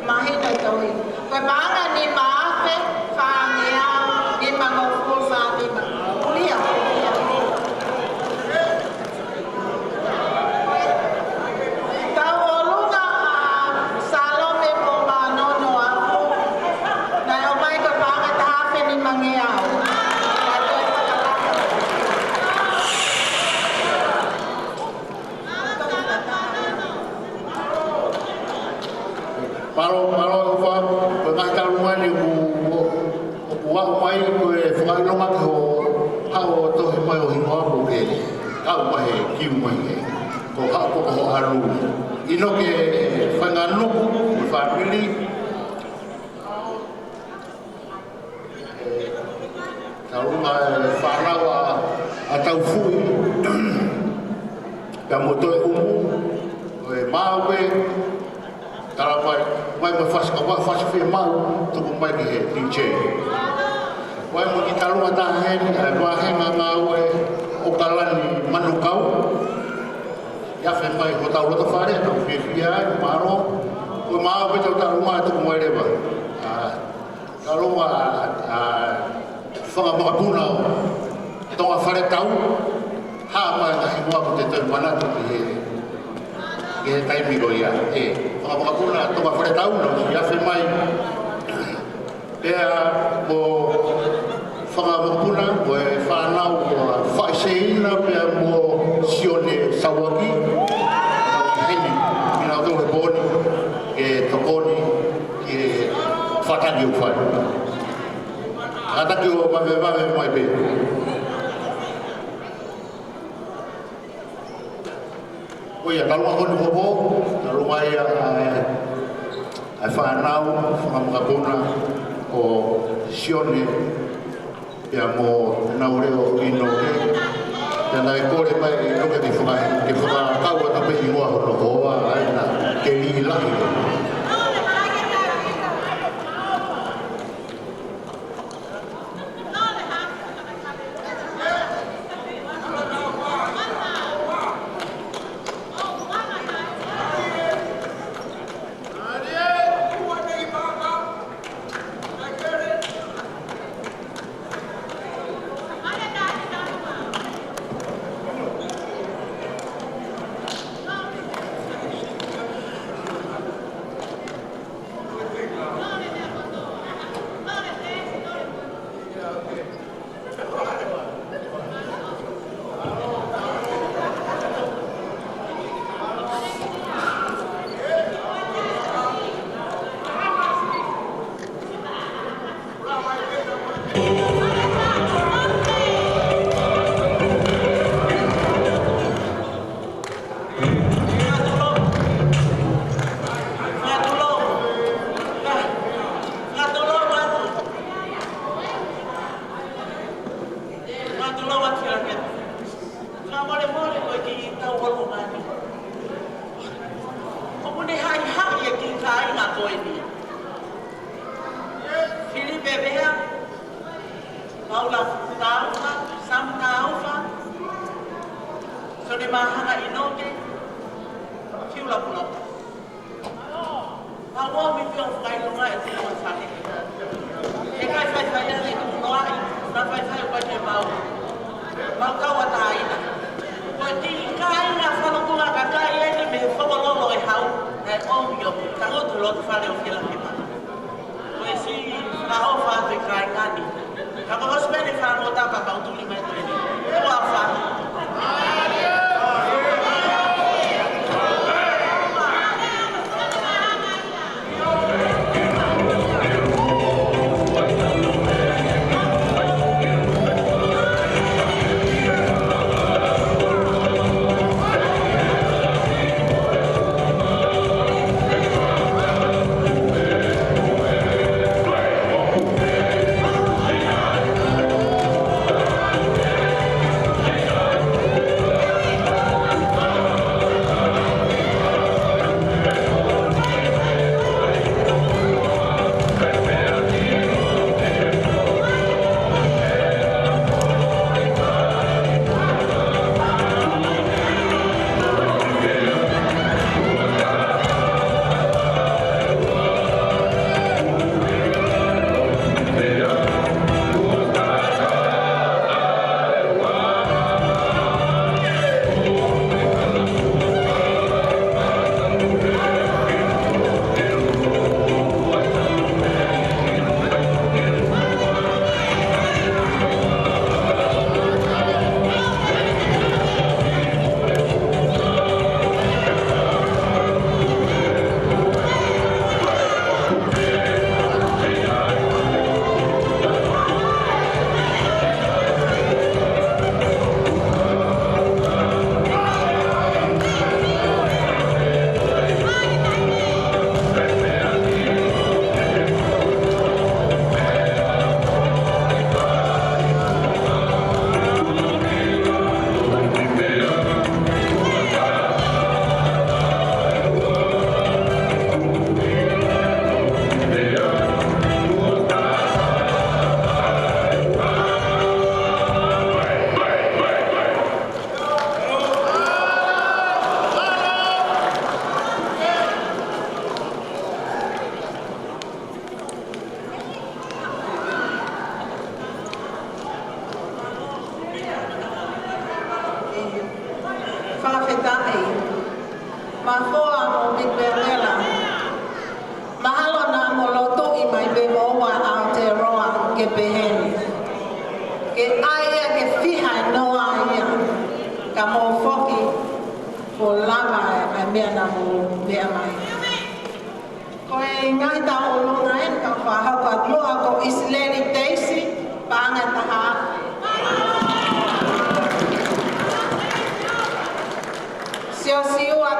mahino e tohi. Ko e paʻanga nima afe fāngeau nimangofulu mā nima. Kulia. Tauʻolunga ʻa Salome mo Manono Afu. Naʻe ʻomai ko e paʻanga taha afe nimangeau. Mālō, mālō ʻOfa, ko e ngaahi tauʻolunga ni ʻoku, ʻoku aʻu mai ko e fakaʻilonga ki hoʻo haʻu ʻo tohi mai ho hingoa mo ke kau mai he kiu mai he. Ko haʻu ko ho halu. ʻInoke Fainganuku, mo e fāmili. Tauʻolunga e fānau ʻa, ʻa Taufuʻi. Pea mo Toeʻumu, ʻo e maau pē, tala mai, mai mo e fasi, ka ua fasi fie mau, tuku mai ki he D J. Mai mo e kiʻi tauʻolunga taha heni, ʻa e vāhenga ngāue ʻo Kalani Manukau. ʻI he afe mai hotau loto fale, tau fiefia ai, mālō. Ko e maau pē ʻetau tauʻolunga tuku mai leva. ʻA, Taloa, ʻa, fanga makapuna ʻo Tonga Faletau, hā mai ngaahi hingoa ko te tau manatu ki he, ki he taimi ko ia. ʻE, fanga makapuna Tonga Faletau, naʻa nau afe mai. Pea mo fanga makapuna, mo e fānau, mo Faisēina, pea mo Sione Sauaki. Heni, ʻi nau tau he pōni, ke tokoni, ke fakataki ʻo fai. Fakataki ʻo vave, vave mai pē. Ia, kaunga ko eni ko Pō, kaunga ia ʻa e, ʻa e fānau fakamakapuna ko Sione, ia mo Nauleo ʻInoke. Ia naʻe kole mai ʻe ʻInoke ke faka-, ke fakakau atu pē hingoa hono hoa, ʻa ia naʻe keli lahi. Fakamolemole ko e kiʻi tau ʻolunga ni. ʻOku ne haʻihaʻi e kiʻi kāinga ko eni. Filipe Vea, Paula Taufa, Sam Taufa, Sone Mahanga ʻInoke, Fiula Puloka. Pau ʻomi pē ʻo fakaʻilonga e tuʻunga fale. ʻE ʻikai faifai ange ʻi tuʻu noaʻi, naʻe faifai ʻo pake mau. Mau kau ʻa taina. Ko e kiʻi kāinga Falukunga kakai eni mei he Fokololo ʻe Hau, naʻe ʻomi ʻo tangutu lotu fale ʻo Fielakepa. Ko e siʻi fakaʻofa atu e kāinga ni. Ka ko e ʻosi pē ʻene fānau tapa kau tuli mai ko eni. Tuʻa fā. Fakafetaʻi. Mafoa mo Big Bell Vela. Mahalo naʻa mo lotuʻi mai pē mo ua ʻa Aotearoa ke pehē ni. Ke ʻai ia ke fiha e noa ia. Ka mou foki, kuo lava e, e meʻa naʻa mou meʻa mai. Ko e ngaahi tauʻolunga eni ka fakahoko atu muʻa ko ʻIsileli Teisi, paʻanga ʻe taha afe. Siosiua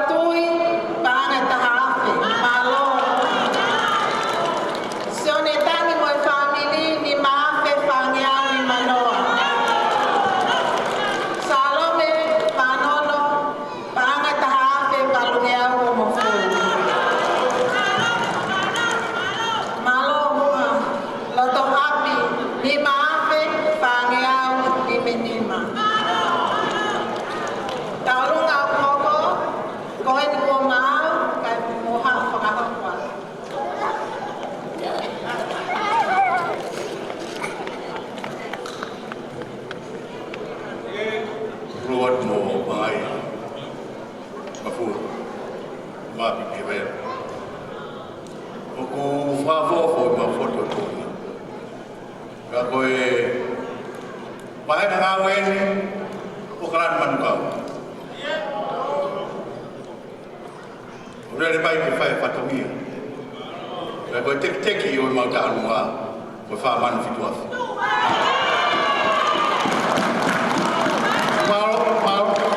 ʻOkalani Manukau. ʻO lele mai ke fai fatongia. Pea ko e tekiteki ʻo e mau taʻu noa, ko e fā mano fitu afe. Mālō, mālō.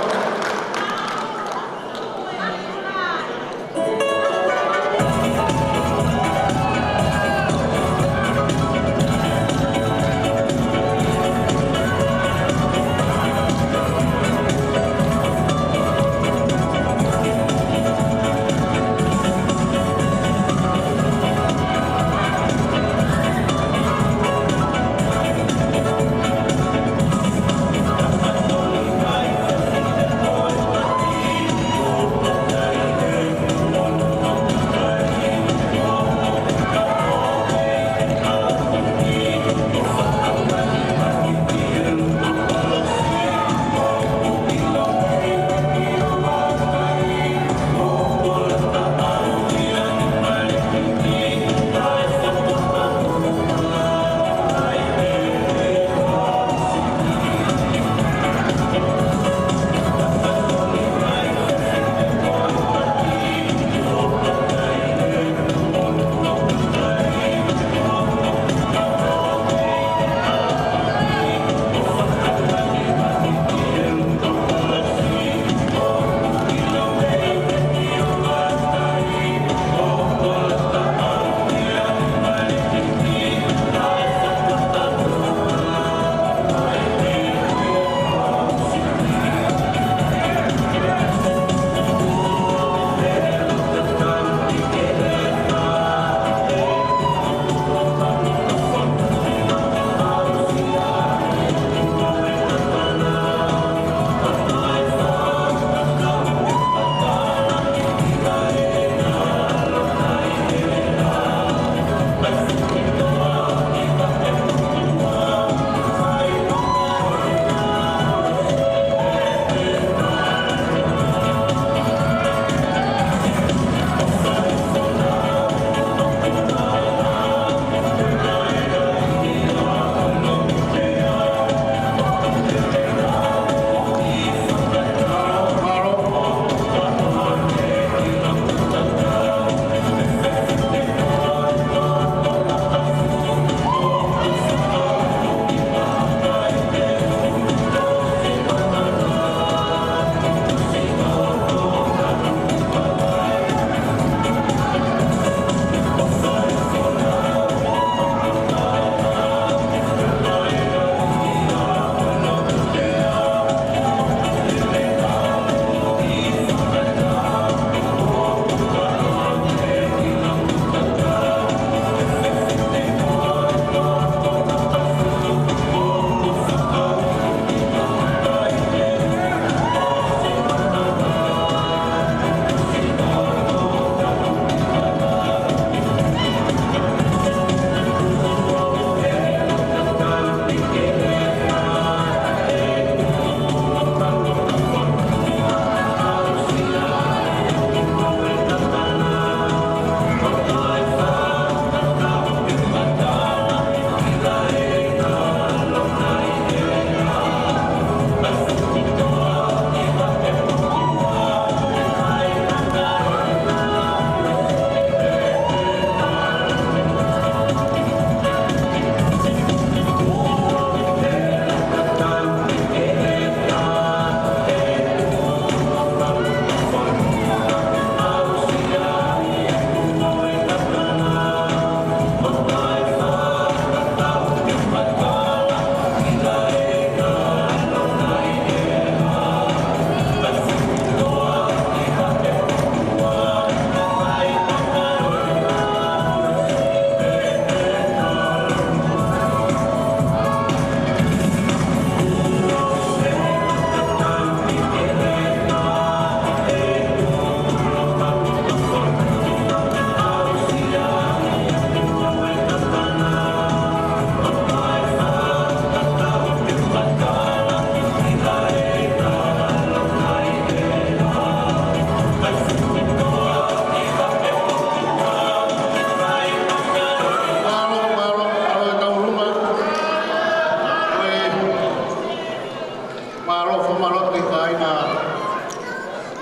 Mālō, fakamālō ki he kāinga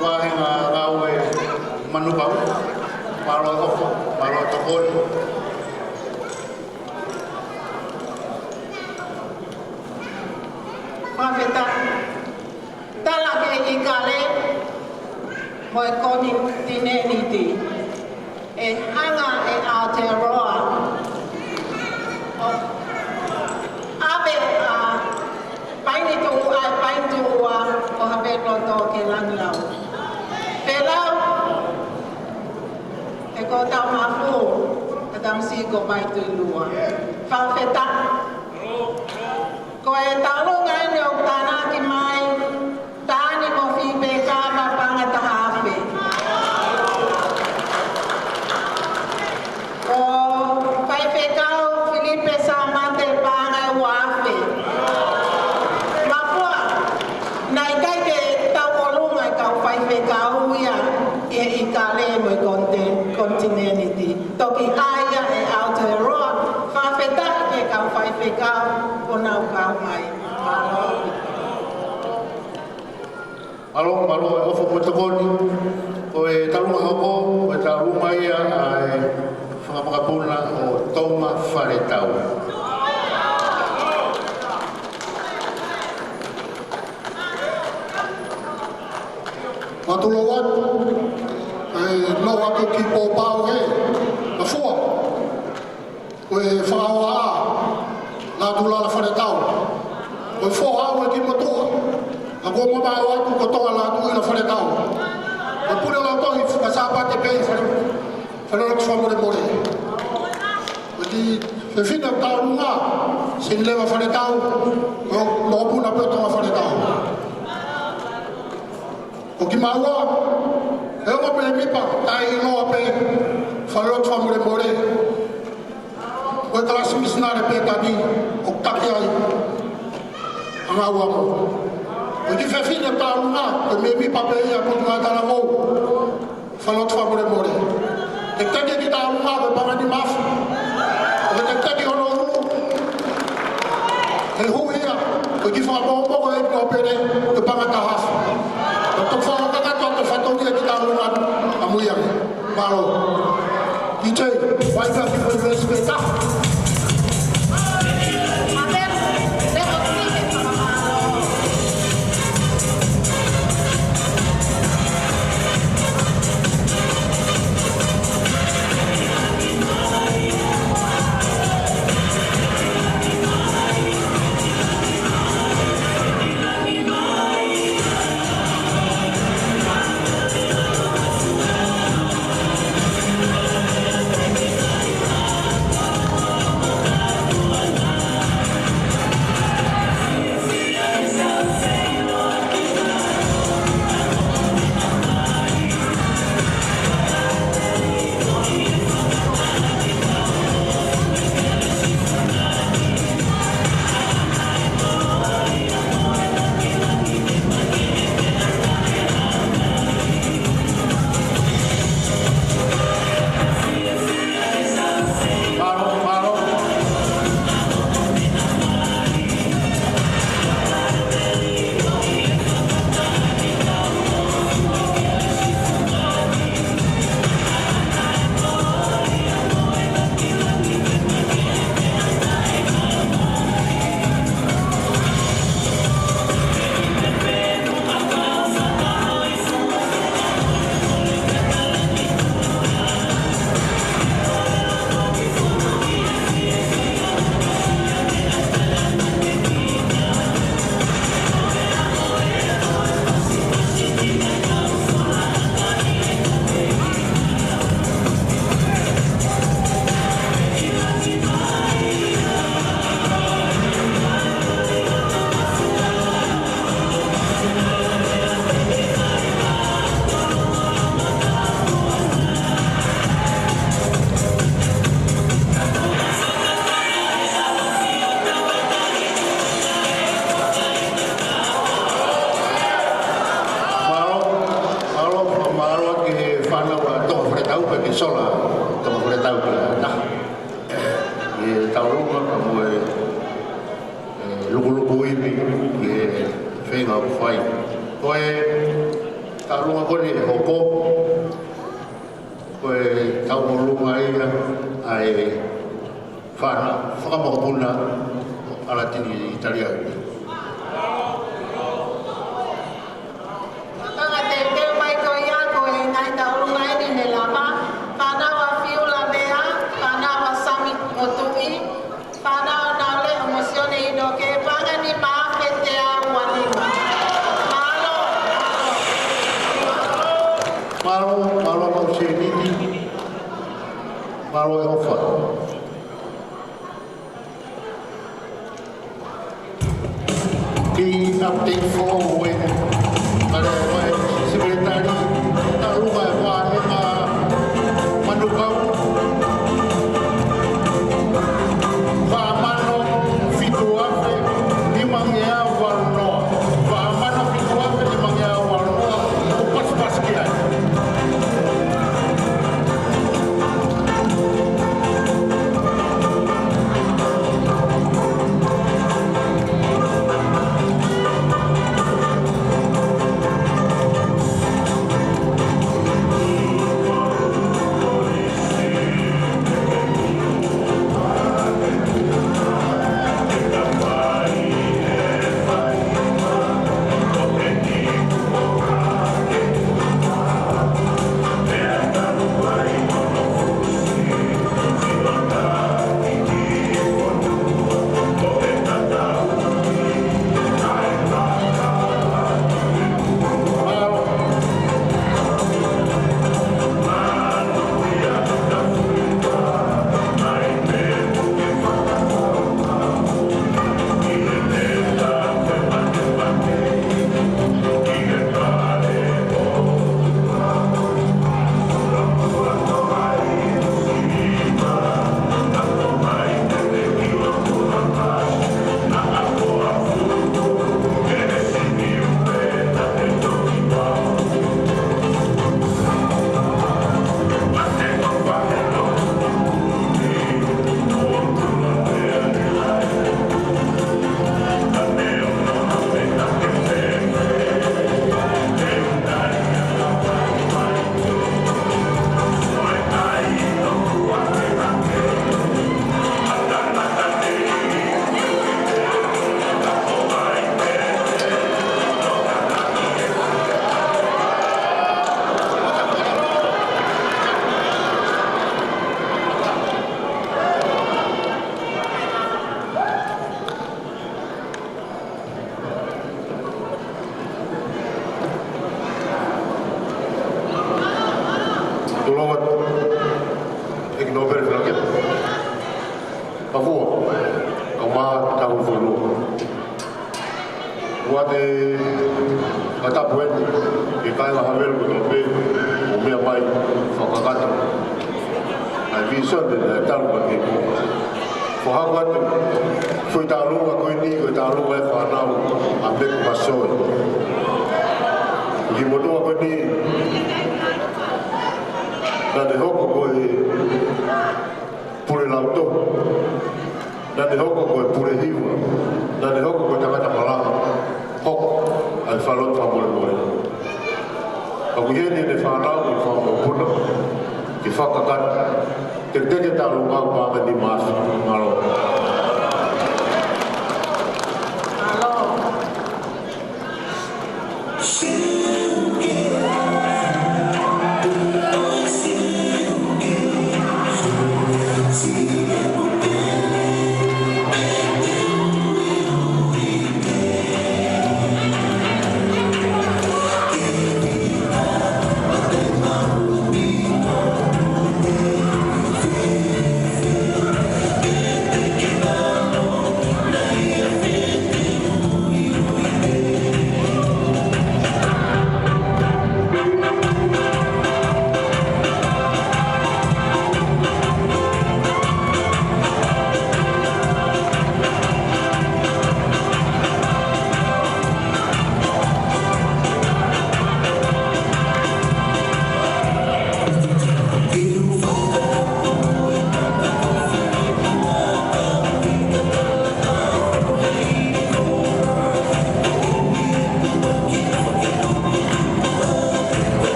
Vahenga Ngāue Manukau. Mālō e ʻofa, mālō e tokoni. Fakafetaʻi. Tala ki he ʻIkale mo e konitinēniti. ʻE hanga ʻe Aotearoa ʻo ʻave ʻa Paini Tuʻu, ʻa Paini Tuʻua ʻo Havelu Loto ki Langilau. Pelau, ʻe ko Taumafu, ʻa Tamasiʻi ko Vaituilua. Fakafetaʻi. Ko e tauʻolunga eni ʻoku tānaki mai, Taʻani mo Filipe Kava, paʻanga ʻe taha afe. Ko Faifekau Filipe Samate, paʻanga ʻe ua afe. Mafua, naʻe ʻikai ke tauʻolunga e kau faifekau ia ʻi he ʻIkale mo e konte-, konitinēniti. Toki ʻai ia ʻe Aotearoa, fakafetaʻi ki he kau faifekau kuo nau kau mai. Mālō. Mālō, mālō e ʻofa mo e tokoni. Ko e tauʻolunga hoko, ko e tauʻolunga ia ʻa e fanga makapuna ʻo Tonga Faletau. Mālō atu, ʻe, mālō atu ki Pōpao he, Mafua. Ko e fakaʻofoʻofa, Lātū Lala Faletau. Ko e foha au ʻe kimoutolu. ʻA ko mamaʻo atu ko Tonga Lātū Lala Faletau. Ko e pule lautohi fakasāpate pē ʻi Fale, Falelotu Fakamolemole. Ko e kiʻi fefine ʻoku tauʻolunga, Seni Leva Faletau, ko e mokopuna pē ʻo Tonga Faletau. Ko kimaua, ʻe ongo mēmipa taʻeʻiloa pē, Falelotu Fakamolemole. Ko e kalasi misinale pē taʻu ni ʻoku taki ai ʻa Ngāue Amo. Ko e kiʻi fefine tauʻolunga, ko e mēmipa pē ia ʻo e Potungāue Talavou, Falelotu Fakamolemole. Teketeke e kiʻi tauʻolunga ko e paʻanga ʻe nima afe. Ko e teketeke ʻo Honolulu, he huhia, ko e kiʻi fakamoʻomoʻo e nōpele, ko e paʻanga ʻe taha afe. Ko e toki fakakakato atu e fatongia e kiʻi tauʻolunga ʻamui ange. Mālō. D J, vai ka ki fai fesi pē ka. Mālō, mālō, mālō ki he fānau ʻa Tonga Faletau, pea ke sola Tonga Faletau ki he ʻaho ni. ʻE tauʻolunga ka mo e, ʻe, lukuluku ivi, ʻe, Feinga ʻo fai. Ko e tauʻolunga ko eni ʻe hoko, ko e tauʻolunga ia ʻa e fānau fakamakapuna ʻo ʻAlatini ʻItalia. Tanga teuteu mai ko ia ko e ngaahi tauʻolunga eni ne lava: fānau ʻa Fiula Mea, fānau ʻa Sami Motuʻi, fānau ʻa Naule ʻo Mosione ʻInoke, paʻanga ʻe nima afe teau ua nima. Mālō. Mālō, mālō, mālō Sēniti. Mālō e ʻofa. Kiʻi update foʻou eni. Kale mai, Sekelitali, tauʻolunga e Vaheʻanga Manukau. Fā mano fitu afe nimangeau valungofulu. Fā mano fitu afe nimangeau valungofulu. ʻO pasipasi ki ai. Tolonga, ʻEiki Nōpele Fenake. Ka fua, ka mā, ka hulu fulu. Ua te ngatapu eni, ke kai ngā havelu ko tō pē, ʻo meʻa mai, fakakakato. ʻA e vīsone, ʻa e talu ka ke kō. Ko haku atu, ko e tauʻolunga ko eni, ko e tauʻolunga e fānau, ʻa Meku Masoi. Ki motuʻa ko eni, naʻa ne hoko ko e pule lautohi. Naʻa ne hoko ko e pule hiva. Naʻa ne hoko ko e tangata malanga. Hoko, ʻa e falo fakamolemole. Ka ʻoku ʻi heni ʻene fānau, ʻene fanga mokopuna, ke fakakakato. Ke teke tauʻolunga paʻanga ʻe nima afe. Mālō. Mālō.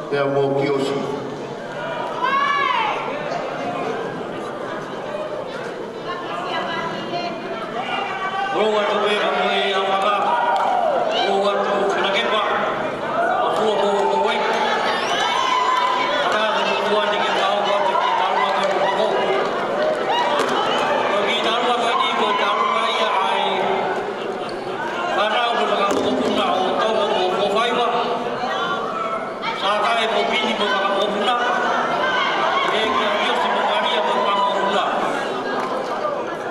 Pea mo Kiosi. Olo atu pē ka mo e ʻAfaka. Olo atu Felakepa. ʻOtua mo Kauai. Ka ko e tuʻu atu ke tau ko atu ki Taluma ko e tuʻu. Ko e ki Taluma ko e ki ko e Taluma ia ai. Fānau mo e fakamokopuna ʻo Tonga mo Fōfaiva. Sākae mo Pini mo fakamokopuna. ʻEiki ʻa Kiosi mo Malia mo fakamokopuna.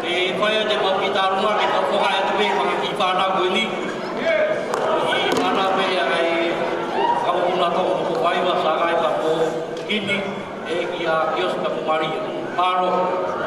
ʻE fai atu e mau kiʻi talanoa ke tau foki atu pē ki he kiʻi fānau ko eni. Kiʻi fānau pē ʻa e fakamokopuna Tonga mo Fōfaiva, Sākae pea mo Pini. ʻEiki ʻa Kiosi pea mo Malia. Mālō. Mālō, mālō,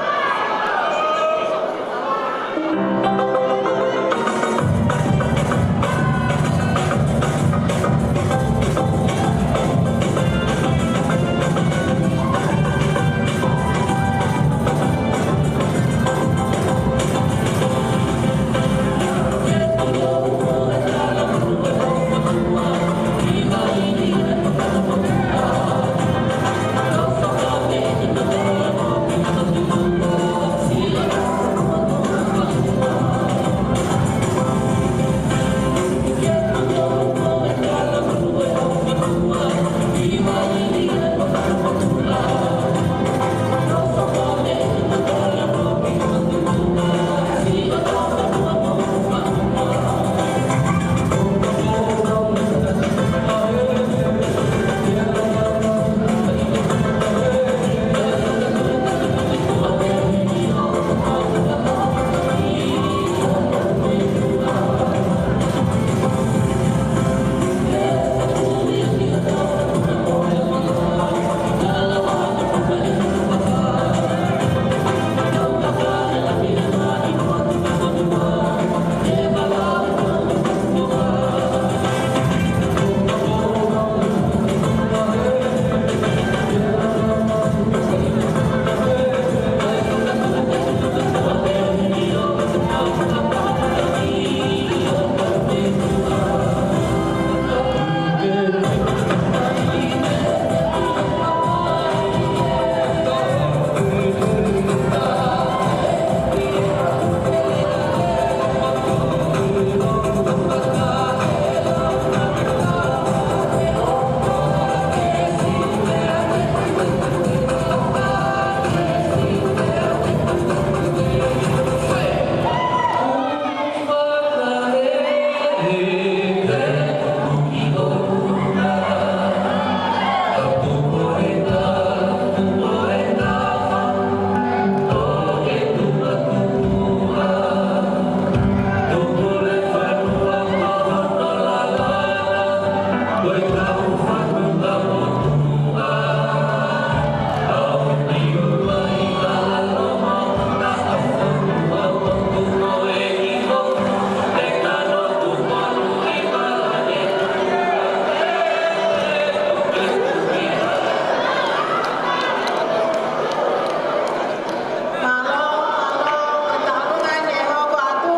ko e tauʻolunga eni ʻe hoko atu,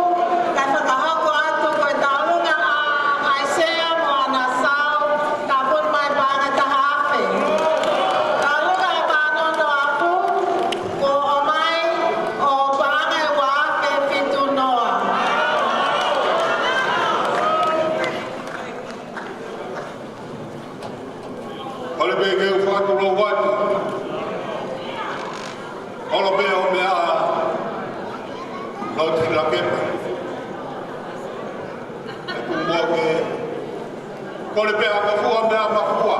kae fakahoko atu ko e tauʻolunga ʻa ʻAisea mo Anasau, tāpuni mai paʻanga ʻe taha afe. Tauʻolunga ʻa Pānono Apu, kuo ʻomai ʻo paʻanga ʻe ua afe fitu noa. Kole pē ke u fakatulou atu. Kole pē ʻo meʻa, Lord Felakepa. ʻE kumo ke. Kole pē ʻa Kafua meʻa Makua.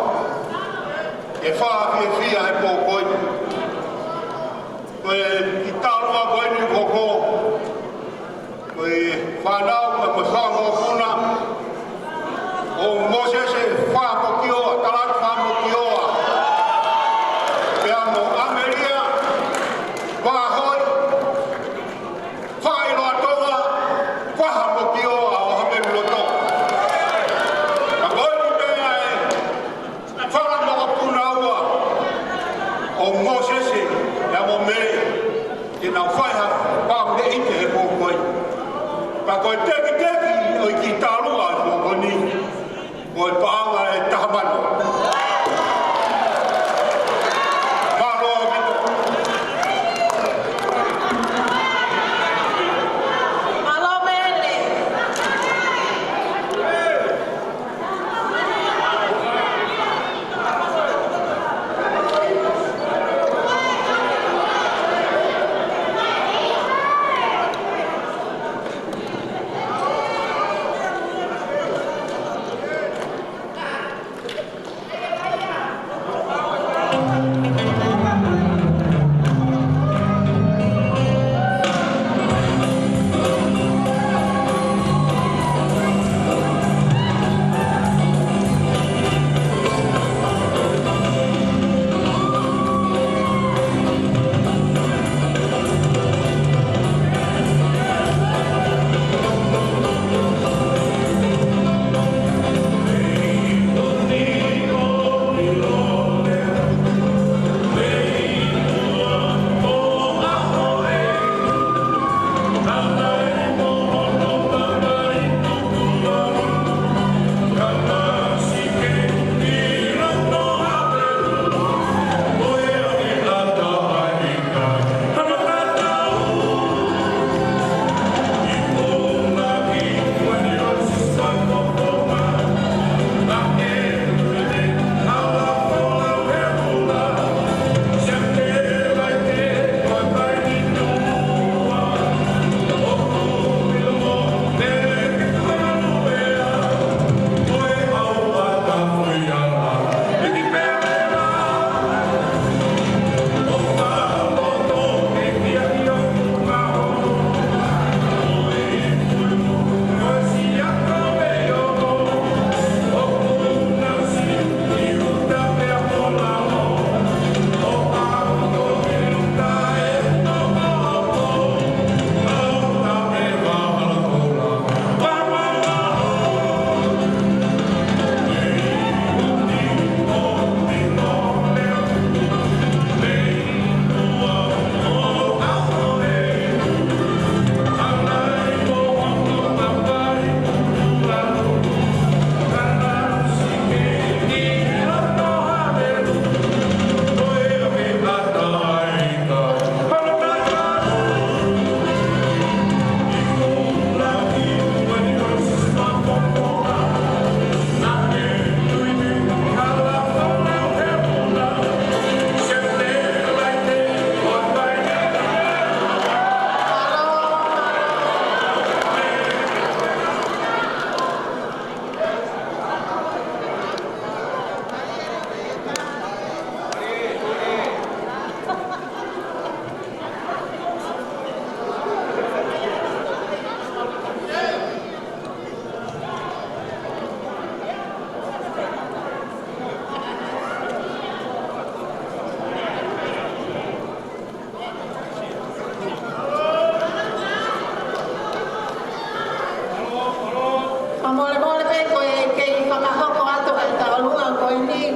ʻE fakafiefia he pō ko eni. Ko e kiʻi talanoa ko eni ʻoku hoko. Ko e fānau mo e fakamokopuna ʻo Mōsese Fakamokioa, Talatu Fakamokioa. Pea mo ʻAmelia Vahaʻi, Faʻiloa Tonga Fakamokioa ʻo Haʻameluloto. Ka ko eni pē ʻa e fakamokopuna ua ʻo Mōsese, ʻa mo me, ke nau fai ha pāpule ʻi he pō ko eni. Ka ko e tekiteki ʻo e kiʻi talanoa ʻo e pō ko eni, ko e paʻanga ʻe taha mano.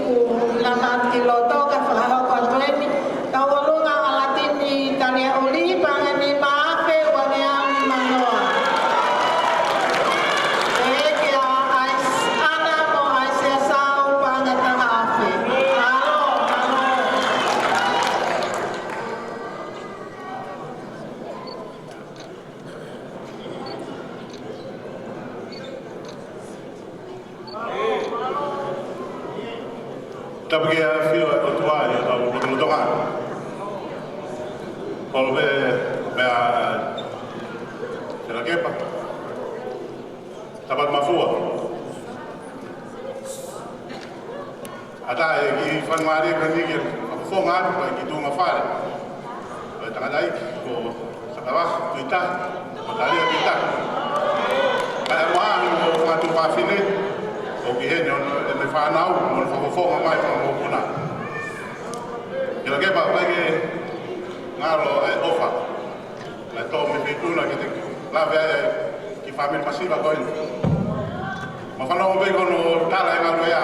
Kuo nau mate ki loto ka fakahoko atu eni. Tauʻolunga ʻAlatini Taliaʻuli, paʻanga ʻe nima afe uangeau nimanoa. Pehē kia ʻAis-, ʻAna mo ʻAisea Sau, paʻanga ʻe taha afe. Mālō, mālō. Tapu ki he ʻafio ʻa e ʻOtua ʻi hotau lotolotonga. Kole pē meia Telakepa Tapatu Mafua. ʻAtā e kiʻi faingamālie ko eni ke fakafofonga atu ki he tuʻunga fale ʻo e tangataʻeiki ko Sakawa Tuita, ko Talia Tuita. Kae ʻumaʻā hono fanga tuofāfine ʻoku ʻi heni ʻo ʻene fānau, mo fakafofonga mai fanga mokopuna. Telakepa, ʻoku ʻikai ke ngalo e ʻofa naʻe tō mei Feituna ke te lave ai ki he fāmili masiva ko eni. Mau fanongo pē ki hono tala e ngaahi lea.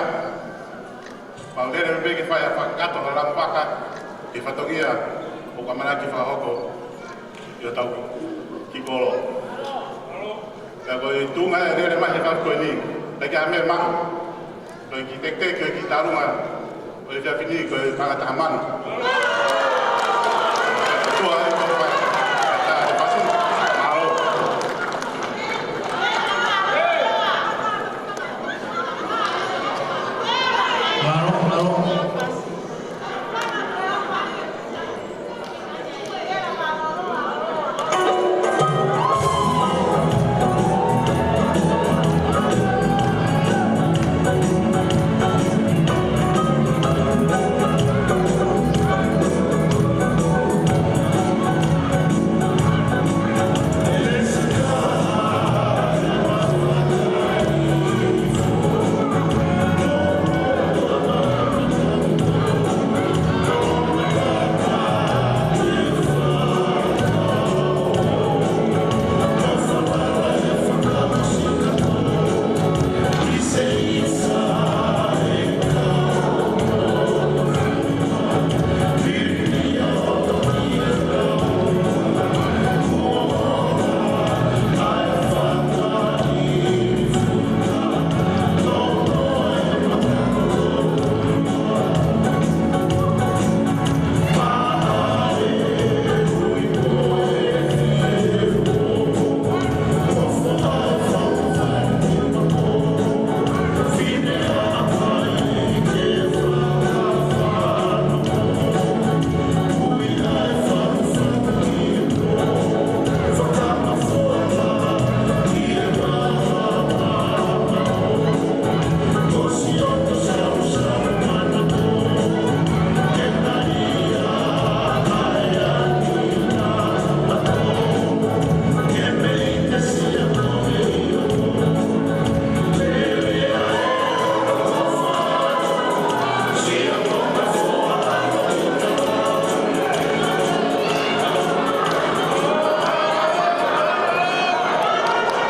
Mau lele pē ke fai ha fakakakato, ha langofaka ki he fatongia ʻoku ʻamanaki fakahoko ʻi hotau kiʻi kolo. Pea ko e tuʻunga e lele mai he ʻaho ko eni, ʻikai ha meʻa maʻu. Ko e kiʻi teketeke, ko e kiʻi tālunga ʻo e efiafi ni, ko e paʻanga ʻe taha mano. Tuʻa e kolo mai. Ka e fasi. Mālō. Mālō, mālō.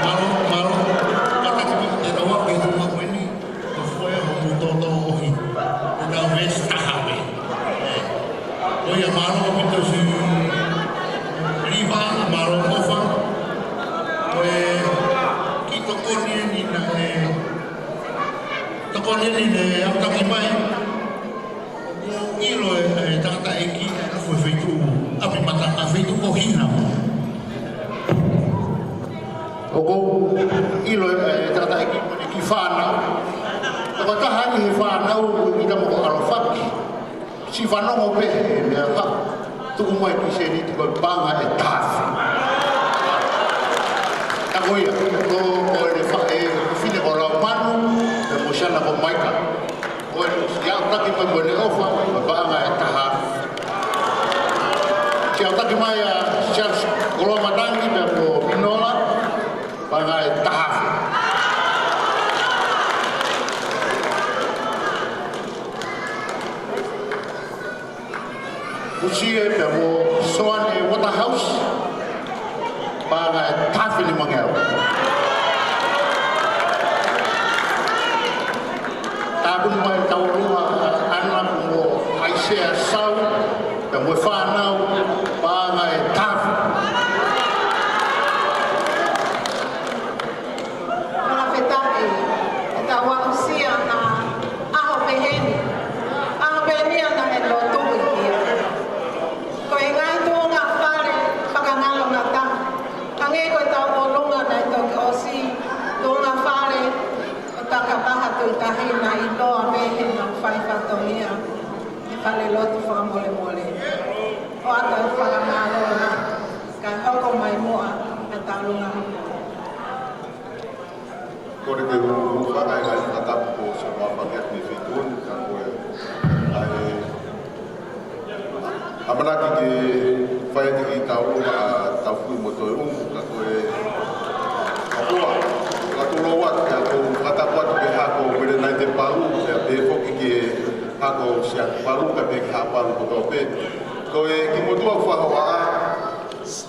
Mālō, mālō. Kātaki pē te tau ako e tuʻunga ko eni, ko e foʻi hoʻomou tōtōʻohi. Ko e tau veesi taha pē. Ko ia, mālō ʻaupito siʻi Liva, mālō ʻOfa. Ko e kiʻi tokoni eni naʻe, tokoni eni naʻe aʻutaki mai. ʻOku ou ʻilo e, e tangataʻeiki, e nofo he feituʻu ʻapi matanga, feituʻu ko Hina. ʻOku ou ʻilo e, e tangataʻeiki mo ʻene kiʻi fānau. Tokotaha ʻi he fānau ʻoku ʻikai ke tau mo ko ʻAlofaki. Siʻi fanongo pē he meʻa ka tuʻu mai ki sēniti ko e paʻanga ʻe taha afe. Ka ko ia, ko, ko ʻene fa-, e fefine ko Laumanu, pea mo siʻana ko Maika. Ko e siʻi aʻutaki mai mo ʻene ʻofa, ko e paʻanga ʻe taha afe. Siʻi aʻutaki mai ʻa Charles Koloamatangi pea mo Pinola, paʻanga ʻe taha afe. Usie pea mo Soane Waterhouse, paʻanga ʻe taha afe nimangeau. Tāpuni mai tauʻolunga Falelotu fakamolemole. ʻOatu e fakamālō, kae hoko mai muʻa ʻa Taulunga. Kole ke u, u fakaʻaiʻai fakatapu ko Samoa Pakeat mei Fitun, ka ko e, ʻa e ʻamanaki ke fai atu ki Taulunga ʻa Taufuʻi mo Toeʻumu, ka ko e, ka ko e, ka tulou atu, pea ʻoku ou fakatapu atu ki he hako Mele Naite Palu, pea pehē foki ki he hako Siaki Palu, kae pehē ki he hako Palu kotoa pē. Ko e kiʻi motuʻa ʻoku fakahohaʻa,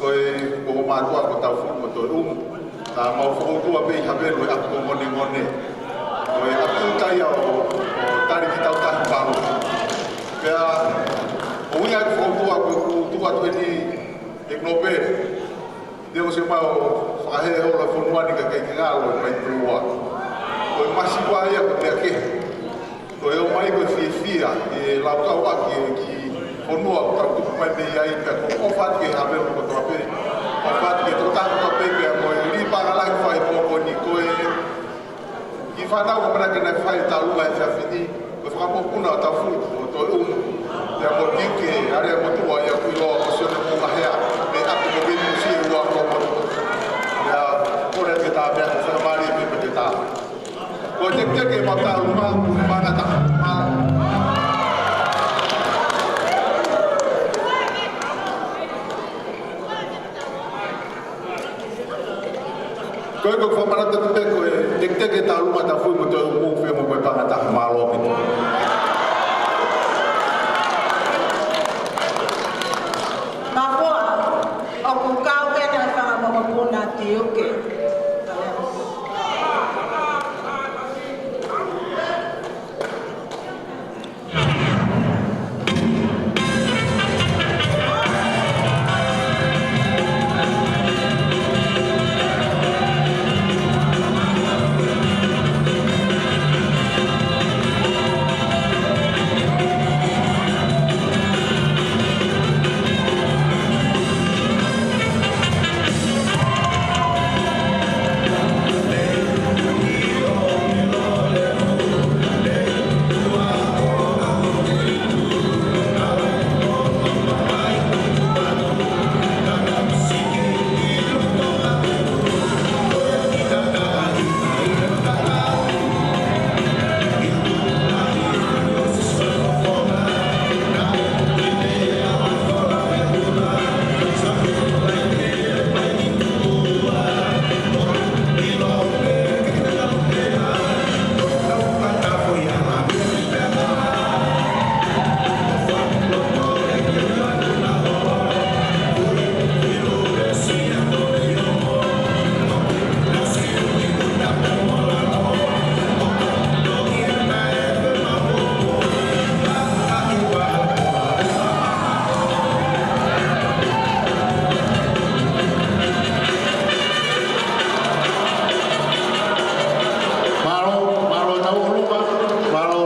ko e, ko homau mātuʻa ko Taufuʻi mo Toeʻumu. Naʻa mau fokoutua pē ʻi Havelu, ʻa e ʻapi ko Ngonengone. Ko e ʻapi ʻoku ʻikai ʻo, ʻo tali ki Tautahi Palu. Pea, ʻo ia ʻeku fokoutua ko ʻeku tuʻu atu eni ʻi Nōpele. Te u ʻosi ʻomai ʻo fakahē holo e fonua ni kae ʻikai ke ngalo e paipulua. Ko e masiva ia ko e meʻa kehe. Ko e ō mai ko e fiefia, ʻe laukau ʻaki e kiʻi fonua ʻoku tau tupu mai mei ai, pea ʻoku ou ʻofa atu ki he Havelu kotoa pē. ʻOfa atu ki he tokotaha kotoa pē, pea mo e Lipa Ngalahi Fai Poko ni ko e kiʻi fānau ʻoku ʻamanaki ke nau fai e Taulunga he efiafi ni, ko e fakamokopuna ʻo Taufuʻi mo Toeʻumu. Pea mo Tiuke, ʻa e motuʻa ia ʻoku ʻiloa ko Sione Moʻungahea, mei ʻapi ko Kei Musi e ua ko motu. Pea, kole ke tā pea ko fakamālie pē pea ke tā. Ko e teketeke ʻemau Taulunga, paʻanga taha. Mālō. Ko e, ko e fakamanatu atu pē ko e teketeke Taulunga, Taufuʻi mo Toeʻumu, pea mo e paʻanga taha, mālō ʻaupito. Mafoa, ʻoku kau pē ʻa e fanga mokopuna Tiuke. Mālō, mālō e tauʻolunga, mālō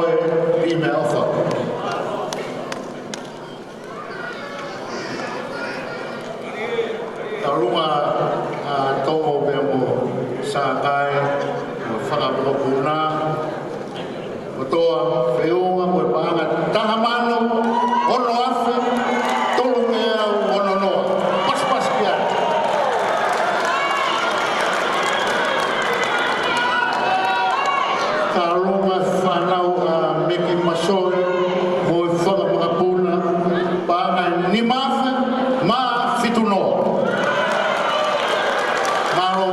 e meʻaʻofa. Taulunga, ʻa Tongo pea mo Sākae, mo e fanga mokopuna kotoa, feʻunga mo e paʻanga taha mano ono afe tolungeau ono noa. Pasipasi pē ia. Taulunga fānau ʻa Meki Masoe mo e fanga mokopuna, paʻanga nima afe mā fitu noa. Mālō,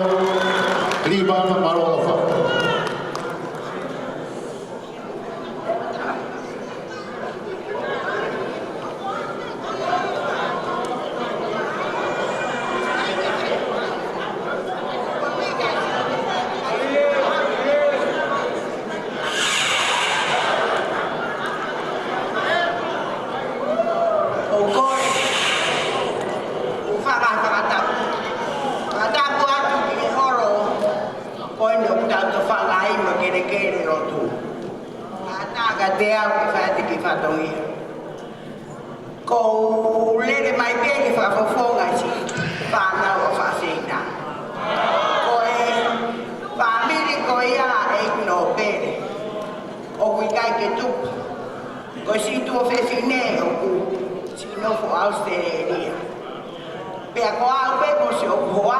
Lipa, mālō ʻofa. ʻOku ou faka-, fakatapu. Fakatapu atu ki he holo ko eni ʻoku tau tofanga ai mo e kelekele lotu. Kātaki ʻa e ʻaho ni ke fai atu e kiʻi fatongia. ʻOku ou lele mai pē ke fakafofonga siʻi fānau ʻo Faʻasina. Ko e fāmili ko ia ʻa e Nōpele ʻoku ʻikai ke tupu. Ko Siʻi tuofefine ʻoku siʻi nofo ʻAositelēlia. Pea ko au pē mo siʻoku hoa,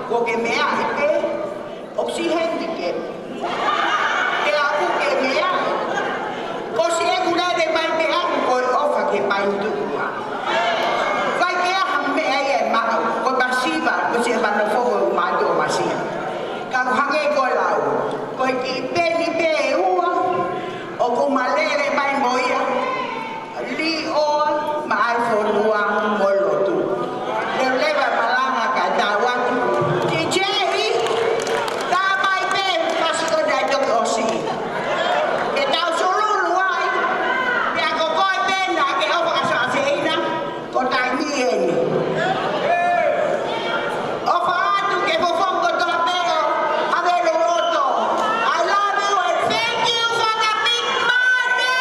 kuo ke meaʻi pē, ʻoku siʻi handicap. Pea ʻoku ke meaʻi. Ko siʻeku lele mai pē ʻaku ko e ʻofa ke paintuku. ʻIkai ke ʻi ai ha meʻa ia ʻe maʻu, ko e masiva, ko siʻe mano foʻou mātuʻa masiva. Ka ʻoku hangē ko e lau, ko e kiʻi peni pē ʻe ua, ʻoku ma lele mai mo ia, Liʻoa, maʻa e fonua mo e lotu. Leuleu e malanga kae tau atu. Titei, tā mai pē, pasi ko ena ʻe toki ʻosi. Ke tau sululu ai, pea ko koe pē naʻa ke ʻofa ʻasaʻaseina, ko e taimi eni. ʻOfa atu ke fofonga kotoa pē ʻo Haveloto. I love you and thank you for the big money.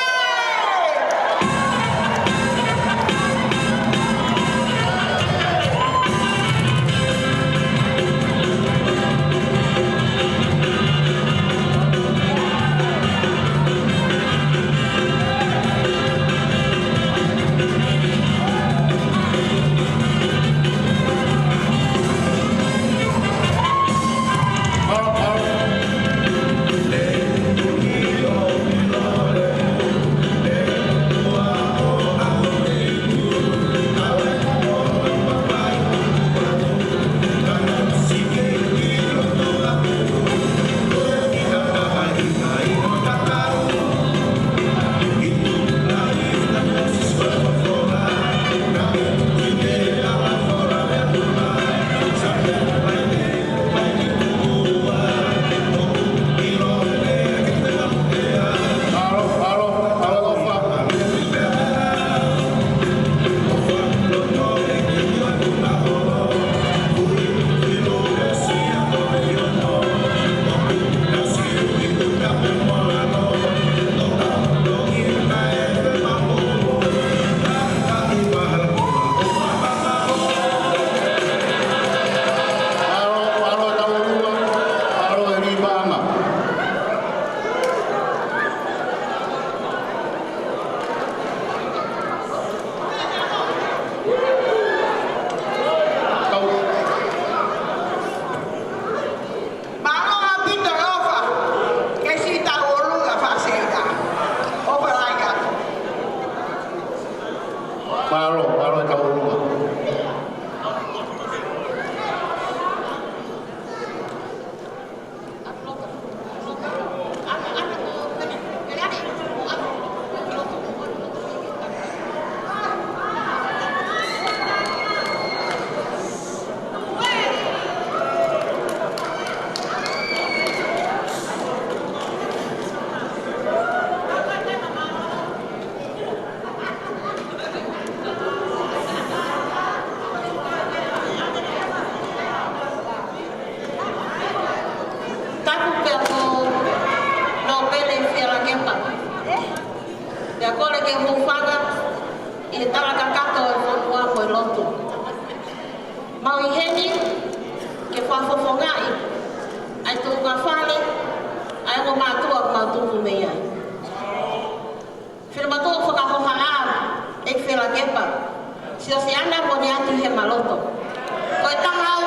Mālō ʻaupito e ʻofa, ke siʻi tau ʻolunga faʻaseina. ʻOfa lahi atu. Mālō, mālō e tau ʻolunga. Tapu pea ko Nōpele Fielakepa. Pea kole ke u hūfanga ʻi he tala kakato ʻo e fonua mo e lotu. Mau ʻi heni ke fakafofongaʻi ʻa e tuʻunga fale ʻa e ongo mātuʻa ʻoku mau tupu mei ai. Finemotuʻa fakahohaʻa ʻEiki Fielakepa, Siosiana Moniati Hemaloto. Ko e taha au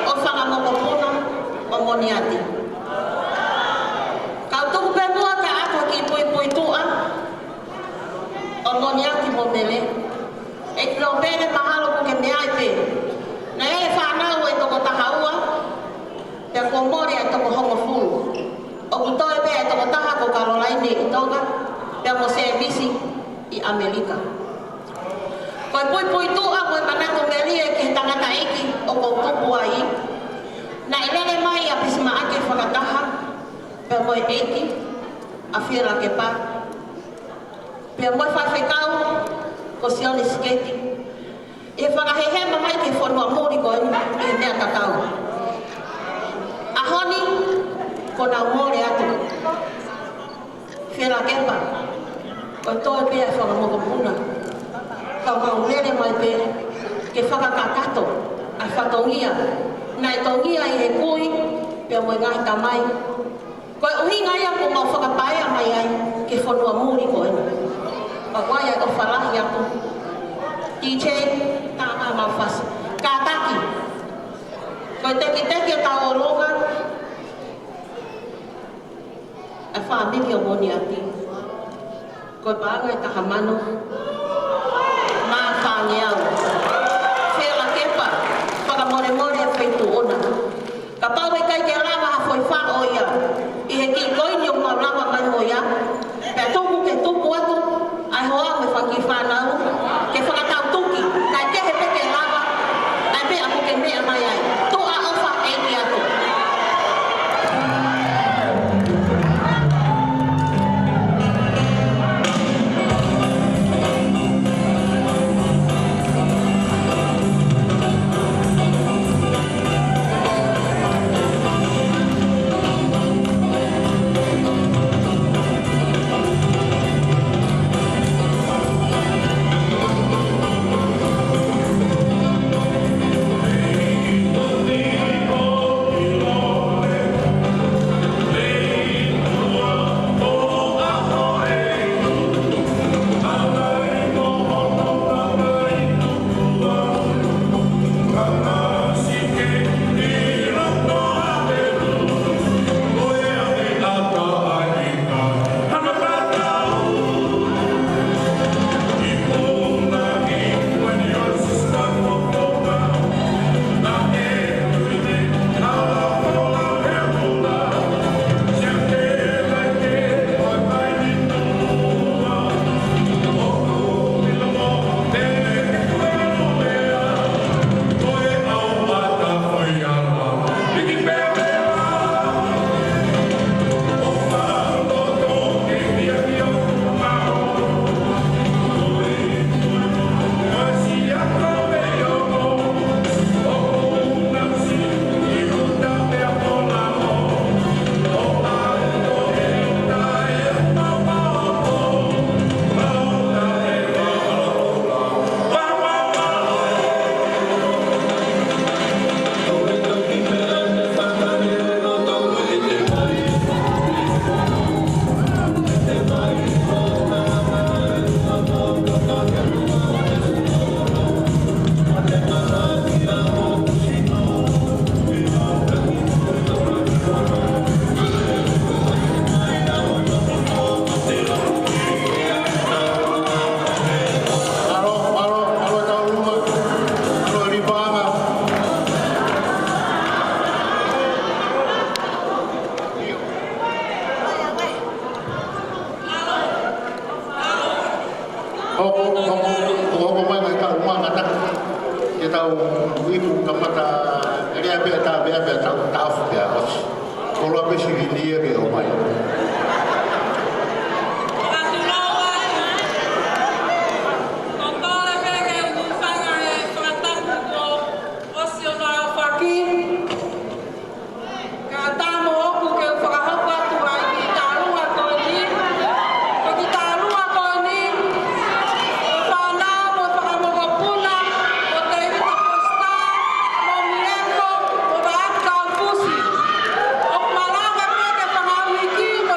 ʻo e fanga mokopuna ʻo Moniati. Kau tuku pē muʻa kae ʻatu ha kiʻi puipuituʻa ʻo Moniati mo Mele. ʻEiki Nōpele, mahalo kuo ke meaʻi pē, naʻe ʻi ai e fānau ʻe toko taha ua, pea kuo mole ʻa e toko hongofulu. ʻOku toe pē ʻa e toko taha ko Kalolaine ʻi Tonga, pea mo Sēmisi ʻi ʻAmelika. Ko e puipuituʻa mo e manatu melie ki he tangataʻeiki ʻoku ou tupu ai. Naʻe lele mai ʻa Pisimaʻake Fakataha, pea mo e ʻeiki ʻa Fielakepa, pea mo e faifekau ko Sione Siketi, ʻi he fakahehema mai ki he fonua muli ko eni ʻi he meʻa tatau. ʻAho ni, kuo nau mole atu. Fielakepa, ko e toe pē ʻa e fanga mokopuna. Ka mau lele mai pē ke fakakakato ʻa e fatongia naʻe tongia ʻe he kui pea mo e ngaahi tamai. Ko e ʻuhinga ia kuo mau fakapaea mai ai ki he fonua muli ko eni. Pea ʻoku ʻi ai e ʻofa lahi atu. D J, tā mai homau fasi. Kātaki. Ko e tekiteki ʻo e tauʻolunga, ʻa e fāmili ʻo Moniati. Ko e paʻanga ʻe taha mano mā fāngeau. Fela Kepa, fakamolemole e feituʻu na. Kapau ʻe ʻikai ke lava ha foʻi faʻo ia ʻi he kiʻi koini ʻoku mau lava mai mo ia, pea tuku ke tuku atu ʻa e hoa mo e fanga kiʻi fānau ke fakatau tuki, kae kehe pē ke lava ʻa e meʻa ʻoku ke meʻa mai ai. Tuʻa ʻofa, ʻEiki atu. Mālō, mālō, mālō e tauʻolunga, mālō e lipaʻanga. Hoko, hoko, hoko mai mai ka uma ngata. Ke tau ipu kamata, ʻe lea pē ʻa e tā, pea pea tau, tau pea ʻosi. Koloa pē silini ia ke ʻomai. Fakatulou ai. Ko e kole pē ke u fanga he fakatapu kuo ʻosi ʻo na faki. Ka tamo ʻoku ke u fakahoko atu ai ki he tālunga ko eni. Ko e kiʻi tālunga ko eni, ʻo e fānau mo e fanga mokopuna ʻo Tēvita Posita, mo Mileko, mo Vaʻa Kaufusi. ʻOku malanga pē ke fanga uiki mo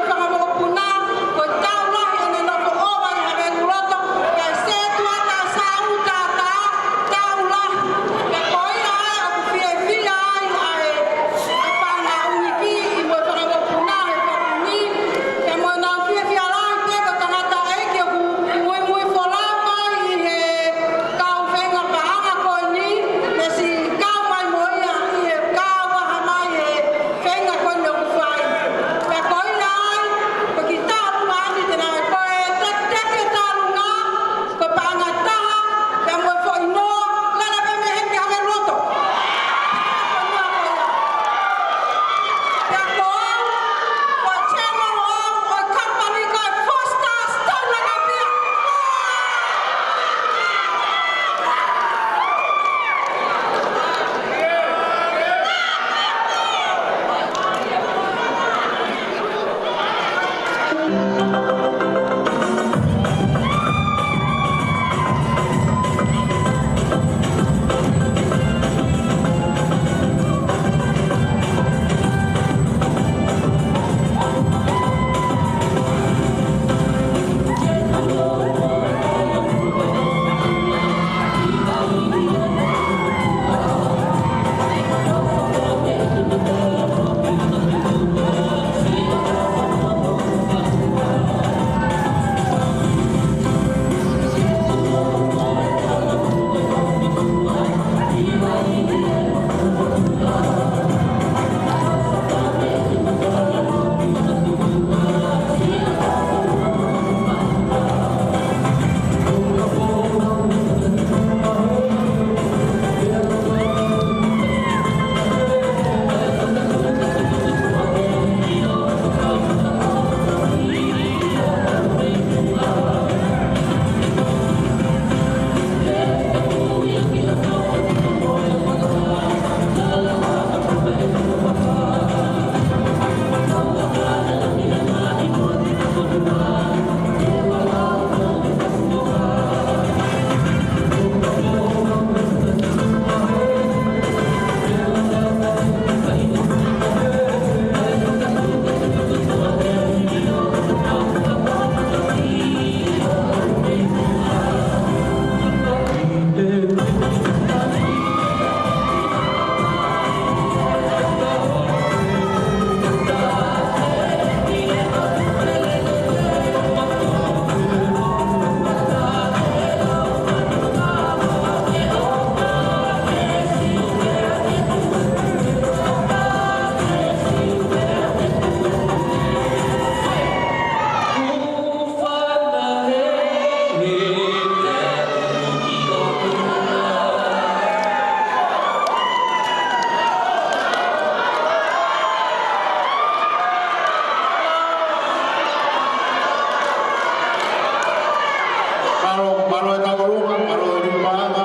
Mālō e tauʻolunga, mālō e liliu paʻanga,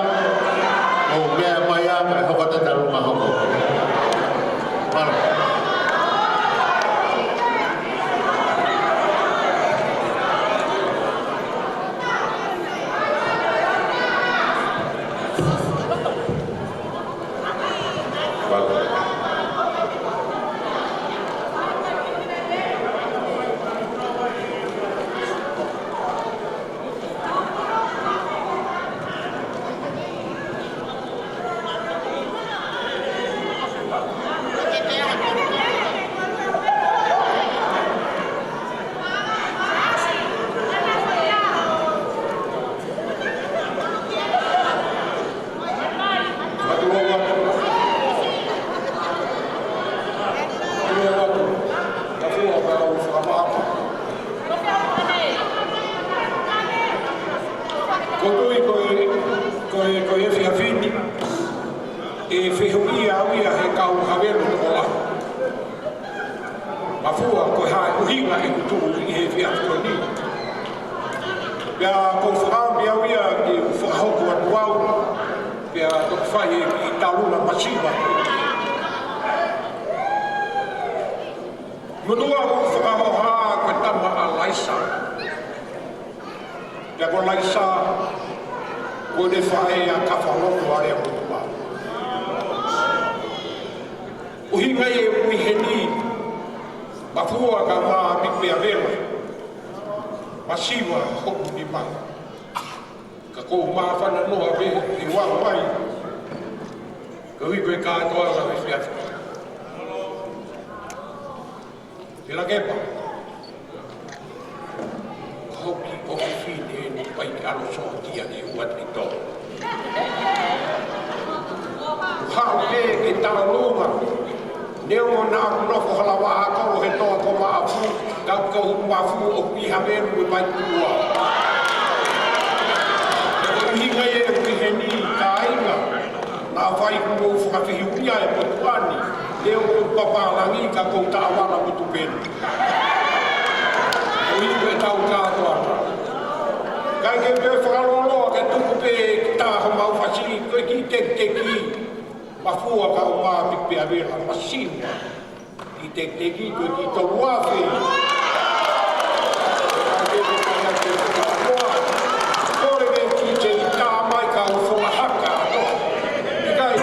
ʻo meʻa mai ā, kae hoko atu e tauʻolunga hoko. Mālō. Ko e tui ko e, ko e, ko e efiafi ni, ʻe fehuʻia au ia he kau Havelu tokolahi. Mafua ko e hā e ʻuhinga ʻeku tuʻu ʻi he efiafi ko eni. Pea ʻoku ou fakaʻamu au ia ke u fakahoko atu au, pea toki fai e kiʻi tauʻolunga masiva. Motuʻa ʻoku ou fakahoha ko e tama ʻa Laisa. Pea ko Laisa, ko ʻene faʻē ʻa Kafaloto ʻa Leamotuʻa. ʻUhinga ia ʻeku ʻi heni, Mafua kae ʻumaʻā Pipi ʻa Vela. Masiva hoku nima. Ka ʻoku ou māfana noa pē he ʻoku ou ʻai. Koeʻuhi ko e kātoanga ʻo e efiafi. Pela kepa. Hoki ʻoku fine ni pai ke ʻalu sotia ke ua te tō. Haʻu pē ke tauʻolunga. Neongo naʻa ku nofo hala vaha kolo he toa ko Maʻafu, ka ko Maʻafu ʻoku ʻi Havelu ʻi Vaikuʻua. Ko e ʻuhinga ia ʻeku ʻi heni kāinga. Naʻa fai kuo fakafehuʻia e motuʻa ni, he ʻoku ou papālangi ka ʻoku ou taʻovala motu pē ni. ʻOku ʻi ai e tau kātoa. Kae ke pē fakaloloa ke tuku pē ki tā homau fasi, ko e kiʻi tekiteki. Mafua kae ʻumaʻā Pipi ʻa Vela, masiva. Kiʻi tekiteki ko e kiʻi tolu afe. Kole ke kiʻi tā mai ka u fola haka. ʻIkai.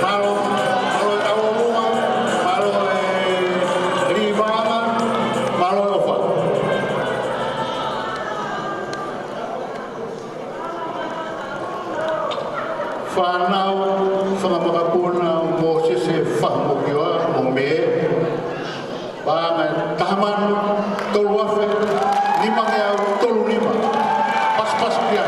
Mālō, mālō e tauʻolunga, mālō e liliu paʻanga, mālō e ʻofa. Fānau, fanga makapuna ʻo Mōsese Fahu Mokioa mo Mē. Paʻanga ʻe taha mano, tolu afe, nima ngeau, tolu nima. Pasipasi pē ia.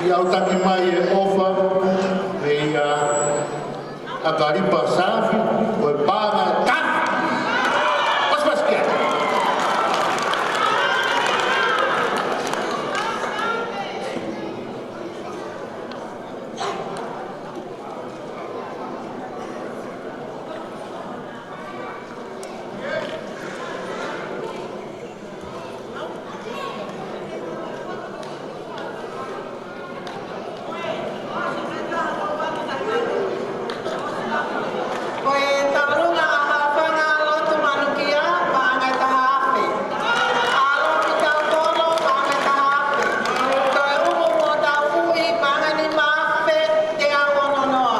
ʻOku taki mai e ʻofa, ʻe ia ʻa Kalipa Safi, ko e paʻanga ʻe taha. Pasipasi ki ai. Ko e tauʻolunga ʻa Haʻafanga Lotu Manukia, paʻanga ʻe taha afe. ʻAlo Pitautolo, paʻanga ʻe taha afe. Toeʻumu mo Taufuʻi, paʻanga ʻe nima afe, teau ono noa.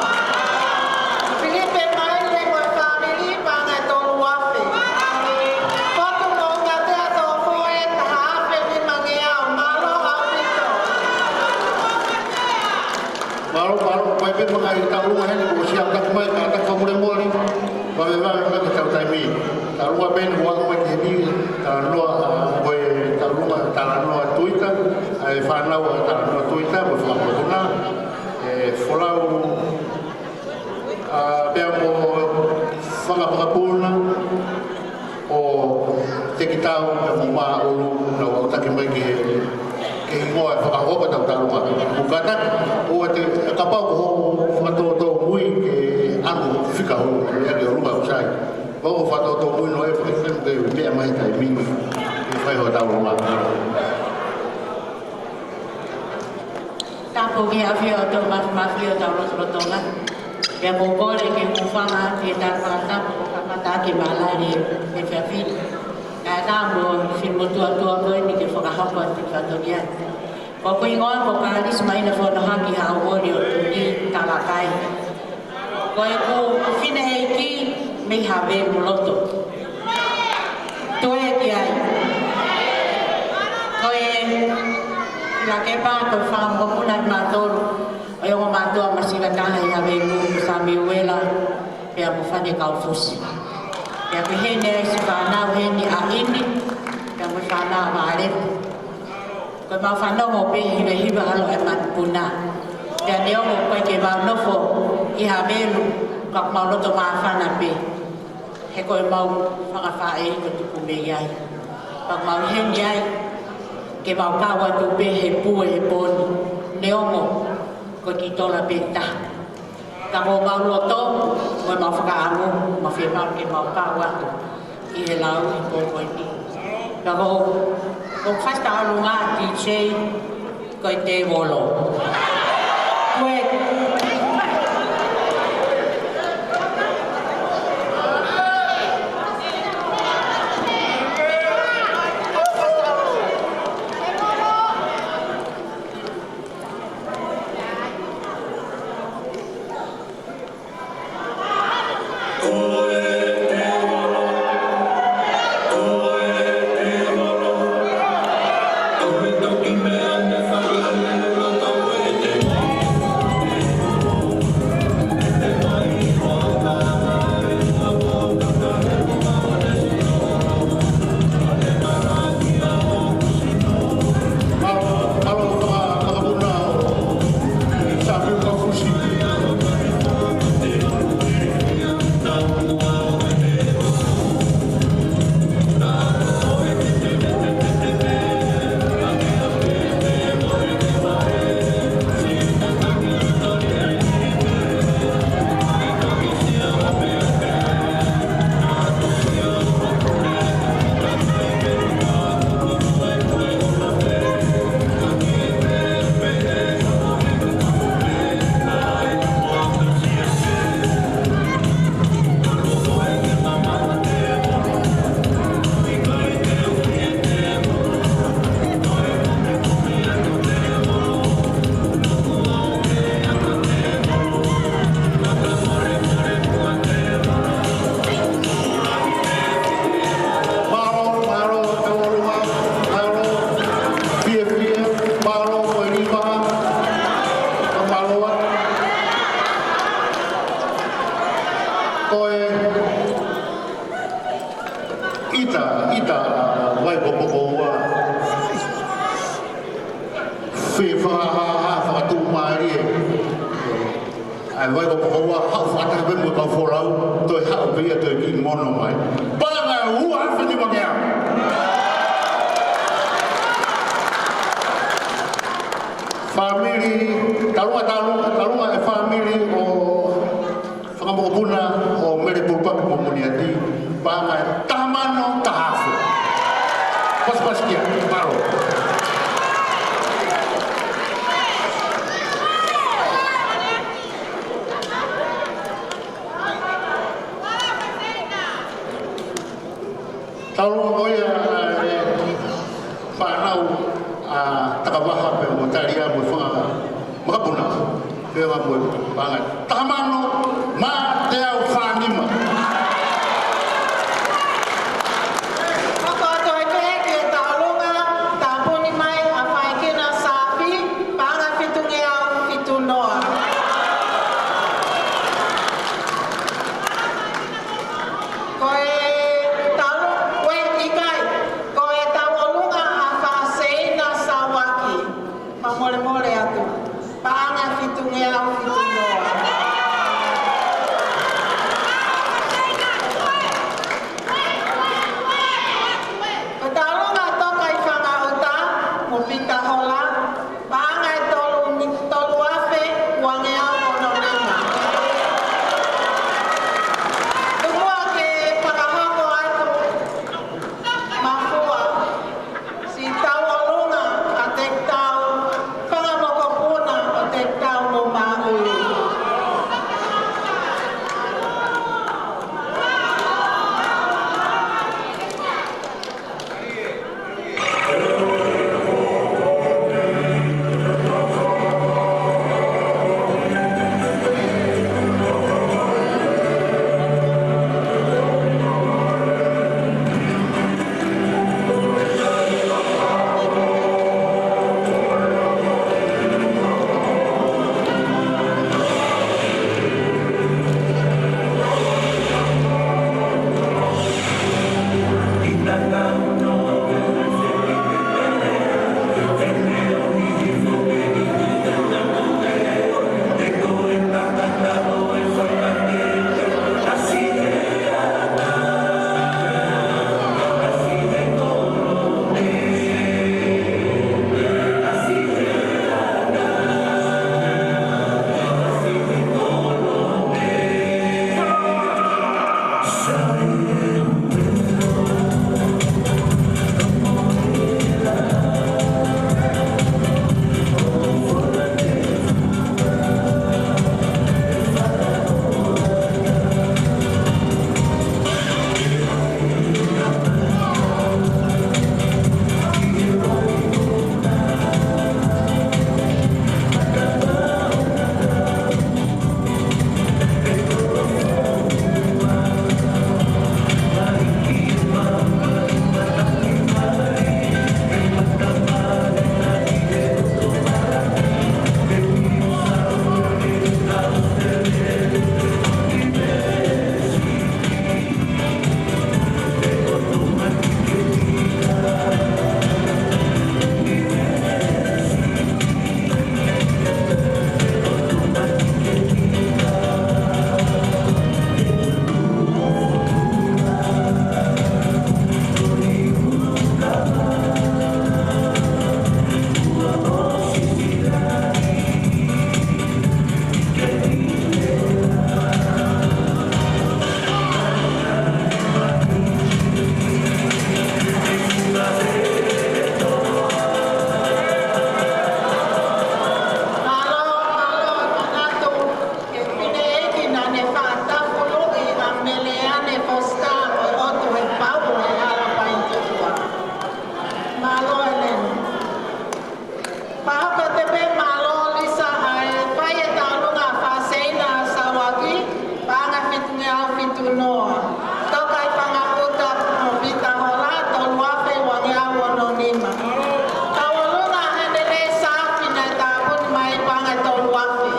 Filipe Maile mo e fāmili, paʻanga ʻe tolu afe. Potu mo Katea Tofoe, taha afe nimangeau, mālō ʻaupito. Mālō, mālō, ko e pē mo e ngaahi tauʻolunga heni, kuo ʻosi ʻalu atu mai, kātaki fakamolemole, vave vave mai ko e tau taimi. Tauʻolunga pē eni, kuo ʻalu mai ki heni, talanoa, ʻa, ko e tauʻolunga talanoa tuita, ʻa e fānau ʻa e talanoa tuita, mo e fakamolemole, ʻe, folau, ʻa, pea mo e fanga vakapuna ʻo Tekitau pea mo Māʻulu, naʻa nau ʻalu atu mai ki he, ki he hingoa ʻe fakahoa ʻetau tauʻolunga. Mo kātaki, ʻoua te, kapau ko hoʻo fakatōtōmui ke ʻalu fika holo, ʻe ake ʻolunga ʻoku sai. Pau ko e fakatōtōmui noa ʻe fakaʻife mo ke meʻa mai he taimi ni, ke fai hoʻo tauʻolunga. Tapu ki he ʻafio ʻa e ʻOtua Māfimafi ʻi hotau lotolotonga. Pea ʻoku ou kole ke u hūfanga atu he tala fakatapu kuo kamata ʻaki ʻe Malali he efiafi ni. Kae ʻatā mo e finemotuʻa ko eni ke fakahoko atu e fatongia. Ko hoku hingoa ko Kalisi Maina Fonohaki Haumoli ʻo Tuni, Talakai. Ko ʻeku fefine ʻeiki mei Havelu Loto. Toe ki ai. Ko e Lakepa, ko e fanga mokopuna ʻe tolu ʻo e ongo mātuʻa masiva taha ʻi Havelu, ko Samiuela, pea mo Fane Kaufusi. Pea ko e heni ai siʻi fānau heni ʻa ʻIni, pea mo e fānau ʻa Valepu. Ko ʻemau fanongo pē hivahiva ʻa e ʻalu ʻa e matupuna. Pea neongo ʻoku ʻikai ke mau nofo ʻi Havelu, ka ʻoku mau loto māfana pē. He ko ʻemau fanga faʻē ko e tupu mei ai. Pea ʻoku mau ʻi heni ai, ke mau kau atu pē he pue he pō ni. Neongo ko e kiʻi tola pē ʻe taha. Ka ko ʻemau loto, mo ʻemau fakaʻamu, mo e fiemaʻu ke mau kau atu ʻi he lau ʻi he pō ko eni. Ka ko, ko e fasi tauʻolunga D J, ko e tēvolo. Ko e Mālō, mālō, tauʻolunga, mālō, fiefia, mālō, ko e lima, mālō, ko e ʻita, ʻita, vai ko ko ko ua. Fefakahāhā, ʻAi vai ko Pokoua, haʻu fakataha pē mo e kau folau, toe haʻu pē ia toe kiʻi mono mai. Paʻanga ʻe ua afe nima ngeau. Fāmili, Taulunga, Taulunga, Taulunga ʻa e fāmili ʻo Fakamokopuna ʻo Mele Pulupaki mo Muniati, paʻanga ʻe taha mano taha afe. Pasipasi kia, mālō. Taulunga ko ia ʻa e fānau ʻa Takavaha pea mo Talia mo e fanga makapuna. Pea mo e paʻanga ʻe taha mano mā teau fā nima. Hoko atu ai pē ki he Taulunga, tāpuni mai ʻa Faikina Saafi, paʻanga ʻe fitu ngeau fitu noa. Ko e Taulunga, ʻikai, ko e Tauʻolunga ʻa Faseina Sauaki. Fakamolemole atu. Paʻanga ʻe fitu ngeau fitu noa. Ko e Taulunga ʻa Tokaifangaʻuta mo Pita Hola, paʻanga ʻe tolu mi-, tolu afe ua ngeau ono nima. Tuku muʻa ke fakahoko atu, Mafua, siʻi Tauʻolunga ʻa Tekitau, fanga mokopuna ʻo Tekitau mo Maʻuli. Mālō, mālō, manatu ki he fineʻeiki naʻa ne faʻa tafuluʻi ʻa Meleane Fositā, ko e ʻotu he pau ʻo e hala paitutua. Mālō, Eleni. Pea hoko atu pē, mālō Lisa, ʻa e fai e Taulunga ʻa Faseina Sauaki, paʻanga ʻe fitu ngeau fitu noa. Tokaifangaʻuta mo Pita Hola, tolu afe ua ngeau ono nima. Tauʻolunga ʻa Hanele Saafi naʻe tāpuni mai, paʻanga ʻe tolu afe.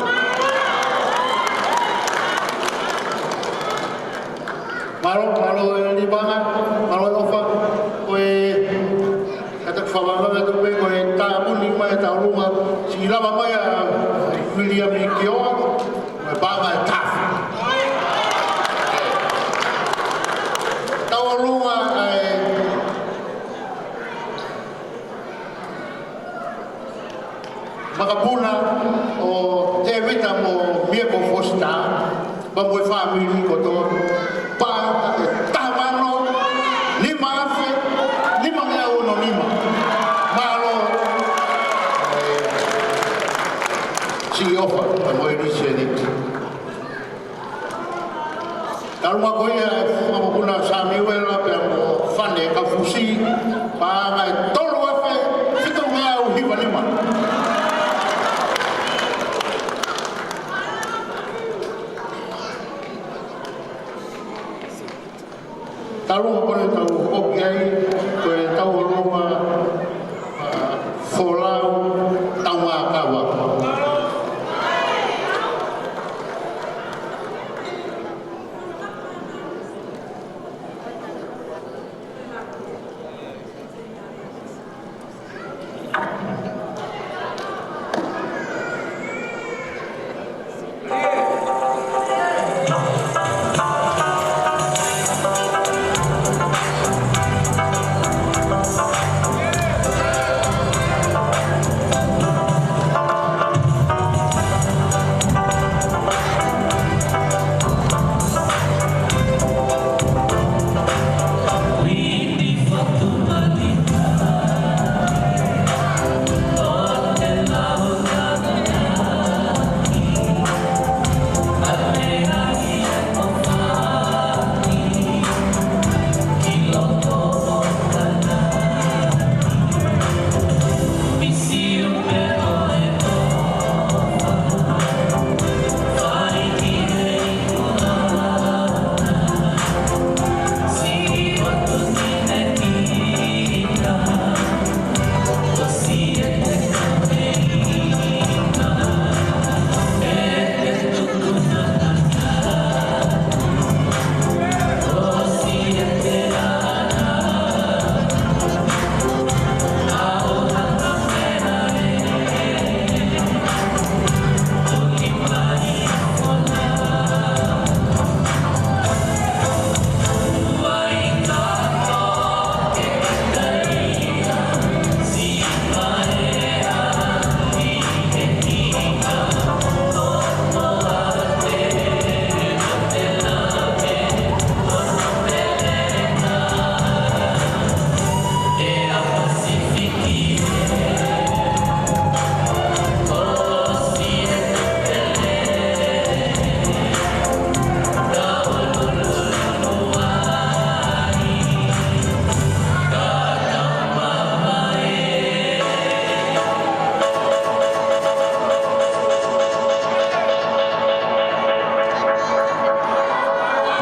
Mālō, mālō Eleni, mālō e ʻofa. Ko e kātaki fakamaama atu pē, ko e tāpuni mai e Taulunga, siʻi lava mai ʻa Viliami Kioa, Paʻanga ʻe taha. Tauʻolunga ʻa e makapuna ʻo Tēvita mo Mieko Fosita, pea mo e fāmili kotoa. Paʻanga ʻe taha mano, nima afe, nimangeau ono nima. Mālō, ē, Siʻi ʻOfa, pea mo e Lisieliti. Talu mā ko ia ʻa e fanga mokopuna Samiuela pea mo Fane Kafusi, paʻanga ʻe tolu afe fitungeau hiva nima. Talu mā ko eni tau ʻoki ai, ko e tauʻolunga, ā, Folau Taumākava.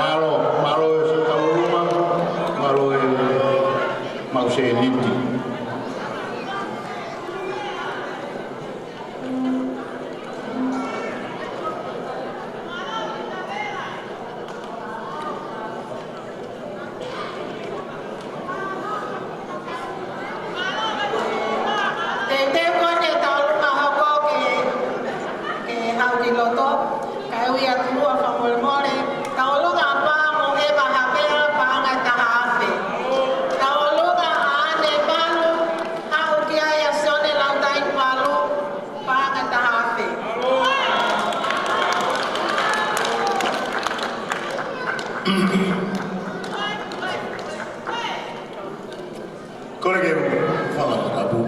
Mālō, mālō e Siʻi Tauʻolunga, mālō e maʻu sēniti. Teuteu ko eni e tauʻolunga hoko ke, ke haʻu ki loto, kae ui atu muʻa fakamolemole, tauʻolunga ʻa Pā mo ʻEva Havea, paʻanga ʻe taha afe. Tauʻolunga ʻa ʻAne Palu, haʻu ki ai ʻa Sione Lautainipalu, paʻanga ʻe taha afe. Kole ke u fai ha fakatapu.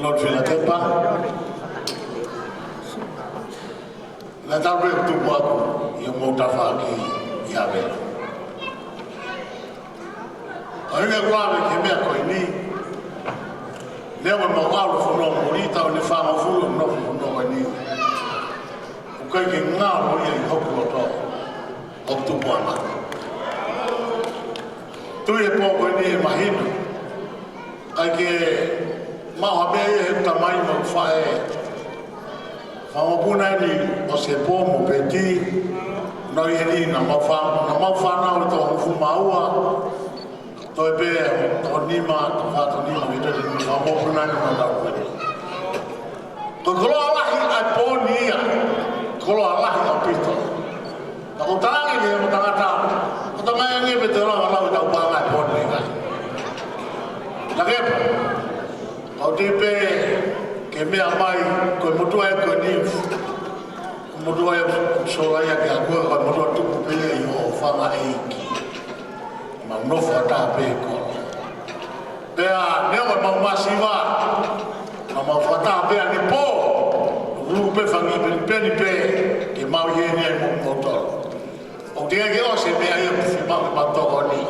Lord Filatepa, naʻa tau pē tupu atu ʻi hoʻomou tafaʻaki ʻi Havea. ʻA ia ʻoku ʻave ki he meʻa ko eni, lea mo mau ʻalu fononga muli, taʻu ʻe fāngofulu ʻoku nofo fononga ko eni. ʻOku ʻikai ke ngalo ia ʻi hoku loto, ʻoku tupu ange. Tui e pō ko eni ʻe mahino, ʻikai ke maʻu ha meʻa ia he tamai mo faʻē. Fanga mokopuna eni ʻo Sepo mo Peti, nau ʻi heni naʻa mau fā-, naʻa mau fānau ʻe toko hongofulu mā ua, toe pē toko nima, toko fā, toko nima, ki he toe nima, fanga mokopuna eni naʻa tau pē. Ko e koloa lahi ʻa e pō ni ia. ʻOku ou tui pē ke meʻa mai, ko e motuʻa ē ko eni, motuʻa ē ʻoku ou solaia ke akoa, ko e motuʻa tupu pē ia ʻi hoʻo fanga ʻeiki. Mau nofo ʻatā pē ko. Pea neongo ʻemau masiva, ka mau fakataha pē ʻanepō, ʻoku pē fanga peni pē, ke mau ʻi heni ai mo moutolu. ʻOku teʻeki ke ʻosi e meʻa ia ʻoku fiemaʻu ke mau tokoni.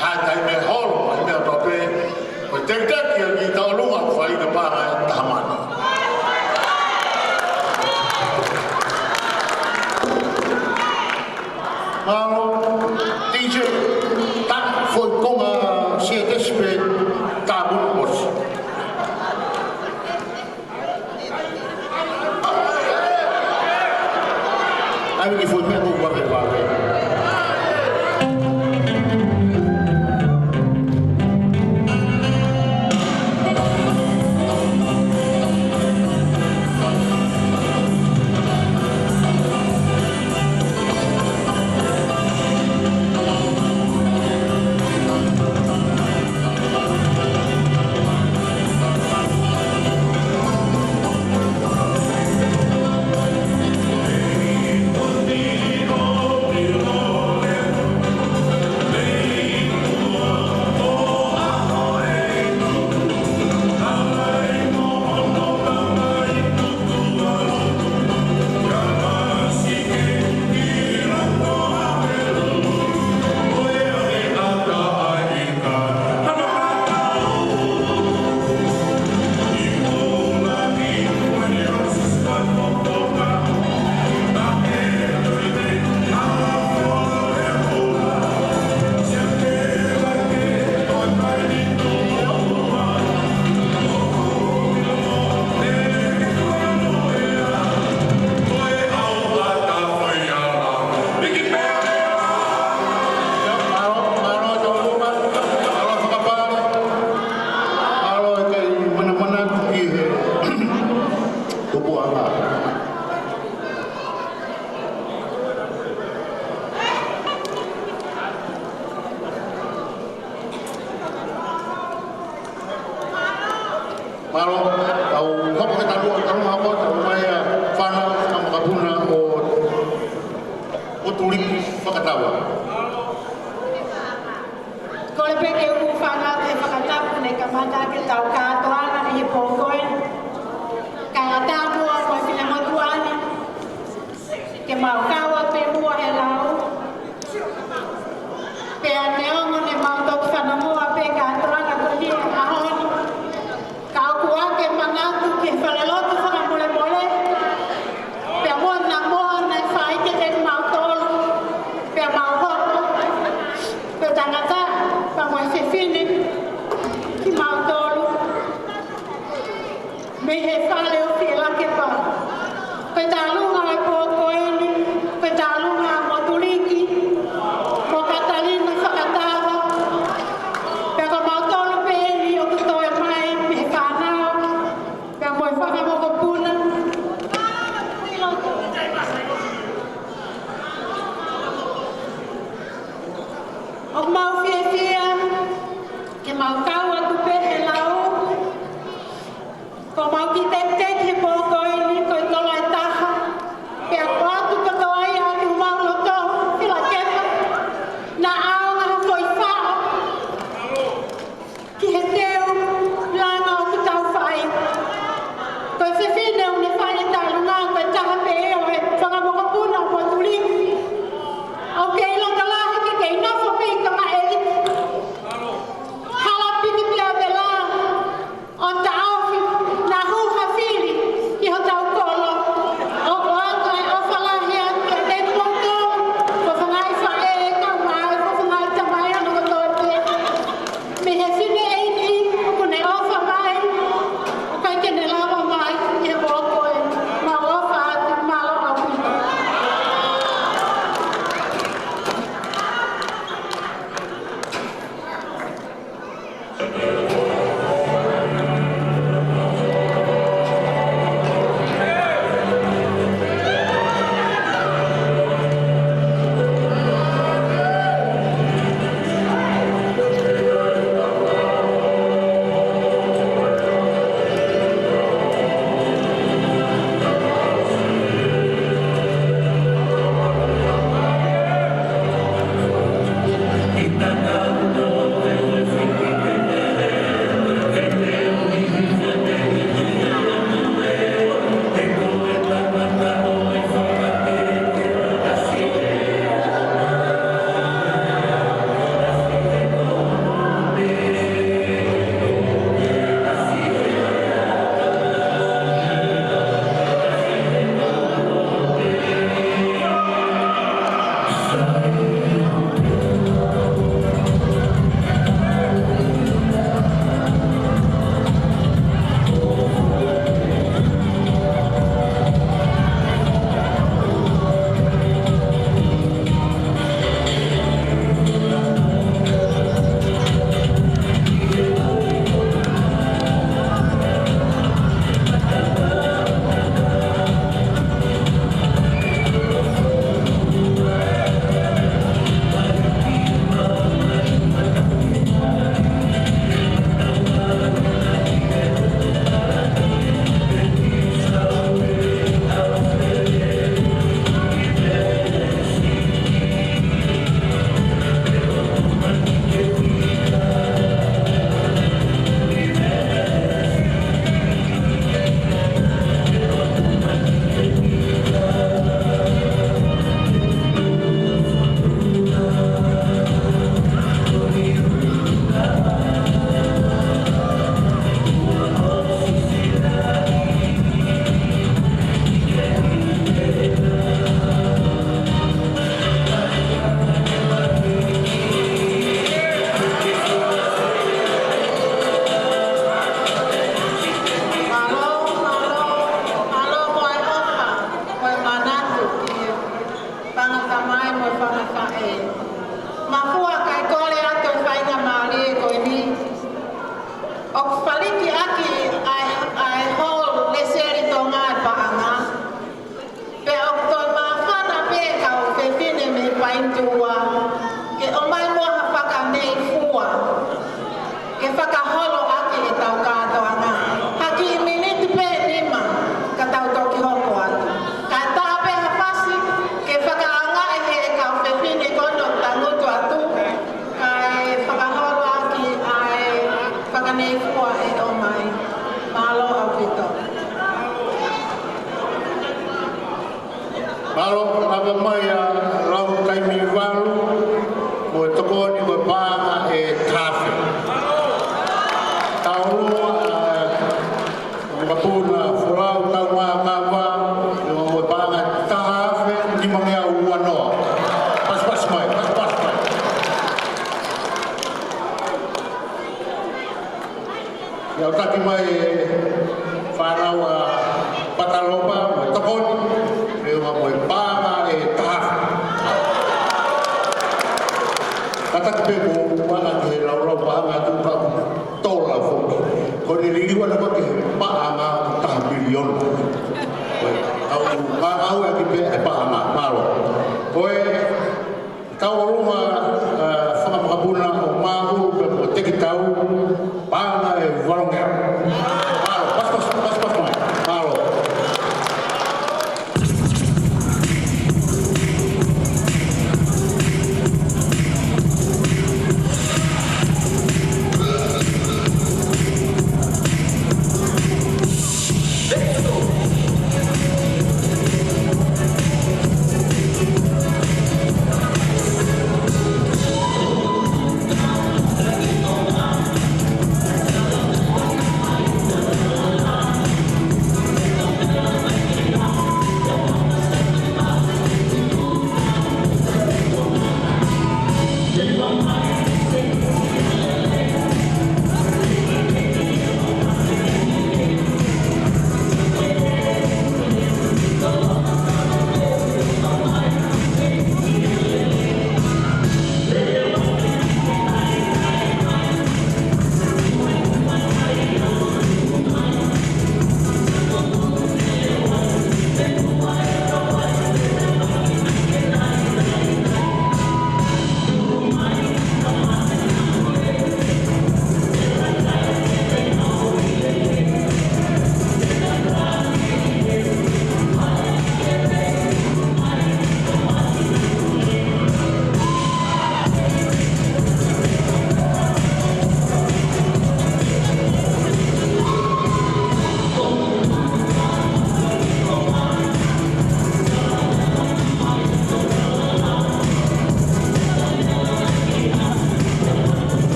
Haʻu e taimi ʻe holo, ʻi he meʻa kotoa pē, ko e tekiteki ʻo e kiʻi tauʻolunga ʻoku fai ka paʻanga ʻe taha mano. Mālō, D J, tā foʻi konga sietesi pē, tā munu ʻosi. ʻAi ki foʻi meʻa ʻoku vave vave. Mālō, mālō e tau luma, mālō e fakapale, mālō e kei manamanatu ki he tupuʻanga. Mālō, tau hoko ke tau, tau hoko, tau mai ʻa e fānau, fānau makapuna ʻo, ʻo Tuliki Fakatava. Kole pē ke u fanongo ki he fakatapu ne kamata ʻaki ʻetau kātoanga ʻi he pō ko eni. Kae ʻatā muʻa mo e finemotuʻa ni, ke mau kau atu pē muʻa he lau. Pea neongo ne mau toki fanongo pē kātoanga ko eni he ʻaho ni, ka ʻoku ou kei manatu ki he falelotu fakamolemole, pea mo e namoa naʻe fai kiate kimautolu, pea mau hoko ko e tangata, pea mo e fefine kimautolu mei he fale ʻo Fielakepa. Ko e tālunga ʻo e pō ko eni, ko e tālunga mo Tuliki, mo Katalina Fakatava, pea ko mautolu pē eni ʻoku toe mai mei he fānau, pea mo e fanga mokopuna. ʻOku mau fiefia ke mau kau atu pē he lau. Ko homau kiʻi tekiteki he pō ko eni, ko e tolo ʻe taha, Mai ʻa Lau Taimi Valu, mo e tokoni ko e paʻanga ʻe taha afe. Tau ʻolunga, ʻa, Makapuna Folau Taungakava, mo e paʻanga ʻe taha afe nimangeau ua noa. Pasipasi mai, pasipasi mai. ʻIo, taki mai e fānau ʻa Patalopa mo e tokoni, ʻio, mo e paʻanga ʻe taha afe. Kātaki pē mo ʻoua ke laulau paʻanga tuʻu ka tola foki. Ko ʻene liliu ʻana ko e paʻanga ʻe taha miliona. Ko e, ʻoku ngāueʻaki pē e paʻanga, mālō. Ko e Tau ʻolunga, ʻa, fakamakapuna ʻo Māʻulu pea mo Tekitau, paʻanga ʻe valungeau. Mālō, pasipasi, pasipasi mai. Mālō.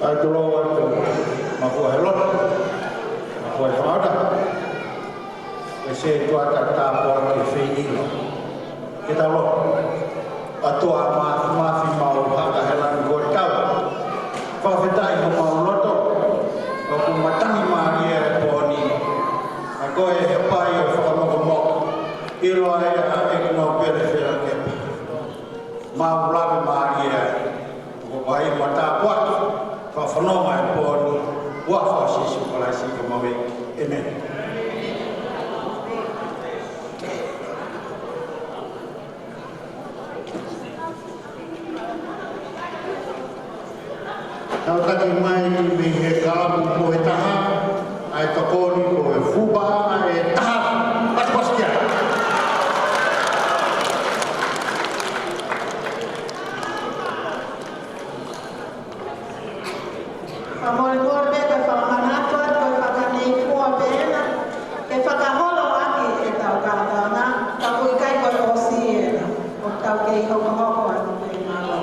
ʻAi tulou atu, mafua he lotu, mafua he fakaʻatā. ʻE se tuata tāpuaki feiʻilo. Ke tau lotu. ʻOtua Māfimafi, mau haka he langi kuo tau. Fakafetaʻi homau loto, ʻoku matangi mālie e pō ni. ʻA koe he pai ʻo e fakamokomoko. ʻIloa ʻa e ʻEiki Nōpele Fela Kepa. Mau lave mālie ai. ʻOku ʻi ai mo e tāpuaki, fakafononga e pō ni. Tau taki mai mei he kalapu ko e taha, ʻa e tokoni ko e fuʻu paʻanga ʻe taha, pasipasi kia. Fakamolemole pē ka fakamanatu atu ko e fakaneifua pē ena, ke fakaholo ʻaki ʻetau kātana, ka ʻoku ʻikai ko e ʻosi ena, ʻoku tau kei hokohoko atu pē, mālō.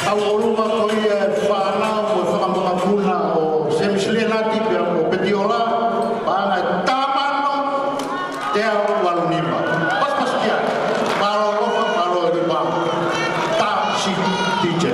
Tau ʻolunga ko ia e fānau mo e fanga mokopuna ʻo Semisi Lenati pea mo Petiola, paʻanga ʻe taha mano teau valu nima. Pasipasi kia. Mālō ʻalofa, mālō ʻofa. Taʻu siʻi D J.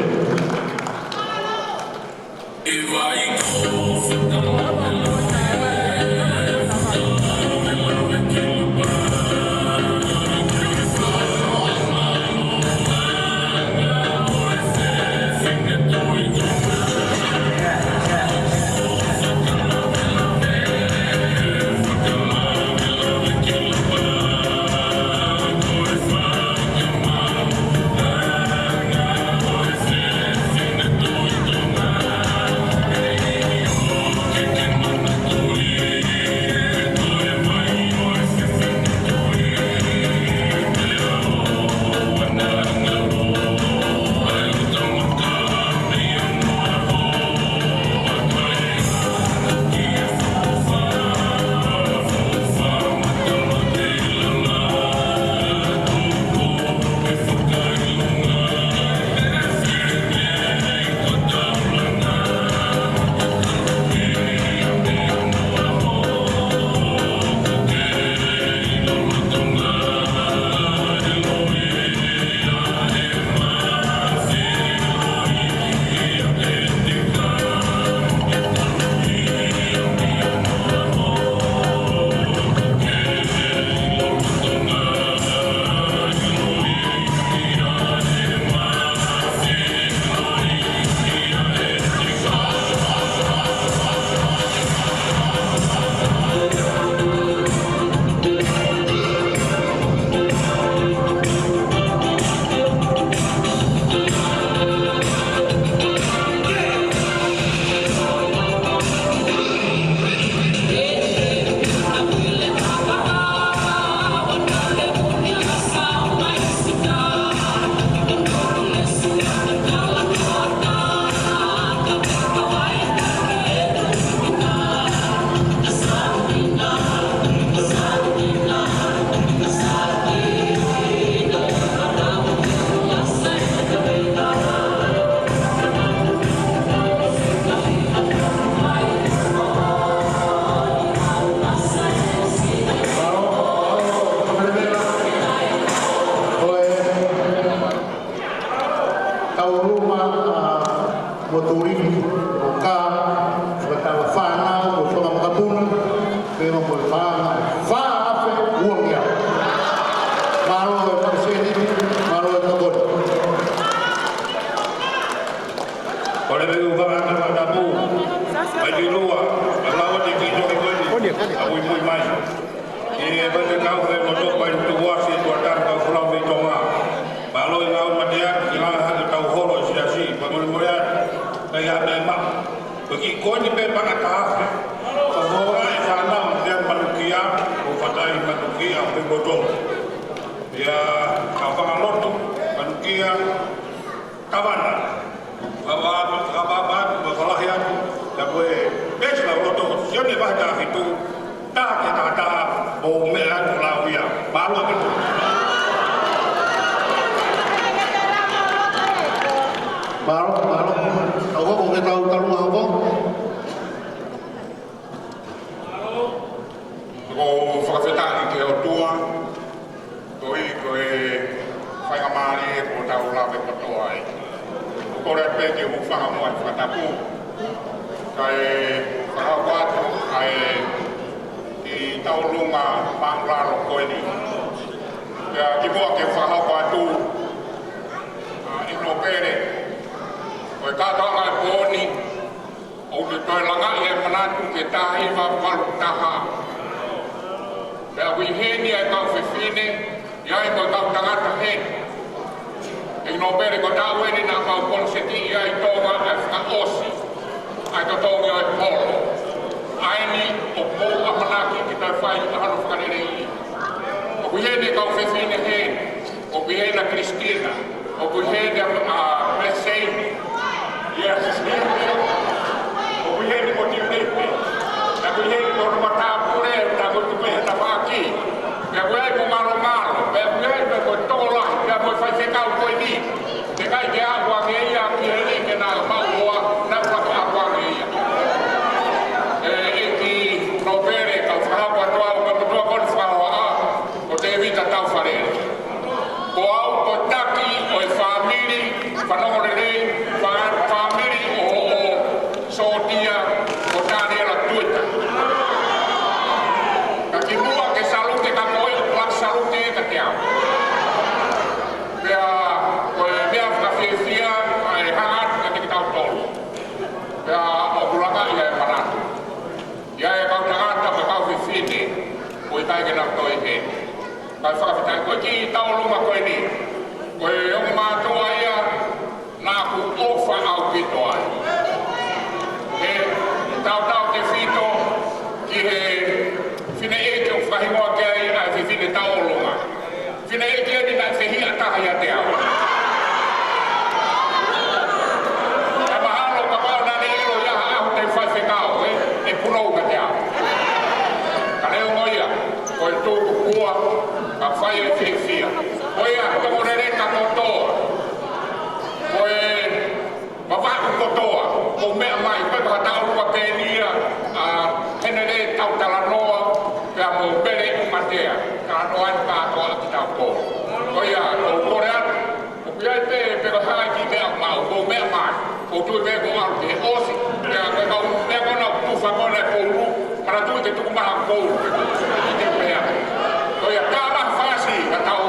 Luma, ʻa, mo Tolini, mo Kā, mo Tala Fānau, mo Tonga Makapuna, pea mo e paʻanga ʻe fā afe uangeau. Mālō e fakasēniti, mālō e tokoni. Kole pē ke u fakahā atu e fakatapu. Mai ki lua, ʻa e lau atu e kiʻi tohi ko eni. Kole, kole. ʻA, muimui mai. Ki he faifekau he loto pai tuku asi e tuʻa taha kau folau mei Tonga. Mālō e ngāue mateaki, ʻi he langa hake ʻetau holo ʻi he siasi, pea molemole atu, ʻikai ha meʻa maʻu. Ko e kiʻi koini pē paʻanga taha afe. Ka ko e fānau, te a manukia, ʻo fātai manukia, ʻo pe koto. Ia, ka fanga lotu, manukia, Kavana, kava, kava, kava, kava lahi atu, ka ko e pesi lau loto, Sione vahe taha fitu, taha ki he taha taha, ʻo meʻa atu lau ia. Mālō ʻaupito. Mālō, mālō. Tau hoko ki he talu ʻa e hoko. ʻOku ou fakafetaʻi ki he ʻOtua, koeʻuhi ko e faingamālie kuo tau lave kotoa ai. ʻOku ou kole pē ke u hūfanga muʻa he fakatapu, kae fakahoko atu ʻa e kiʻi tauʻolunga māʻulalo ko eni. Pea kimuʻa ke fakahoko atu, ʻa, ʻe Nōpele, ko e kātoanga e pō ni, ʻoku te toe langaʻi e manatu ki he taha hiva valu taha. Pea ʻoku ʻi heni ʻa e kau fefine, ʻi ai mo e kau tangata heni. ʻE Nōpele, ko e taʻu eni naʻa mau koniseti ai ʻi Tonga ʻa e fakaʻosi ʻa e totongi ʻo e polo. ʻA eni ʻoku mou ʻamanaki ke toe fai ʻa hono fakaleleiʻi. ʻOku ʻi heni e kau fefine heni. ʻOku ʻi heni ʻa Christina, ʻoku ʻi heni ʻa, ʻa, Blessing. Yes. ʻOku ʻi heni mo Timothy. ʻOku ʻi heni mo hono matāpule, ʻa ko tuku he tafaʻaki. Pea ʻoku ʻi ai mo Malomalo, pea ʻoku ʻi ai mo e tokolahi, pea mo e faifekau ko eni. Teʻeki ai ke aʻu ange ia ki heni ke na maʻu hoa, na faka aʻu ange ia. ʻE, ʻEiki Nōpele, kau fakahoko atu au, kau motuʻa ko eni fakahoa, ko Tēvita Taufalele. Ko au ko e taki ʻo e fāmili, fanongo lelei, fā-, fāmili ʻo, ʻo Sōtia, ko Taniela Tuita. Ka kimuʻa ke salute ka ko e ʻoku salute ka te au. Pea ko e meʻa fakafiefia, ʻa e hanga atu kiate kitautolu. Pea ʻoku langa ia e manatu. ʻI ai e kau tangata mo e kau fefine, ʻoku ʻikai ke nau toe ʻi heni. Kae fakafetaʻi ko e kiʻi tauʻolunga ko eni. Ko e ongo mātuʻa ia, naʻa ku ʻofa ʻaupito ai. He tautautefito ki he fineʻeiki ʻoku fakahingoa ki ai ʻa e fefine tauʻolunga. Fineʻeiki eni naʻe fehiʻa taha ʻiate au. Kae mahalo kapau naʻa ne ʻilo ia ha ʻaho te u faifekau, ē, ʻe punou kiate au. Ka neongo ia, ko e tuku kua, ka fai e fiefia. Ko ia, toko lele ka kotoa. Ko e Vavaʻu kotoa, mou meʻa mai, ko e fakataulua pē eni ia, ʻa Henele Tautalanoa, pea mo Pele ʻUmatea, talanoa atu kātoa kitautolu. Ko ia, ʻoku ou kole atu, ʻoku ʻi ai pē, pe ko e hā e kiʻi meʻa maʻu, mou meʻa mai, ʻoku ou tui pē kuo ʻalu ki he ʻosi, pea ko e kau meʻa ko ena ʻoku tufa ko ena e poulu, manatuʻi ke tuku mai ha poulu, ke tuku mai ha poulu. Ko ia, ka ma fasi, ka tau.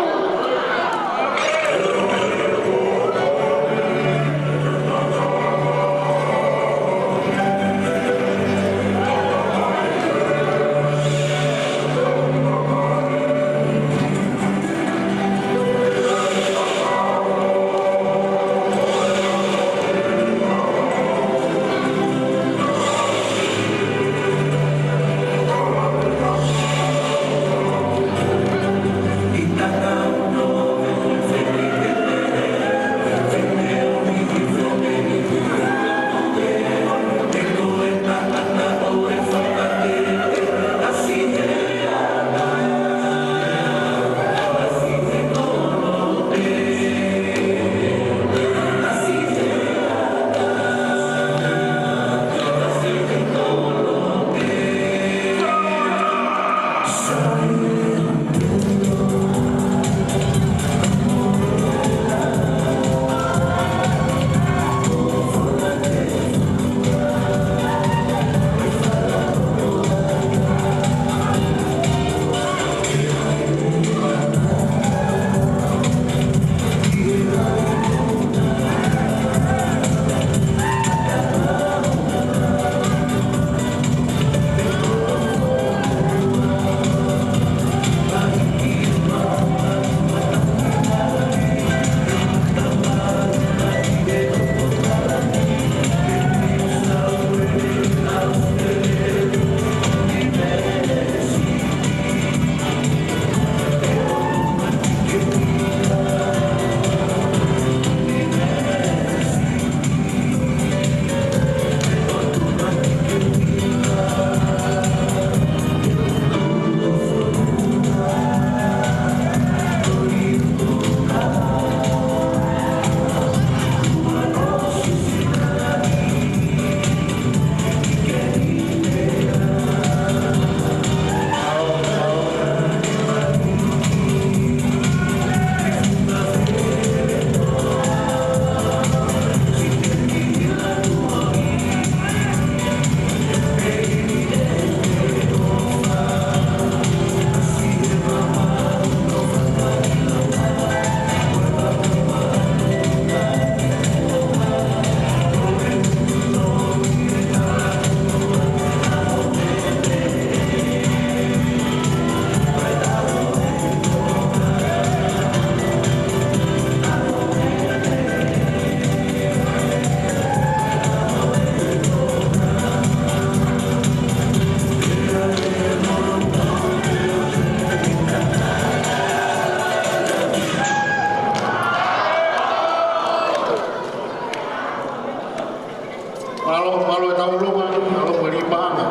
Mālō e tauʻolunga, mālō e liʻi paʻanga,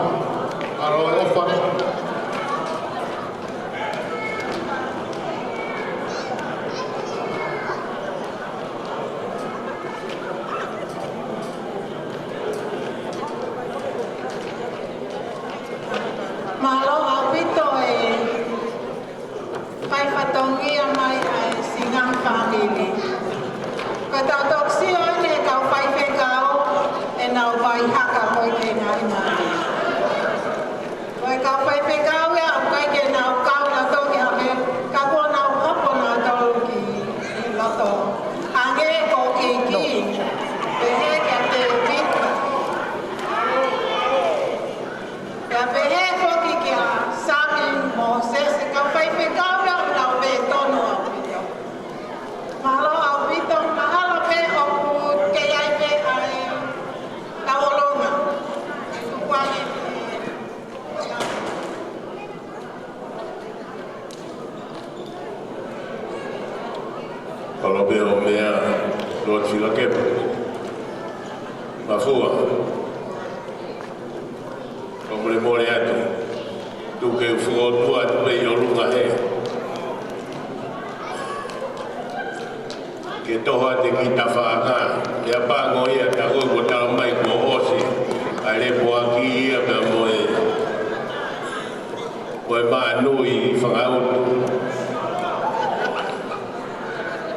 mālō e ʻofa. Mālō ʻaupito e fai fatongia mai ʻa e Singahi fāmili. Ko ʻetau toki sio ʻeni he kau faifekau ʻenau vai haka ko ē ki he ngaahi mali. Ko e kau faifekau ia ʻoku ʻikai ke nau kau nautolu ki ha meʻa, ka kuo nau hopo nautolu ki loto. Hangē ko Kiki, pehē kia Tēvita. Pea pehē foki kia Sami mo Sese, kau faifekau ia ʻoku nau pē tonu ʻaupito. Mālō ʻaupito, mahalo pē ʻoku kei ʻi ai pē ʻa e tauʻolunga. Tuku ange ki he Kolo pē ʻo meʻa, Lord Filakepa. Mafua. Ko e molemole atu. Tuku ke u fokotuʻu atu pē ʻi ʻolunga hē. Ke toho atu e kiʻi tafaʻanga. Meʻapango ia, tā ko ē kuo tala mai kuo ʻosi ʻa e lepoaki ia pea mo e, mo e mānui fakaʻutu.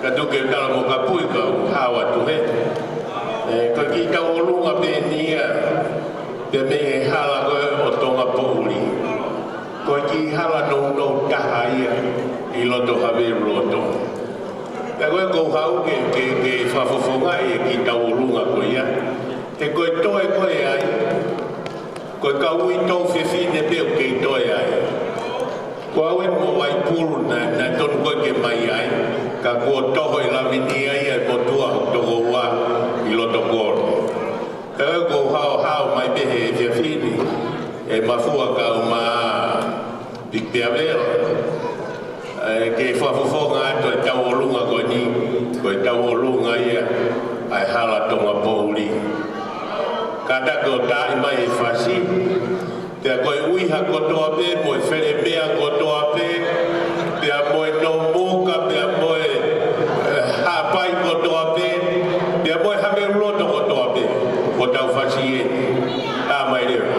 Ka tuku ke tala mo ka pui kau hao atu hē. ʻE, ko e kiʻi tauʻolunga pē ʻeni ia, pea mei he hala ko ē ʻo Tonga Poʻuli. Ko e kiʻi hala nounou taha ia ʻi loto Havelu loto. Pea ko e ʻoku ou haʻu ke, ke, ke fakafofongaʻi e kiʻi tauʻolunga ko ia. He ko e toe ko ē ai, ko e kau uitou fefine pē ʻoku kei toe ai. Ko au ʻeni mo Vaipulu naʻe, naʻe tonu ko ē ke mai ai, ka kuo toho ʻi Lavinia ia ʻe he motuʻa ʻo e tokoua ʻi loto kolo. Ka ʻoku ou haohaoa mai pē he efiafi ni, ʻe Mafua kau mai Piki Pea Vela. ʻE, ke fakafofonga atu e tauʻolunga ko eni, ko e tauʻolunga ia ʻa e hala Tonga Poʻuli. Kātaki ʻo taaʻi mai e fasi, pea ko e ʻuhiha kotoa pē, mo e felemea kotoa pē, pea mo e nomuka, pea mo e, ʻe, hapai kotoa pē, pea mo e Havelu loto kotoa pē, ko ʻetau fasi ē. Tā mai leva.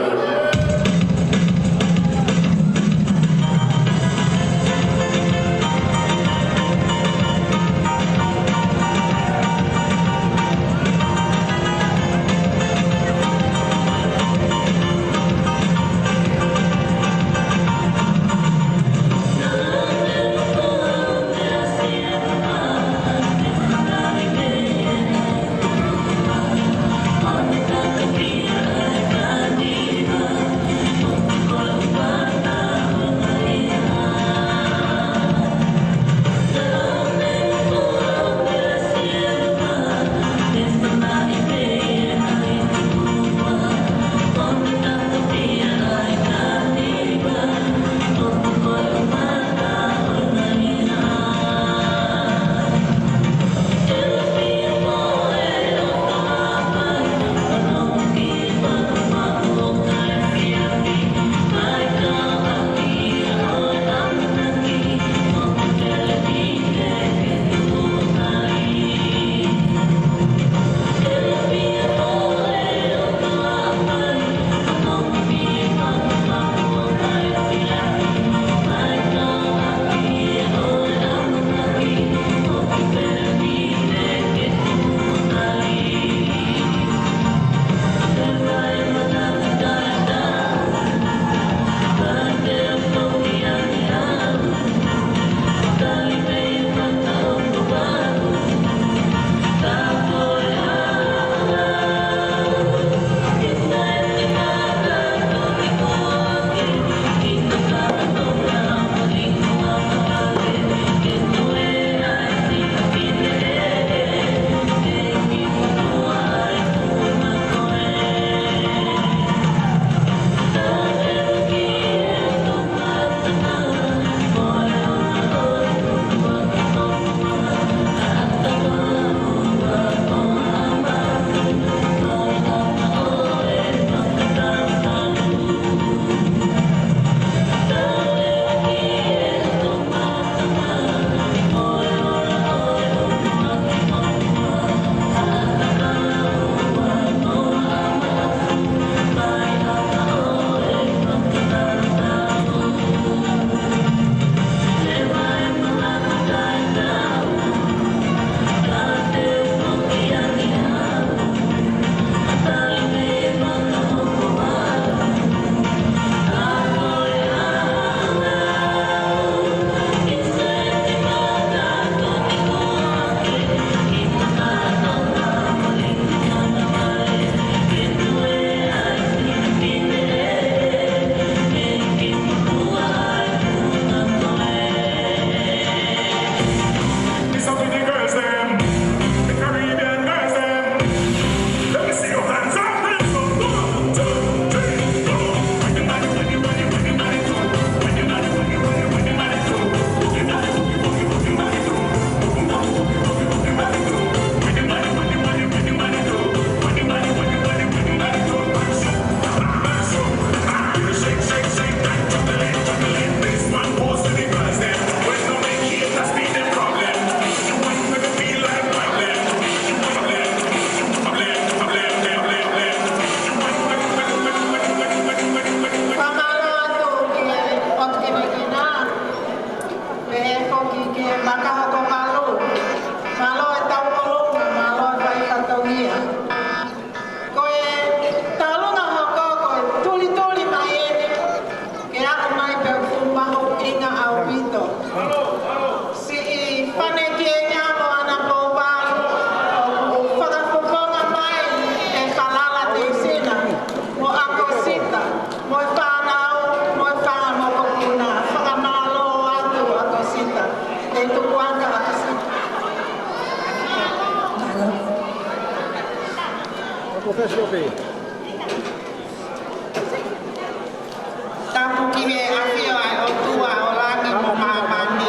Tapu ki he ʻafio ʻa e ʻOtua ʻo langi mo māmani.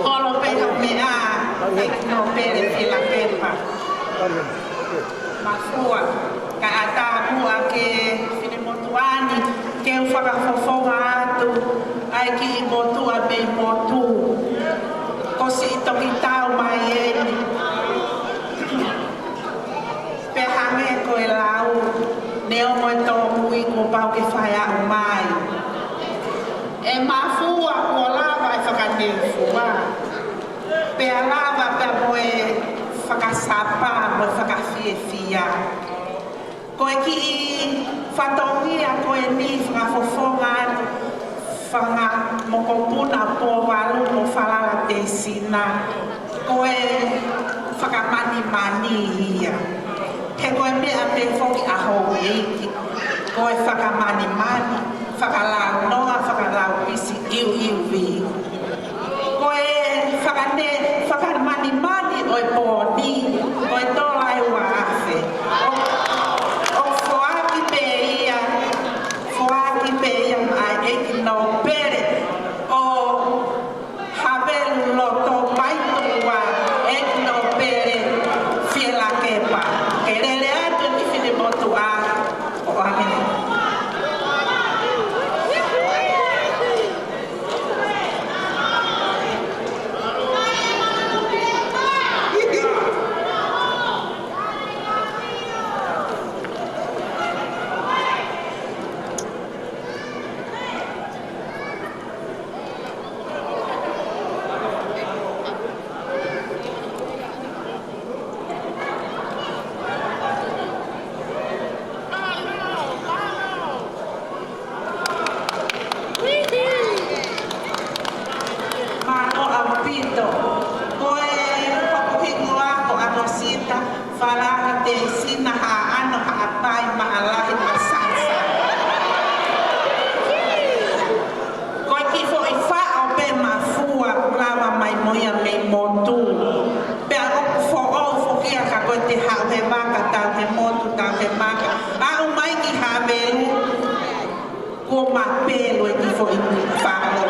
Holo pē hoʻo meʻa, ʻEiki Nōpele Fielakepa Mafua, kae ʻatā muʻa ki he finemotuʻa ni, ke u fakafofonga atu ʻa e kiʻi motuʻa mei motu. Ko siʻi toki tau mai eni. Pea hangē ko e lau, neongo e tōmui kuo pau ke fai ʻa e ʻomai. ʻE Mafua, kuo lava e fakaneufua. Pea lava pea mo e fakasapa, mo e fakafiefia. Ko e kiʻi fatongia ko eni fakafofonga atu, fanga mokopuna Pōvalu mo Falala Teisina. Ko e fakamanimani ia. He ko e meʻa pē foki ʻa houʻeiki. Ko e fakamanimani, fakalaunoa, fakalaupisi, iuiuvi. Ko e fakane-, fakamanimani ʻo e pō ni, ko e tola ʻe ua afe. ʻO, ʻo foaki pē ia, foaki pē ia maʻa e ʻEiki Nōpele ʻo Havelu Lotomaituʻa, ʻEiki Nōpele Fielakepa. Ke lele atu ki he finemotuʻa ʻo ʻAmene. Mālō ʻaupito. Ko e hoku hingoa ko ʻAmosita Falala Teisina Haʻano Haʻapai Maʻalahi Masansa. Ko e kiʻi foʻi faʻo pē Mafua, kuo lava mai mo ia mei motu. Pea ʻoku foʻou foki ia ka ko e te haʻu he vaka, tau he motu, tau he vaka. Aʻu mai ki Havelu, kuo mapelu e kiʻi foʻi faʻo.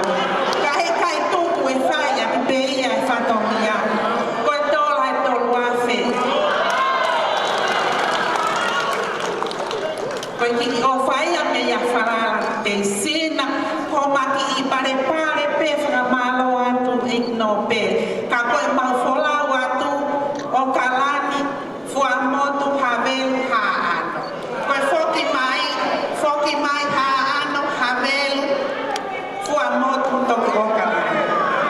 Ka heʻikai tuku e fai ʻaki pē ia e fatongia. Ko e tola ʻe tolu afe. Ko e kiʻi ʻofa ia meia Falala Teisina, ko ʻema kiʻi palepale pē fakamālō atu ʻEiki Nōpele. Ka ko ʻemau folau atu ʻo kalani, Fuaʻamotu, Havelu, Haʻano. Ko e foki mai, foki mai Haʻano, Havelu, Fuaʻamotu toki ʻo kalani.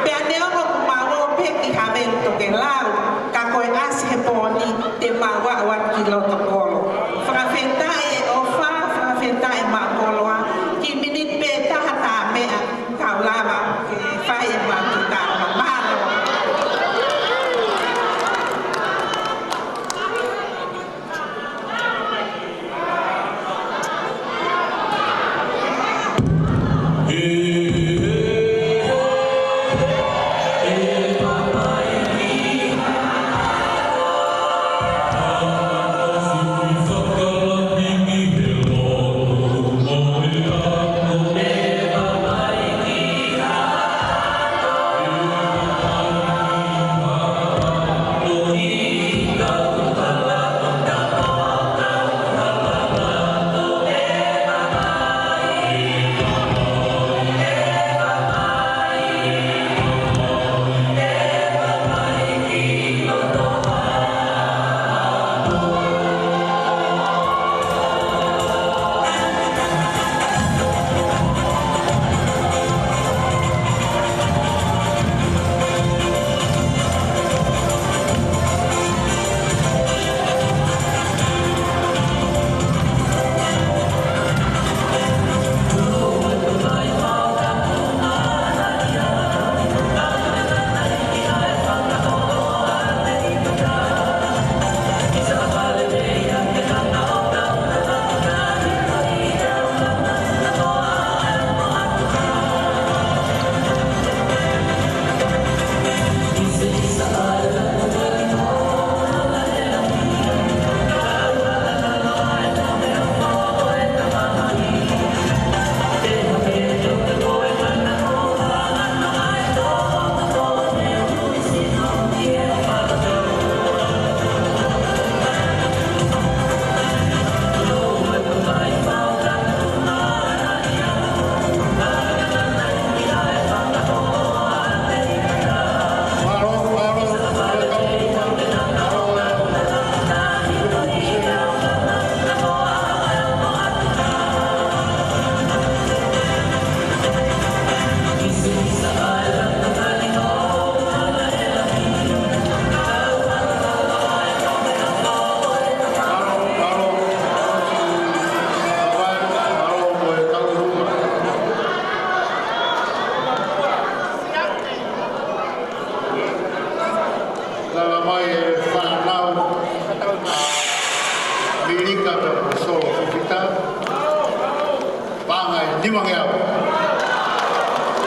Pea neongo ʻoku mau ō pē ki Havelu tokelau, ka ko e ʻasi he pō ni te mau aʻu atu ki loto kolo. Fakafetaʻi e ʻofa, fakafetaʻi e makoloa, kiʻi miniti pē taha tā meʻa, kau lava ke fai ʻemau kiʻi taʻu mālō. Lika pea mo Solo Fifita. Paʻanga ʻe nimangeau.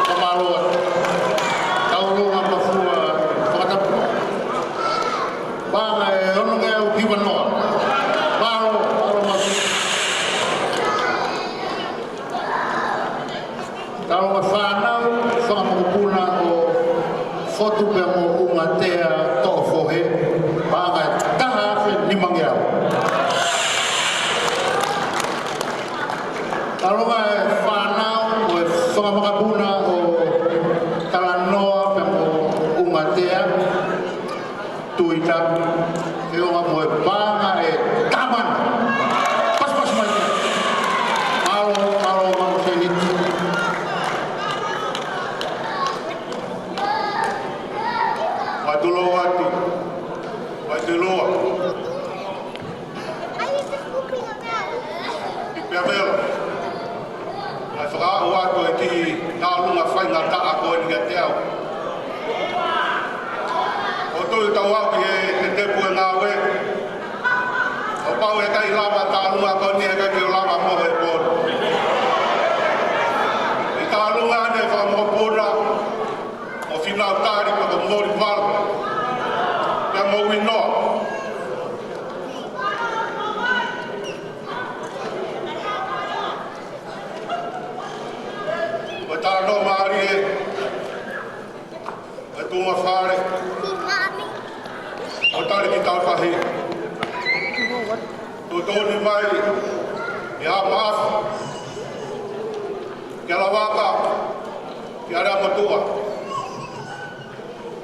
Fakamālō atu. Taulunga Mafua Fakatapu. Paʻanga ʻe onongeau hivanoa. Mālō, mālō Mafua. Taulunga fānau, fanga mokopuna ʻo Fotu pea mo Ungatea Toʻofohe, paʻanga ʻe taha afe nimangeau. Taulunga e fānau mo e fanga mokopuna ʻo Talanoa pea mo Ungatea, Tuita, ʻe onga mo e paʻanga ʻe taha mano. Pasipasi mai. Mālō, mālō, mālō, Seniti. Faitulou atu. Faitulou. Pea vela. ʻAi fakaʻau atu e kiʻi taulunga faingataʻa ko eni kiate au. ʻO tui tau au ki he, he tepu e ngāue. ʻO pau ʻe ʻikai lava taulunga ko eni ʻe ʻikai ke u lava mo he pō. ʻI taulunga ʻene fakamokopuna ʻo Finau Tali pea ko Moli Vala. Pea mo Uinoa. Ko e talanoa mālie, ko e tuʻunga fale, ko Tali ki Tautahi. Tuʻutuʻuni mai ʻi Haʻapaʻafu, ki Alavaka, ki Aleamotuʻa.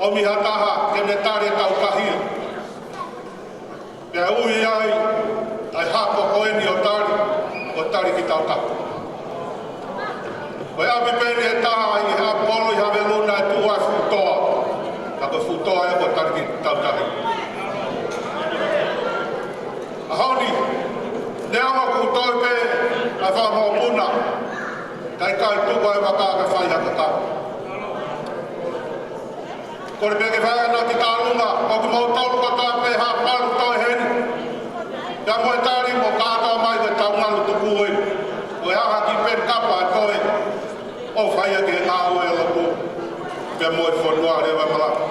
ʻOmi ha taha ke ne tali e Tautahi. Pea ui ai ʻa e hako ko eni ʻo Tali, ko Tali ki Tautahi. Ko e ʻapi pē eni ʻe taha ʻi he ʻapi kolo ʻi Haveluna ʻe tuʻu ai e fuʻu toa. Ka ko e fuʻu toa ia ko Tali ki Tautahi. ʻAho ni, neongo kuo toe pē ʻa e fanga mokopuna, ka ʻikai tuku ʻa e vaka ke fai ha kakau. Kole pē ke fai ʻa e kiʻi taulunga, ʻo kimoutolu kotoa pē Haʻapalu toe heni. Pea mo e Tali mo kātoa mai ko e taungalu tuku ē. Ko e ʻaho ki pē kapa ʻe toe. ʻO fai ʻaki e ngāue ʻa e lotu. Pea mo e fonua leva malanga.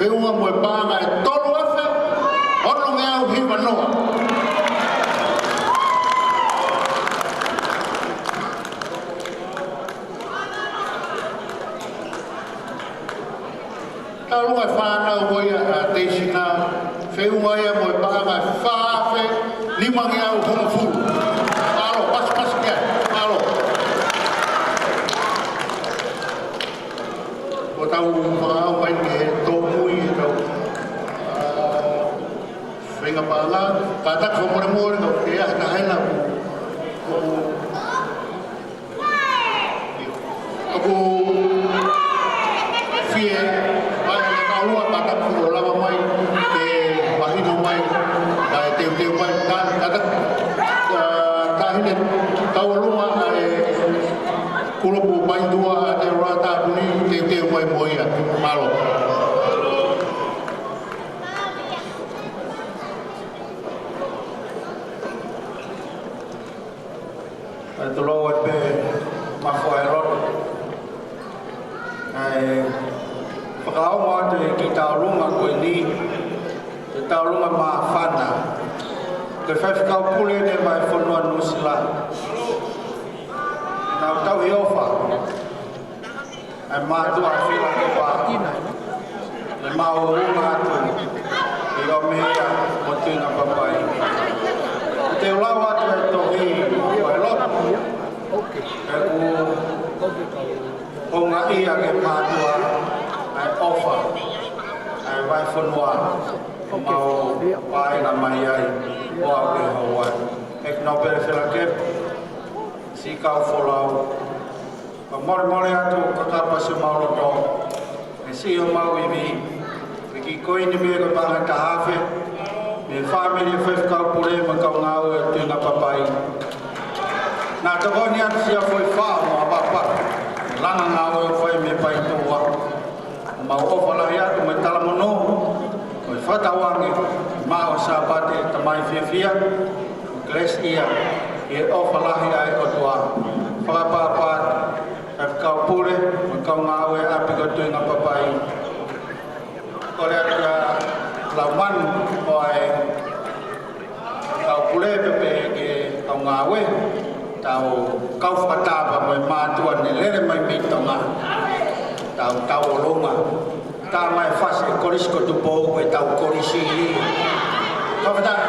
Feʻunga mo e paʻanga ʻe tolu afe, ono ngeau hiva noa. Tauʻolunga e fānau ko ia ʻa Teisina, feʻunga ia mo e paʻanga ʻe fā afe, nima ngeau hongofulu. Mālō, pasipasi ki ai. Mālō. Ko ʻetau fakaʻamu mai ke tōmui ʻetau, ā, feinga paʻanga, kātaki fakamolemole, kau ke ʻi ai ha taha hena ʻoku, ʻoku ʻoku fie, ʻa e, ʻa e ʻolunga kātaki ʻo lava mai, ke mahino mai, ʻa e teuteu mai, ka, kātaki, ā, taʻahine tauʻolunga, ʻa e kulupu paindua, ʻa e ʻolunga tāpuni, teuteu mai mo ia. Mālō. ʻE tulou atu pē mafoa e loto. ʻE fakaongo atu e kiʻi tauʻolunga ko eni, e tauʻolunga māfana. Ko e faifekau pule ʻeni mei he fonua Nuʻusila. Naʻa ku tauhi ʻofa ʻa e mātuʻa ʻa Fielakepa, ʻe mau unga atu ʻi ʻOmeia mo Tuingapapai. Te u lau atu e tohi ʻo e lotu. ʻOku houngaʻia ke mātuʻa ʻa e ʻofa ʻa e vahefonua ʻoku mau vaʻinga mai ai ʻo aʻu ki he houa ni. ʻEiki Nōpele Fielakepa, siʻi kau folau, fakamolemole atu ʻoku kapau ʻoku ʻi ai homau loto, ʻe siʻi homau ivi, ʻi he kiʻi koini pē ko e paʻanga ʻe taha afe, mei he fāmili ʻo e faifekau pule mo e kau ngāue ʻo Tuingapapai. Naʻa tokoni atu siʻa foʻi faʻo mo ʻApapa, langa ngāue ʻoku fai mei Paituʻa. Mau ʻofa lahi atu mo e talamonū, mo e fakatauange, maʻu ʻa Sāpate, Tamai fiefia, Kelesi ia, ʻi he ʻofa lahi ʻa e ʻOtua. Fakapapau atu, ʻa e kau pule, mo e kau ngāue ʻapi ko Tuingapapai. Kole atu ʻa e lau manu, ʻo e kau pule pea pehē ki he kau ngāue, tau kau fakataha mo e mātuʻa ne lele mai mei Tonga. Tau tauʻolunga. Tā mai fasi e kolisi ko Tupou ko ʻetau kolisi. Fakafetaʻi.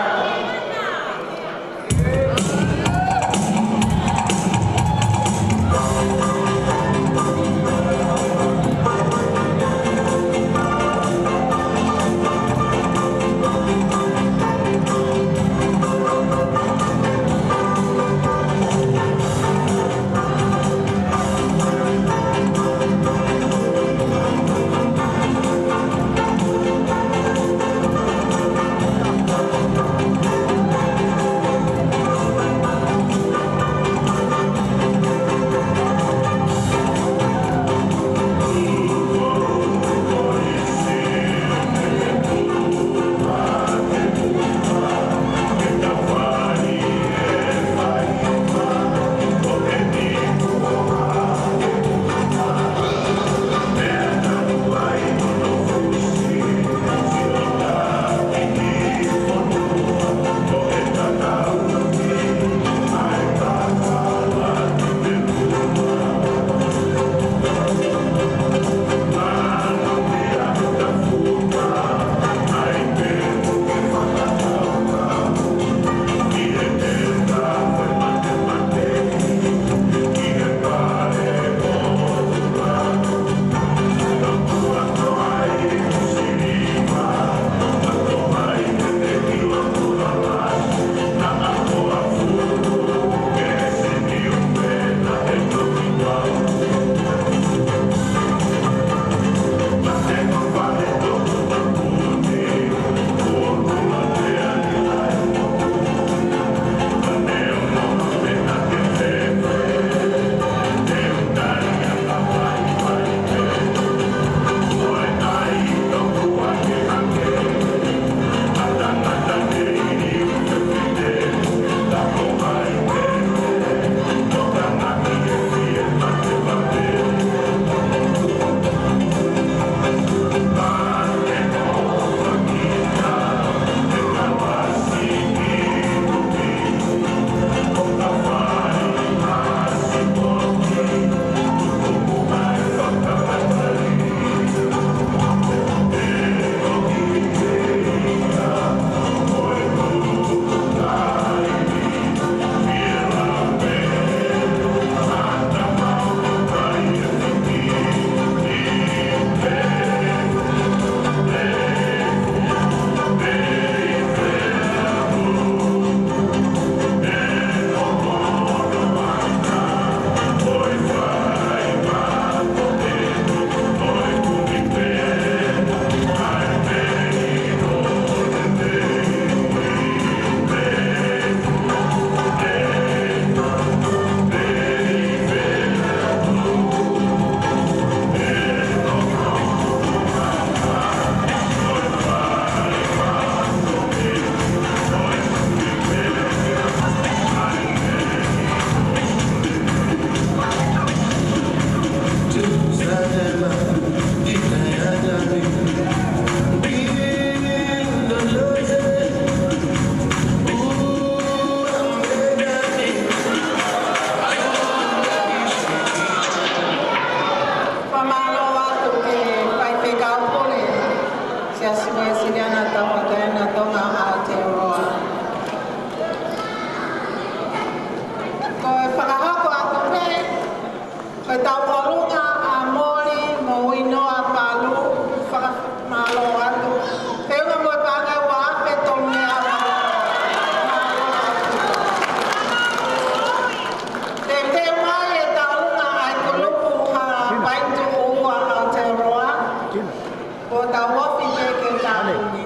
Mālō atu ki he faifekau pule Siasi Uēsiliana Tauʻatāina Tonga ʻAotearoa. Ko e fakahoko atu pē, ko e tauʻolunga ʻa Moli mo Uinoa Palu, fakamālō atu. Feʻunga mo e paʻanga ua afe tolu ngeau. Mālō atu. Teuteu mai e tauʻolunga ʻa e kulupu ʻa Paintuʻua ʻAotearoa. Ko tau ofi pē ke tau ni.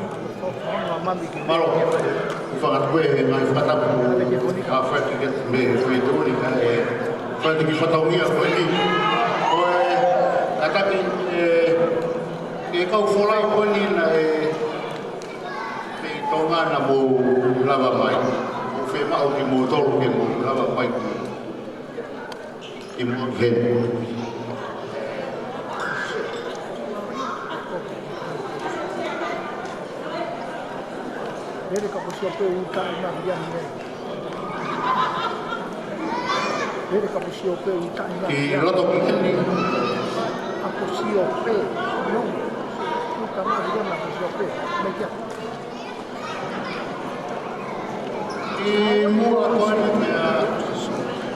Mālō. Fakatau e ngaahi fakatapu ʻa Fati ke me fai toni ka e Fati ki fatongia ko eni. Ko e kātaki e, e kau folau ko eni naʻe pē ʻi Tonga naʻa mou lava mai. ʻOku fiemaʻu kimoutolu ke mou lava mai ki ʻi muʻa ki heni. Lele ka ko Siope ʻoku taʻe na ia ni. Lele ka ko Siope ʻoku taʻe na ia. Ki loto ki heni. Ka ko Siope, no. ʻOku taʻe na ia na ko Siope. Mai kia. ʻI muʻa ko eni meʻa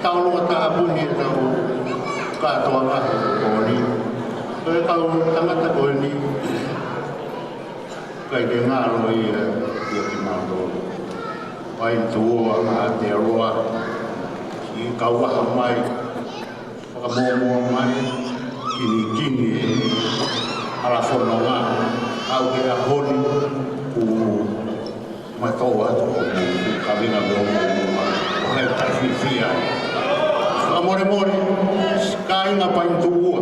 tauʻolunga tāpuni ʻetau kātoanga ko eni. Ko e kau tangata ko eni, ʻikai ke ngalo ia ʻia kimautolu. Paintuʻua ʻAotearoa, ki kau aha mai, fakamōmoa mai, kinikini e hala fononga, aʻu ki he ʻaho ni, ʻoku mātau atu ʻoku kaveinga mo ʻoku ʻoku ʻikai fiefia. Fakamolemole, kāinga Paintuʻua,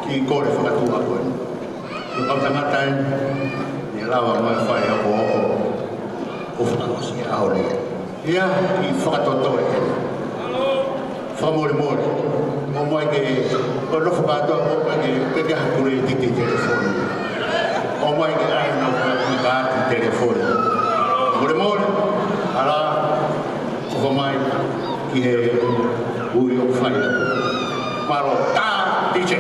kiʻi kole fakatuʻa ko eni. Ko e kau tangata eni, ne lava mai fai ʻa e ʻohoʻoho, ʻo fakaʻosi e ʻaho ni. ʻIa, ʻi fakatotoe eni. Fakamolemole. ʻOmai ke, ko e nofo kātoa, ʻomai ke, ke ke haku le titi telefoni. ʻOmai ke ʻai nofo kātoa ki telefoni. Molemole, hala, ʻoku ʻomai ki he ui ʻoku fai atu. Mālō, tā, D J.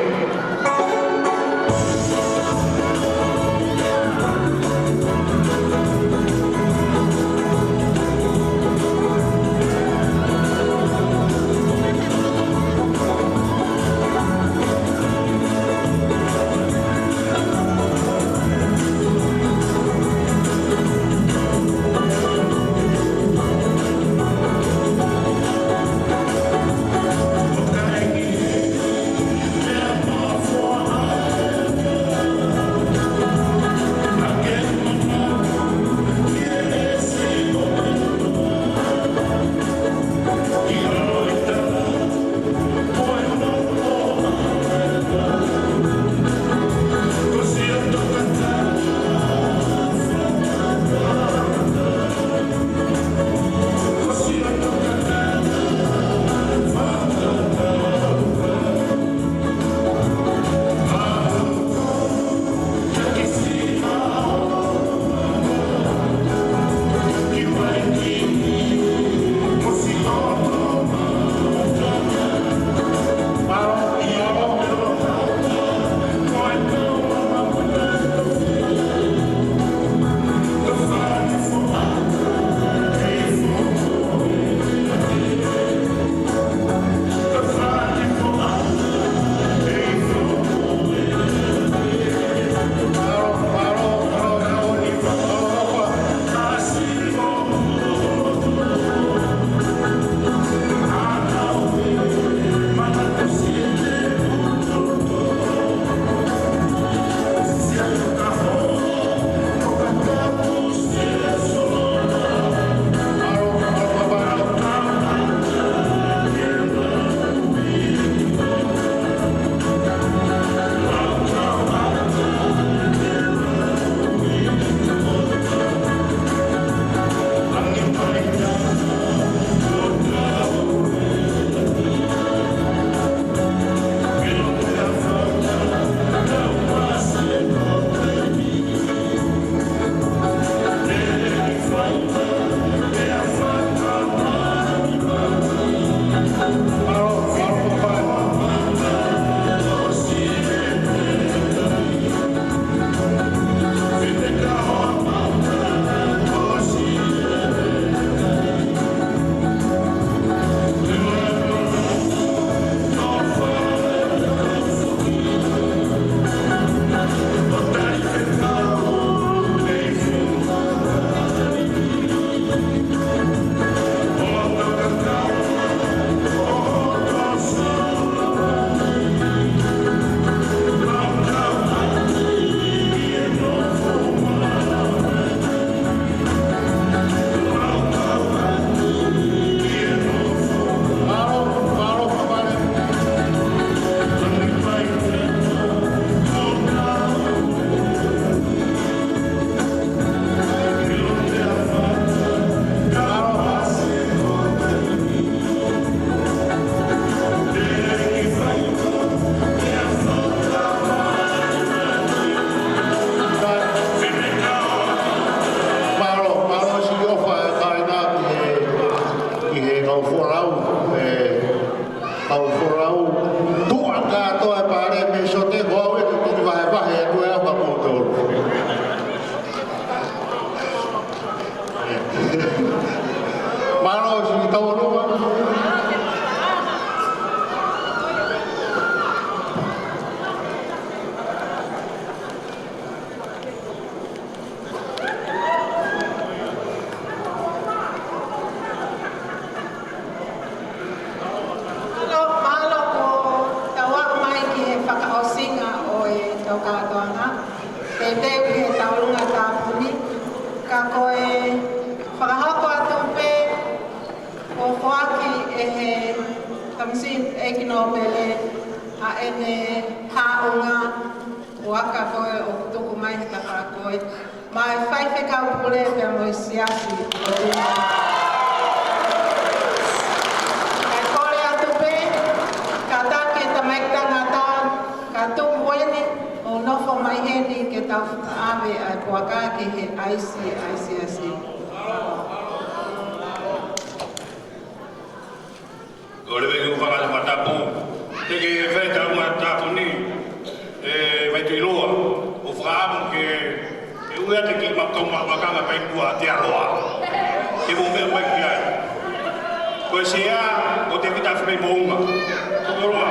Nōpele, ʻa ʻene haʻunga, ʻo aka ko ē ʻoku tuku mai he tafaʻaki ko ē, maʻa e faifekau pule pea mo e siasi ʻo Tonga. Kae kole atu pē, kātaki e tamaiki tangata, ka tuku eni, ʻo nofo mai heni ke tau fakaʻave ʻa e puaka ki he ʻaisi, ʻaisi, ʻaisi. Ko le vei ufanga le matapu. Te ke fai tau matapu ni, e, vai tui loa. ʻO fakaʻamu ke, e ui ate ki ma kau ma, makanga pai mua te aloa. Ke mo meʻa mai ki ai. Ko e sea, ko Tevita Fimei Moʻunga. Ko Moʻunga.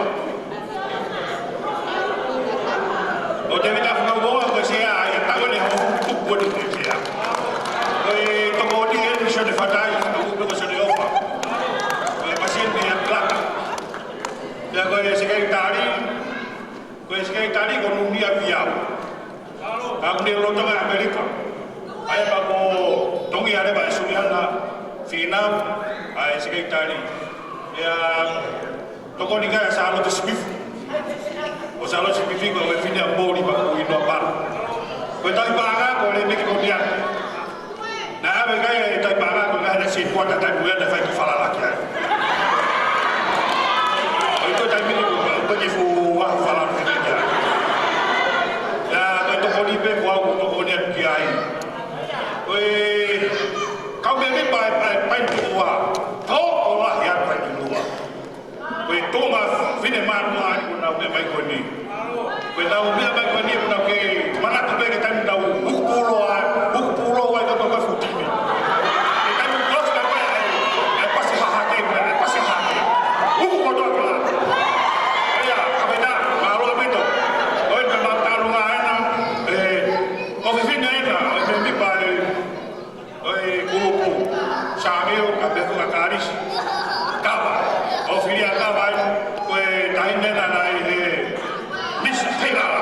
Ko Tevita Fimei Moʻunga, ko e sea, ia tau ne hau tuku ko ni ko e sea. Ko e tokoni eni Sione Fatai, ko e tokoni Sione Opa. Ko e pasien ni a klaka. Ia ko e sekelitali, ko e sekelitali ko Nunia Piau. Ka ko ne lolotonga ʻAmelika. ʻA ia ka ko Tongi Aleva e Suliana Finau, ʻa e sekelitali. Ia tokoni kai ʻa Sālote Simifi. ʻO Sālote Simifi ko e fefine ʻa Moli ma ko ino pa. Ko e tauhi paʻanga ko e le meki ko nia. Naʻe ʻave kai e tauhi paʻanga ko e ngaahi naʻe se kuata tai muia naʻe fai ki falala ki ai. ʻO i ko e taimi ni ko e, ko e ke fua falala ki ai. Ia, ko e tokoni pē ko au ko tokoni atu ki ai. Ko e kau meʻa meʻa pai, pai, pai ki ua. Tō, ʻo lahi atu pai ki ua. Ko e Tonga fefine mātuʻa ʻoku nau meʻa mai ko eni. Ko ʻenau meʻa mai ko eni ʻoku nau kei manatu pē ki he taimi nau uku pūlou ai, uku pūlou ai ka tau ka futi ni. Ki he taimi kuo ʻosi ka ko e, ʻe pasi hahake, ʻe pasi hahake. Uku kotoa ka. Ia, ka pena, mālō ʻaupito. Ko e meʻa mātālunga ena, e, ko e fefine ena, ʻo e meʻa meʻa pai, ʻo e kulupu, Sāmiu, ka pehē ko Kalisi. Kava, ʻo Filia Kava ai, ko e taʻahine naʻe ʻi he Miss Hengala.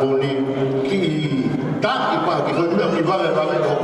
Ni ki ta i pa ki hoi mea ki vave vave ko.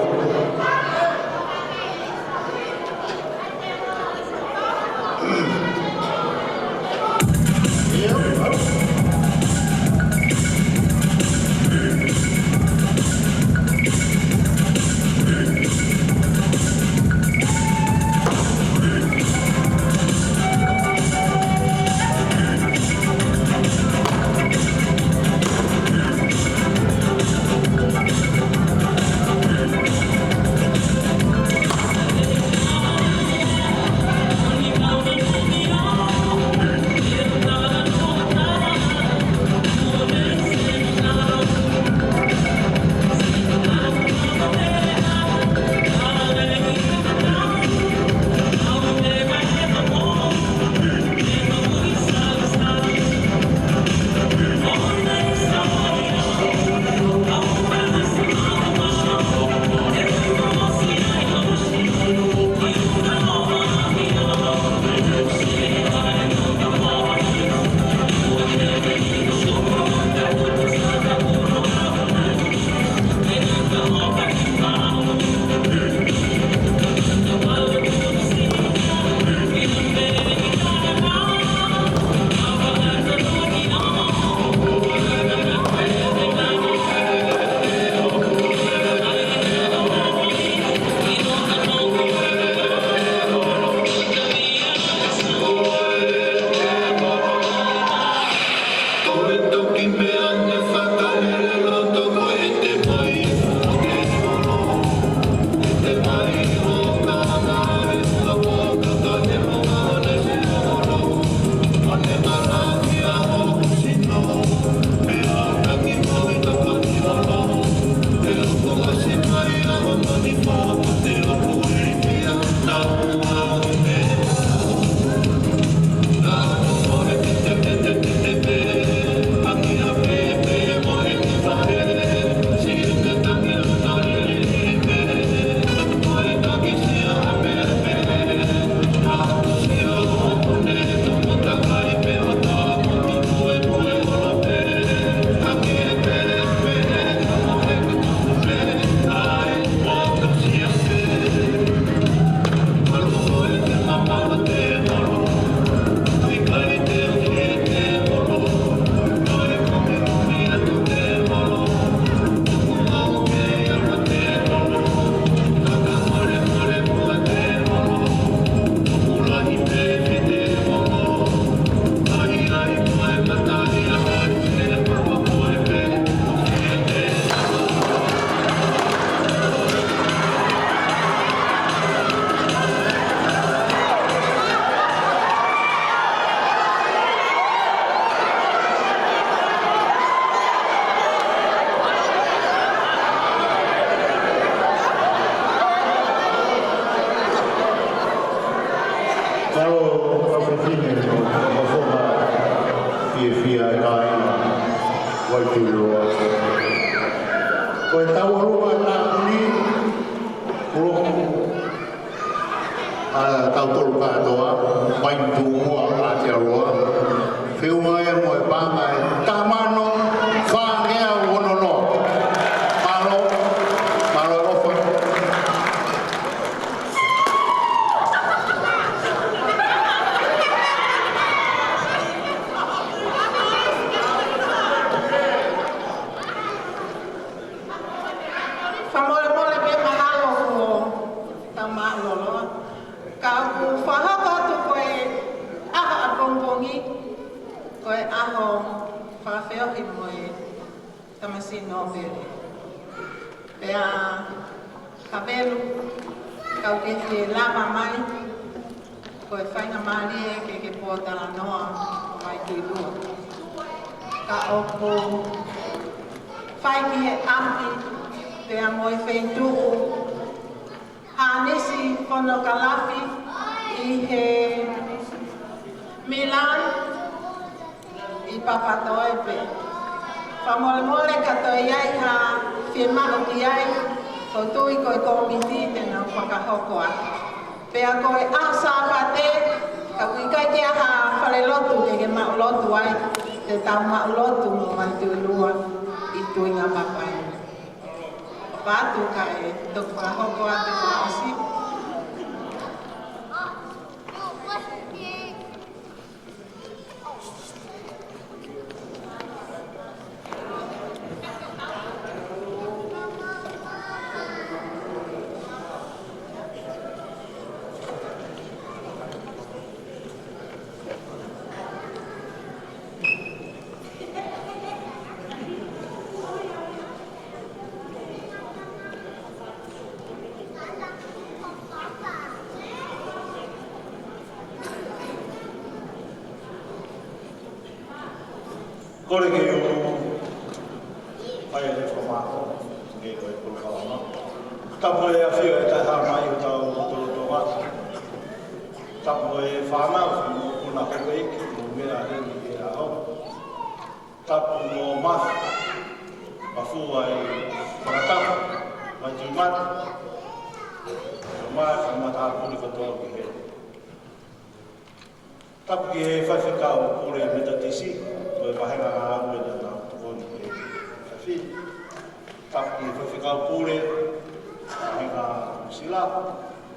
Mālō, ʻaupito fefine, ʻofa fiefia e kāinga Vaituʻiloa. Ko e tauʻolunga tāpuni, ʻa tautolu kātoa, Vaituʻiloa, Aotearoa, feʻunga ia mo e paʻanga ʻe taha mano fāngeau ono noa. Mālō, mālō e ʻofa. Fakamolemole pē mahalo kuo tau māʻuloloa. Ka ʻoku fakahoko atu ko e ʻaho ʻapongipongi, ko e ʻaho fakafeohi mo e tamasiʻi nōpele. Pea Havelu, kau ke ke lava mai, ko e faingamālie ke ke pōtalanoa mo Vaituʻiloa. Ka ʻoku fai ki he ʻapi, pea mo e feituʻu, hānisi fonokalafi ʻi he Milan, ʻi Papatoe pē. Fakamolemole ka toe ʻi ai ha fiemaʻu ki ai, ʻoku ou tui ko e kōmiti te nau fakahoko atu. Pea ko e ʻaho Sāpate, ka ʻoku ʻikai ke ʻi ai ha falelotu ke ke maʻulotu ai, te tau maʻulotu mo Vaituʻiloa ʻi Tuʻunga Papai. Patu kae, toki fakahoko atu fakaʻosi. Kole ke u fai e fakamālō, ke ko e polokalama. Tapu e ʻafio ʻa e Taʻehāmai ʻi hotau lotolotonga. Tapu e fānau, mo e kau mokopuna ko e ʻEiki, mo e meʻa heni he ʻaho. Tapu mo Mafi, Mafua ʻi Fakatapu, Vaituʻimata. Mo e kau matāpule kotoa ki heni. Tapu ki he Faifekau Pule Metotisi, ko e vāhenga ngāue naʻa nau tokoni ki he efiafi ni. Tapu ki he Faifekau Pule, vāhenga Nuʻu Sila, naʻa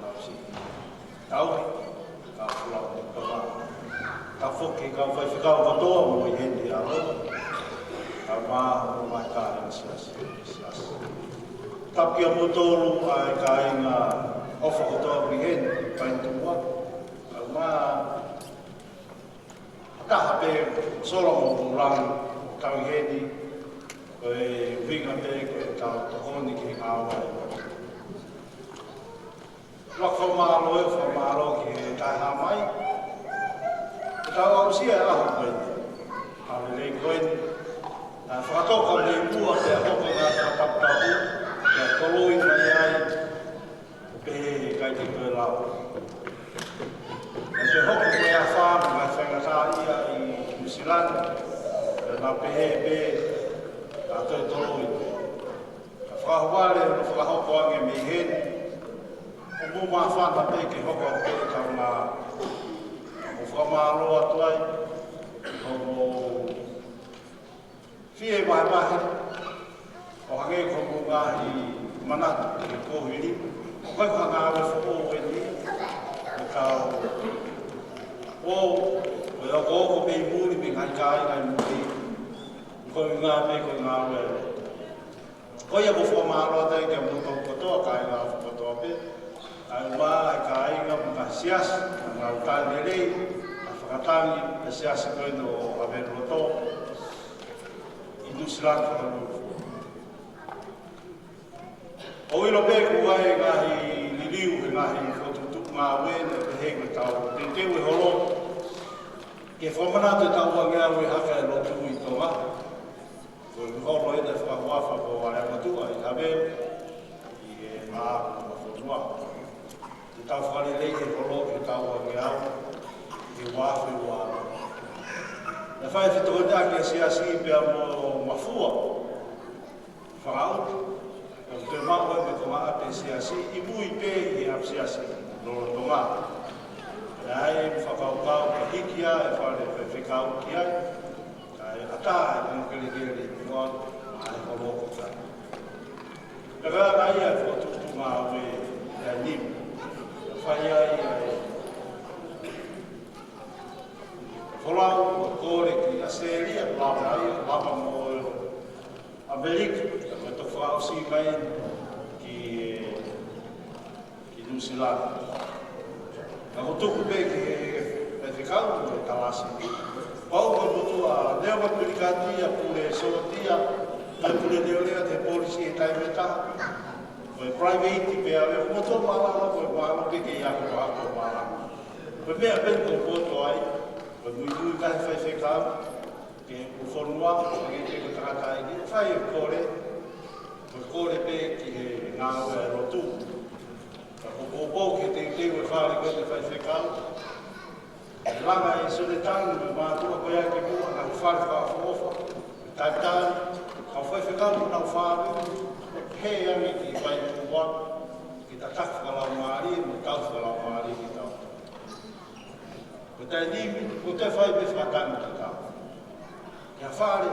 nau siʻi tauhi, kau Fulaʻono Tonga. Tapu foki ki he kau faifekau kotoa ʻoku mou ʻi heni ʻi he ʻaho ni. Kau mā, kau mā kāinga siasi, siasi. Tapu kia moutolu ʻa e kāinga ʻofa kotoa ʻoku ʻi heni, Paenituʻa. Kau mā, ha taha pē Solo mo Pulangi, tau ʻi heni, ko e ʻuhinga pē ko ʻetau tokoni ki he ngāue. Fakamālō ē, fakamālō ki he Taʻehāmai. Ko ʻetau aʻusia e ʻaho ko eni. ʻAho lelei ko eni. Naʻe fakatoka mei muʻa pea hoko e ngaahi fakataputapu, pea toloi mai ai. Pehē ʻe he kakai ko e lau. Naʻe toe hoko ko e afā mo e ngaahi faingataʻaʻia ʻi Nuʻu Sila ni. Pea nau pehē pē, ka toe toloi. Ka fakaʻohovale hono fakahoko ange mei heni. ʻOku mou māfana pē ke hoko atu pē ʻetau ngāue. ʻOku fakamālō atu ai. ʻOku mou fie vahevahe, ʻo hangē ko hoʻomou ngaahi manatu he kuohili, ʻoku ʻikai ko ha ngāue foʻou eni, ʻoku tau ō, ʻo e okooko mei muli, mei he ngaahi kāinga ʻi muli, ko e ʻuhinga pē ko e ngāue. Ko ia ʻoku ou fakamālō atu ai kia moutolu kotoa, kāinga ʻofa kotoa pē. Kae ʻumaʻā e kāinga mo e ngaahi siasi, mo e ngaahi tali lelei, ʻa e fakatangi, ʻa e siasi ko eni ʻo ʻAvelu Loto, ʻi Nuʻu Sila Fakalūkufua. ʻOku ou ʻilo pē ʻoku ʻi ai e ngaahi liliu, he ngaahi fokotuʻutuʻu ngāue, naʻe pehē ko ʻetau teuteu e holo, ke fakamanatu ʻetau ua ngeau e haka e lotu ʻi Tonga. Ko e holo eni naʻe fakahuafa ko ʻAleamotuʻa ʻi ʻAvelu, ʻi he maama ʻo e fonua. Te tau fakaleleiʻi e holo ki heʻetau ua ngeau, ʻi he ua afe ua. Naʻe fai e fetokoniʻaki ʻa e siasi pea mo Mafua Fakaʻutu. Ka ʻoku toe maʻu ai mo e konga ʻapi e siasi, ʻi mui pē ʻi he ʻapisiasi lolotonga. Naʻe ʻi ai e fakakaukau ke hiki ʻa e fale faifekau ki ai. Kae ʻatā e kau kelekele ʻi muʻa, maʻa e holo ko ia. Pea ka ʻi ai e fokotuʻutuʻu ngāue ʻi he nimu. Fai ai ʻa e folau, kole ki ʻAositelēlia, lava ai, lava mo ʻAmelika, ka ko e toki fakaʻosi mai ki, ki Nuʻu Sila. Ka ʻoku tuku pē ki he, ki he faifekau, ko e kalasi. Pau ka motuʻa, lea ma pirikati ʻa Pule Sōtia, mo e Pule Leoleo ʻi he polisi he taimi ʻe taha. Ko e private pē ʻa e, ko e motuʻa mālala, ko e mālala pē ke ʻi ai ko e mālala. Ko e meʻa pē ko e poto ai, ko e muimui kae faifekau, ke ʻoku fonua, ko e ke ko e tangataʻeiki, fai e kole, ko e kole pē ki he ngāue ʻa e lotu. Ka ko e poupou ke teuteu e fale ko e faifekau. Langa e Sole Tangi mo e mātuʻa ko ia ki muʻa ngaahi fale fakaʻofoʻofa. Talitali, kau faifekau mo nau fānau, he ange ki Vaituʻimata, ke tataki fakalaumālie, mo tau fakalaumālie ki tau. Ko e taimi ni, ko e toe fai pē fakatangi ki tau. Ki ha fale,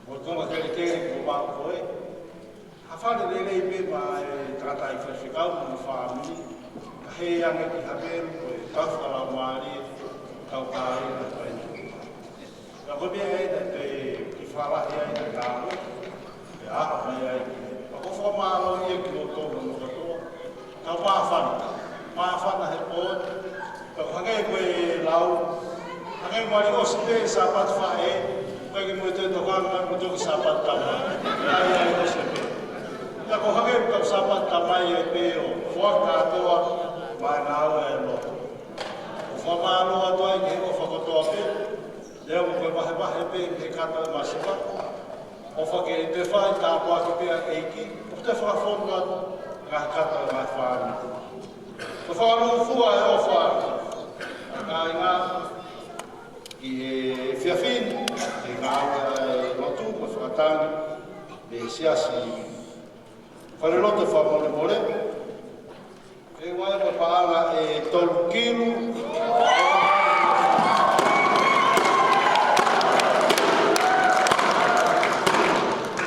Mo e konga kelekele ko Maʻu ko ē. Ha fale lelei pē maʻa e tangataʻeiki faifekau mo e fāmili. Ka hē ange ki Havelu ko e tau fakalaumālie, tau kāinga, tau ʻi. Ka ko e meʻa ē naʻe toe kiʻi fakalahi ai ʻa e tau, pea aʻu mai ai ki hē. Ka ko e fakamālō ia ki loutolu hono kotoa. Tau māfana. Māfana he pō. Ka ko e hangē ko e lau. Hangē ʻoku mali ʻosi pē Sāpate Faʻē. ʻOku ʻikai ke mou toe tokanga, mou toki Sāpate Tamai. ʻAi, ʻai ʻosi pē. Ka ko e hangē ko e Sāpate Tamai ai pē ʻo fakakātoa mai ngāue ʻa e lotu. ʻOku fakamālō atu ai ki he ʻofa kotoa pē. Lea mo e vahevahe pē mei he kato ʻo e masiva. ʻOfa ke toe fai tāpuaki pē ʻa e ʻEiki, ʻo toe fakafonu atu ngaahi kato ʻo e ngaahi fāmili. Ko e fakalūkufua e ʻofa ʻa e kāinga ki he efiafi ni, he ngāue ʻa e lotu mo e fakatangi mei he siasi. Falelotu fakamolemole. Ke ʻoua ʻe paʻanga ʻe tolu kilu.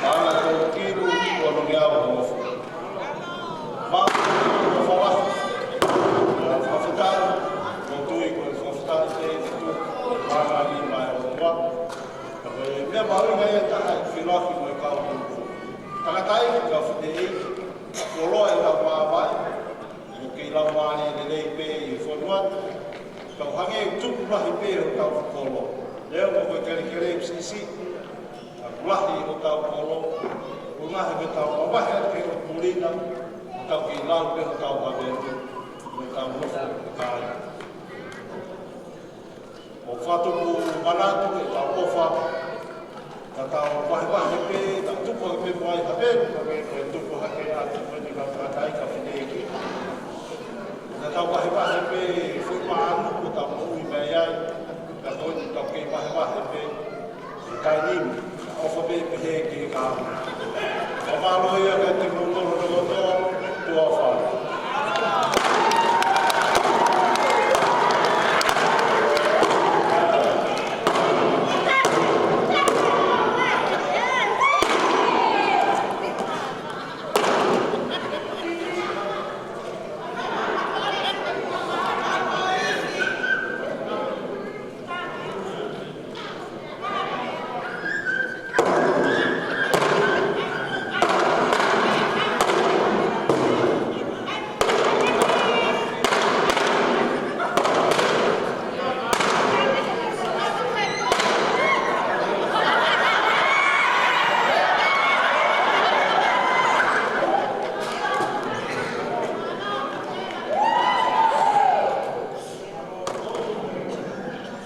Paʻanga tolu kilu, ua nongi au hongofulu. Mālō, fakafetaʻi, ʻo tui ko e fakafetaʻi te te tu, paʻanga ni mai o tua. Ka ko e meʻa mahuʻinga ia ʻe taha ʻi he feʻiloaki mo e kau tangataʻeiki, kau fineʻeiki, koloa ʻi he kau māvae, ʻoku kei laumālie lelei pē ʻi he fonua, kau hangē tupu lahi pē hotau kolo. Leo mo ko e kelekele ʻi Sisi, ka tupu lahi hotau kolo, ʻuhinga he ko ʻetau mavahe ʻa e pulina, ʻoku tau kei lau pē hotau Havelu, mo ʻetau nofo ʻi he kāinga. ʻOku fakatupu manatu ʻetau ʻofa, ka tau vahevahe pē, tau tupu hake pē mo e Havelu, ka ko e tupu hake ʻa e ko eni ka tangataʻeiki, ka fineʻeiki. Ka tau vahevahe pē, foʻi maʻanu, ko tau moʻui mai ai, ka ko eni tau kei vahevahe pē, ʻi he taimi ni, ʻofa pē pehē ki he kāinga. Fakamālō ia kiate kimoutolu hono kotoa, tuʻa ʻofa.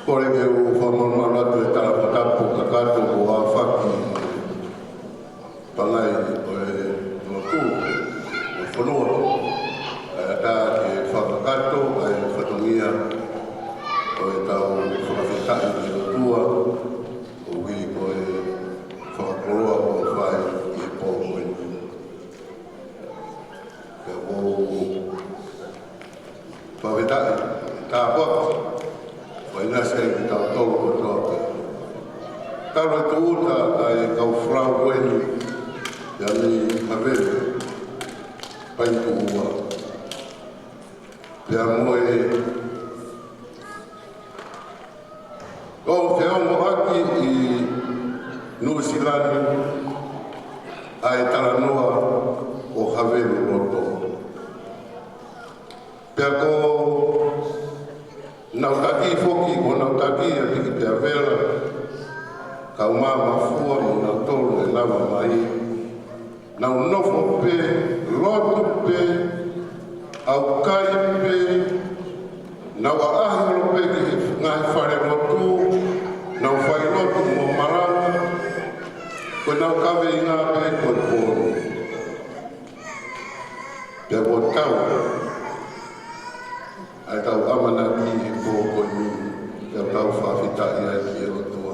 Kole ke u fakamolemole atu e tala fakatapu kakato kuo aofaki. Pangai ʻo e lotu, ʻo e fonua, ʻa e ʻatā ke fakakakato ʻa e fatongia ʻo ʻetau fakafetaʻi ki he ʻOtua, ʻo hili ko e fakakoloa kuo fai ʻi he pō ko eni. Pea ʻoku ou fakafetaʻi, tāpuaki, ʻo ʻinasi ai kitautolu kotoa pē. Talu e tūʻuta ʻa e kau folau ko eni, ia mei Havelu, Paituʻua. Pea mo e ʻo feongoʻaki ʻi Nuʻusila ni ʻa e talanoa ʻo Havelu Loto. Pea ko ʻenau taki foki, ko ʻenau taki ʻa Viki pea Vela, kau Mamafua mo nautolu ʻe lava mai. Nau nofo pē, lotu pē, ʻaukai pē, nau ʻaʻahi holo pē ki he ngaahi fale lotu, nau fai lotu mo malanga, ko ʻenau kaveinga pē ko e pō ni. Pea kuo tau, ʻa ʻetau ʻamanaki he pō ko eni, pea tau fakafetaʻi ai ki he ʻOtua.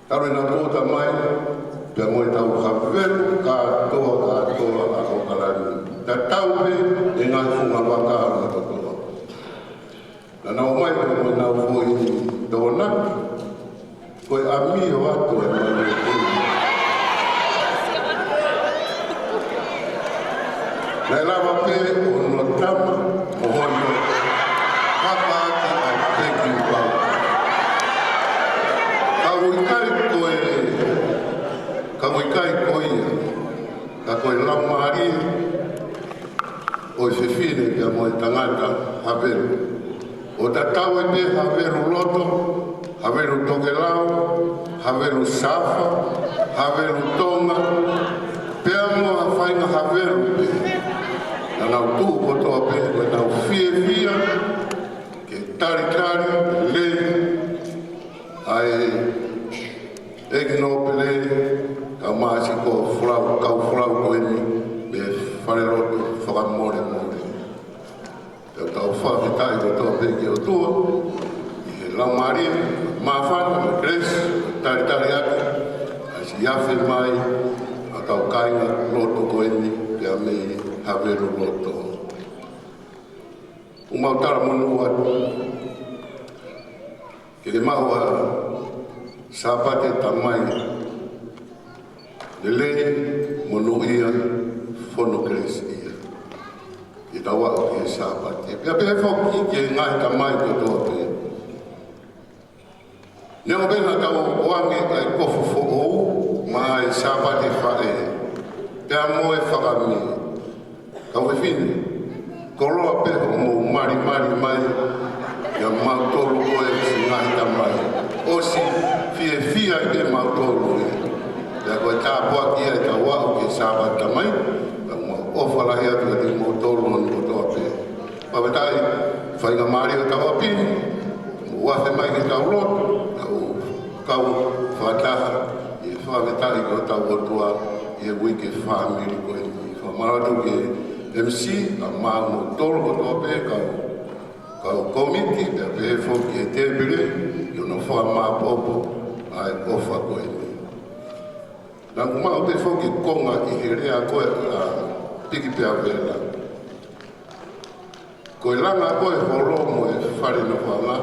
Talu ʻenau tūʻuta mai, pea mo ʻetau Havelu kātoa, kātoa ʻa ʻAokalani. Tatau pē ʻa e ngaahi funga vaka ʻa e kātoa. Naʻa nau ō mai pea mo ʻenau foʻi tokonaki. Ko e ʻami ʻo ʻOtua ʻe malu e tui. Naʻe lava pē ʻo hono tama, ʻo hono hapa ʻaki ʻa e peki pau. Ka ʻoku ʻikai ko e, ka ʻoku ʻikai ko ia, ka ko e laumālie ʻo e fefine pea mo e tangata Havelu. ʻO tatau ai pē Havelu loto, Havelu tokelau, Havelu safa, Havelu Tonga, pea mo ha faʻahinga Havelu pē. Naʻa nau tuʻu kotoa pē, ko ʻenau fiefia, ke talitali, lelei, ʻa e ʻEiki Nōpele, kae ʻumaʻā siʻi kau folau, kau folau ko eni, mei he falelotu fakamolemole. Pea tau fakafetaʻi kotoa pē ki he ʻOtua, ʻi he laumālie, māfana, mo e kelesi, talitali atu, ʻa siʻi afe mai, ʻa e kau kāinga lotu ko eni, pea mei Havelu loto. ʻOku mau talamonū atu, ke maʻu ha Sāpate Tamai lelei, monūʻia, fonu kelesiʻia. ʻI heʻetau aʻu ki he Sāpate. Pea pehē foki ki he ngaahi tamai kotoa pē. Neongo pē naʻa tau ʻoange ʻa e kofu foʻou, mo e Sāpate Faʻē, pea mo e Fakamī. Kau fefine, koloa pē hoʻomou malimali mai, ʻia mautolu ko e siʻi ngaahi tamai. ʻOsi fiefia ai pē mautolu ē. Pea ko e tāpuaki ia ʻetau aʻu ki he Sāpate Tamai, pea mau ʻofa lahi atu kiate kimoutolu hono kotoa pē. Fakafetaʻi, faingamālie ʻetau ʻapi ni, mou afe mai ke tau lotu, tau kau fakataha, ʻi he fakafetaʻi ki hotau ʻOtua, ʻi he uike fāmili ko eni. Fakamālō atu ki he M C, kae ʻumaʻā kimoutolu kotoa pē, kau, kau kōmiti, pea pehē foki ki he tēpile, ʻi hono fakamāʻopoʻopo ʻa e ʻofa ko eni. Naʻa ku maʻu pē foki konga ʻi he lea ko ē ʻa Piki Peavela. Ko e langa ko ē holo mo e fale nofoʻanga,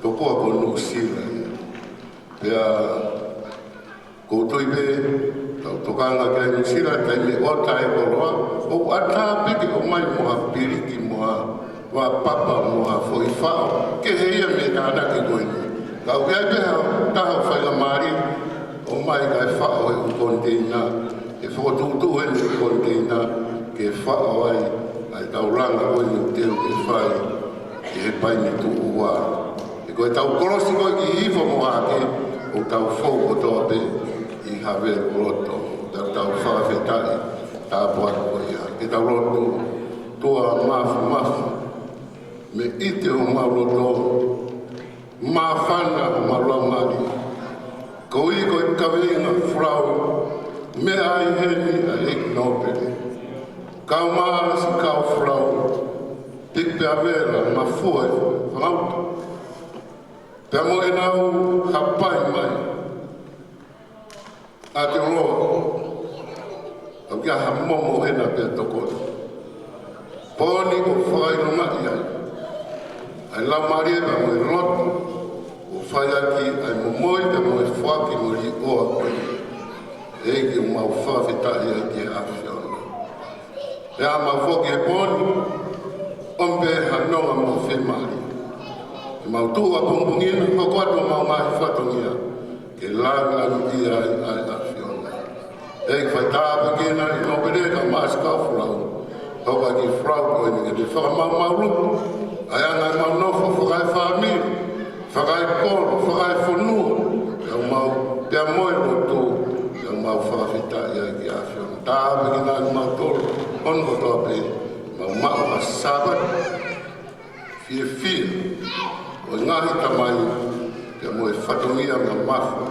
tokua ko Nuʻusila ia. Pea ʻoku ou tui pē, tau tokanga ki ai Nuʻusila, taimi ʻoku ʻi ai e koloa, ʻoku ʻatā pē ke ʻomai mo ha piliki mo ha vapapa mo ha foʻi faʻo, kehe ia mei he tānaki ko eni. Ka ʻoku ʻi ai pē ha taha ʻoku faingamālie, ʻomai kae faʻo he ʻū koniteina, ʻe fokotuʻutuʻu eni e koniteina, ke faʻo ai, ʻa e tau langa ko eni ʻoku teu ke fai, ʻi he paini tuʻu ua. He ko ʻetau kolosi ko ē ki Hihifo mo Hahake, ʻoku tau fou kotoa pē ʻi Havelu loto. Tau, tau fakafetaʻi, tāpuaki ko ia. Ke tau lotu. ʻOtua Māfimafi, mei ʻite homau loto, māfana homau laumālie. Koeʻuhi ko e kaveinga folau, meʻa ai heni ʻa e ʻEiki Nōpele. Kau māsi kau folau, Piki Peavela, Mafua ʻi Fangauta. Pea mo ʻenau hapai mai. ʻAtoloa, ʻoku ʻi ai ha momo ʻena pea tokoni. Pō ni ʻoku fakaʻilongaʻi ai ʻa e laumālie pea mo e loto, ʻoku fai ʻaki ʻa e momoi pea mo e foaki mo e liʻoa ko ē. ʻEiki, ʻoku mau fakafetaʻi ai ki he ʻAfiona. Pea mau foki he pō ni, ʻomi pē ha nonga mo e fiemālie. Ke mau tuʻu ʻapongipongi ni, hoko atu homau ngaahi fatongia, ke lāngilangiʻia ai ʻa e ʻAfiona. ʻEiki, fai tāpuekina ʻEiki Nōpele kae ʻumaʻā siʻi kau folau. Hoko ʻa e kiʻi folau ko eni ke ne fakamaʻumaʻuluta ʻa e anga ʻemau nofo fakaefāmili, fakaekolo, fakaefonua, pea mau, pea mo e lotu, pea mau fakafetaʻi ai ki he ʻAfiona. Tāpuekina kimautolu, hono kotoa pē, mau maʻu ha Sāpate fiefia, ʻo e ngaahi tamai, pea mo e fatongia mamafa,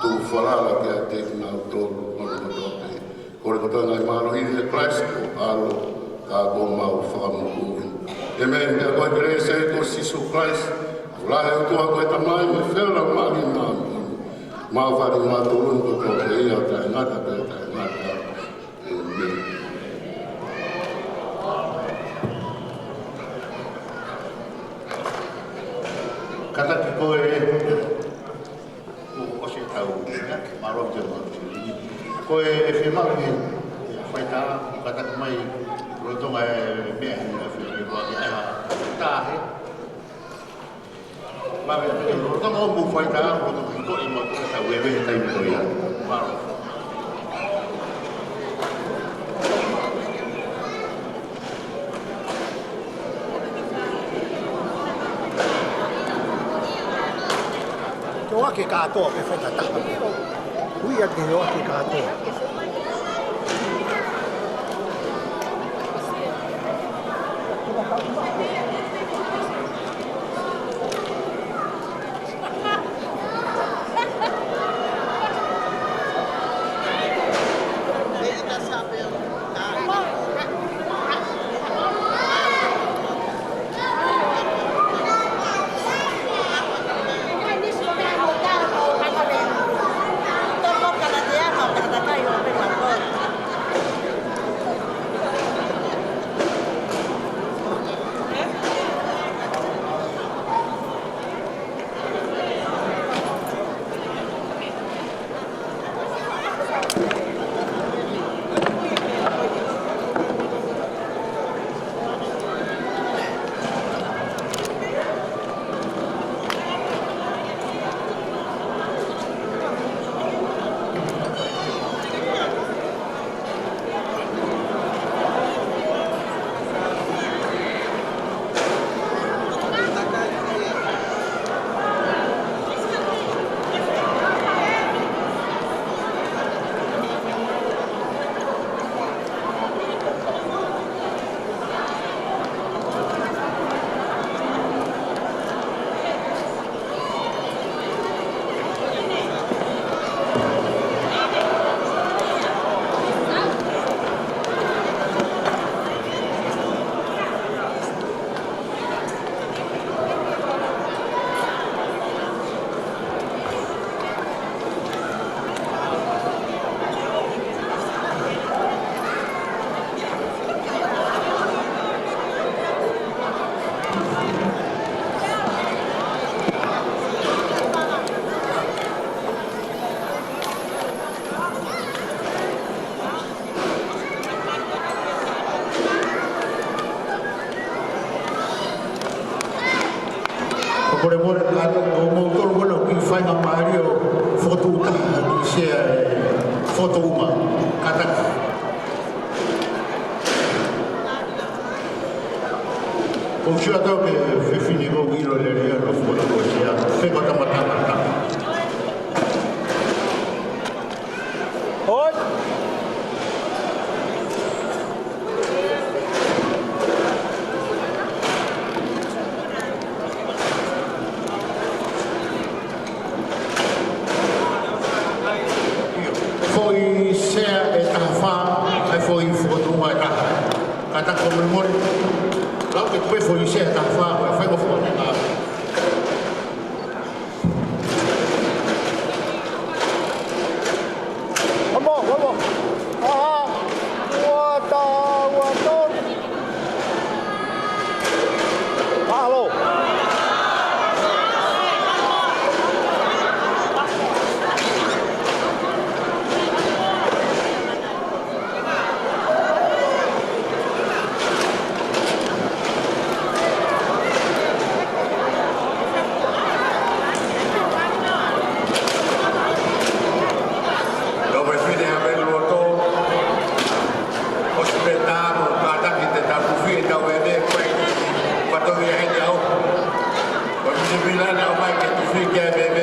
tuʻu falala kiate kinautolu, hono kotoa pē. Kole kotoa ngaahi mālohi ʻia Kalaisi ko ho ʻAlo, ka ko homau Fakamoʻui. ʻĒmeni. Pea ko e kelesi ʻa e ʻEiki ko Sīsū Kalaisi, ʻofa lahi ʻa e ʻOtua ko e Tamai, mo e feohi ʻa e Laumālie Māʻoniʻoni, māfana kimautolu kotoa pē ʻo taʻengata pea taʻengata. ʻĒmeni. Kātaki ko ē, ʻoku Mālō te mau. Ko e fiemaʻu ke fai tā, kātaki mai, lolotonga e meʻa heni, ke fai ke fai ke ʻai ha tā he. Mālō, lolotonga ʻo mou fai tā, lolotonga hiko ʻi mau tuka tā uewe he taimi ko ia. Mālō. Toa ke kātoa ke fai ka taha. Ui atu ke toa ke kātoa. Ko e molemole kātoa, ʻo mou tolu ko ena ʻoku kiʻi faingamālie ʻo fokotuʻu taha, kiʻi share e foto uma. Kātaki. Ko e share tau ke fefine ko ʻilo lelei ʻa e foto ko e share. Feko tama tama tama. Hoi. Foʻi share ʻe taha fā, ʻa e foʻi fokotuʻu ʻe taha. Kātaki ko e molemole. Lau ke tuku e foʻi share ʻe taha fā, ka fai mo foʻi. Vamos, vamos. Aha. Ua taha, ua tolu. Mahalo. Tau fefine ha meʻa loto. ʻOsi pē tā mo kātaki te tau tufi e tau ʻene ko e fatongia heni au. Ko e mini pila na o mai ke tufi ke me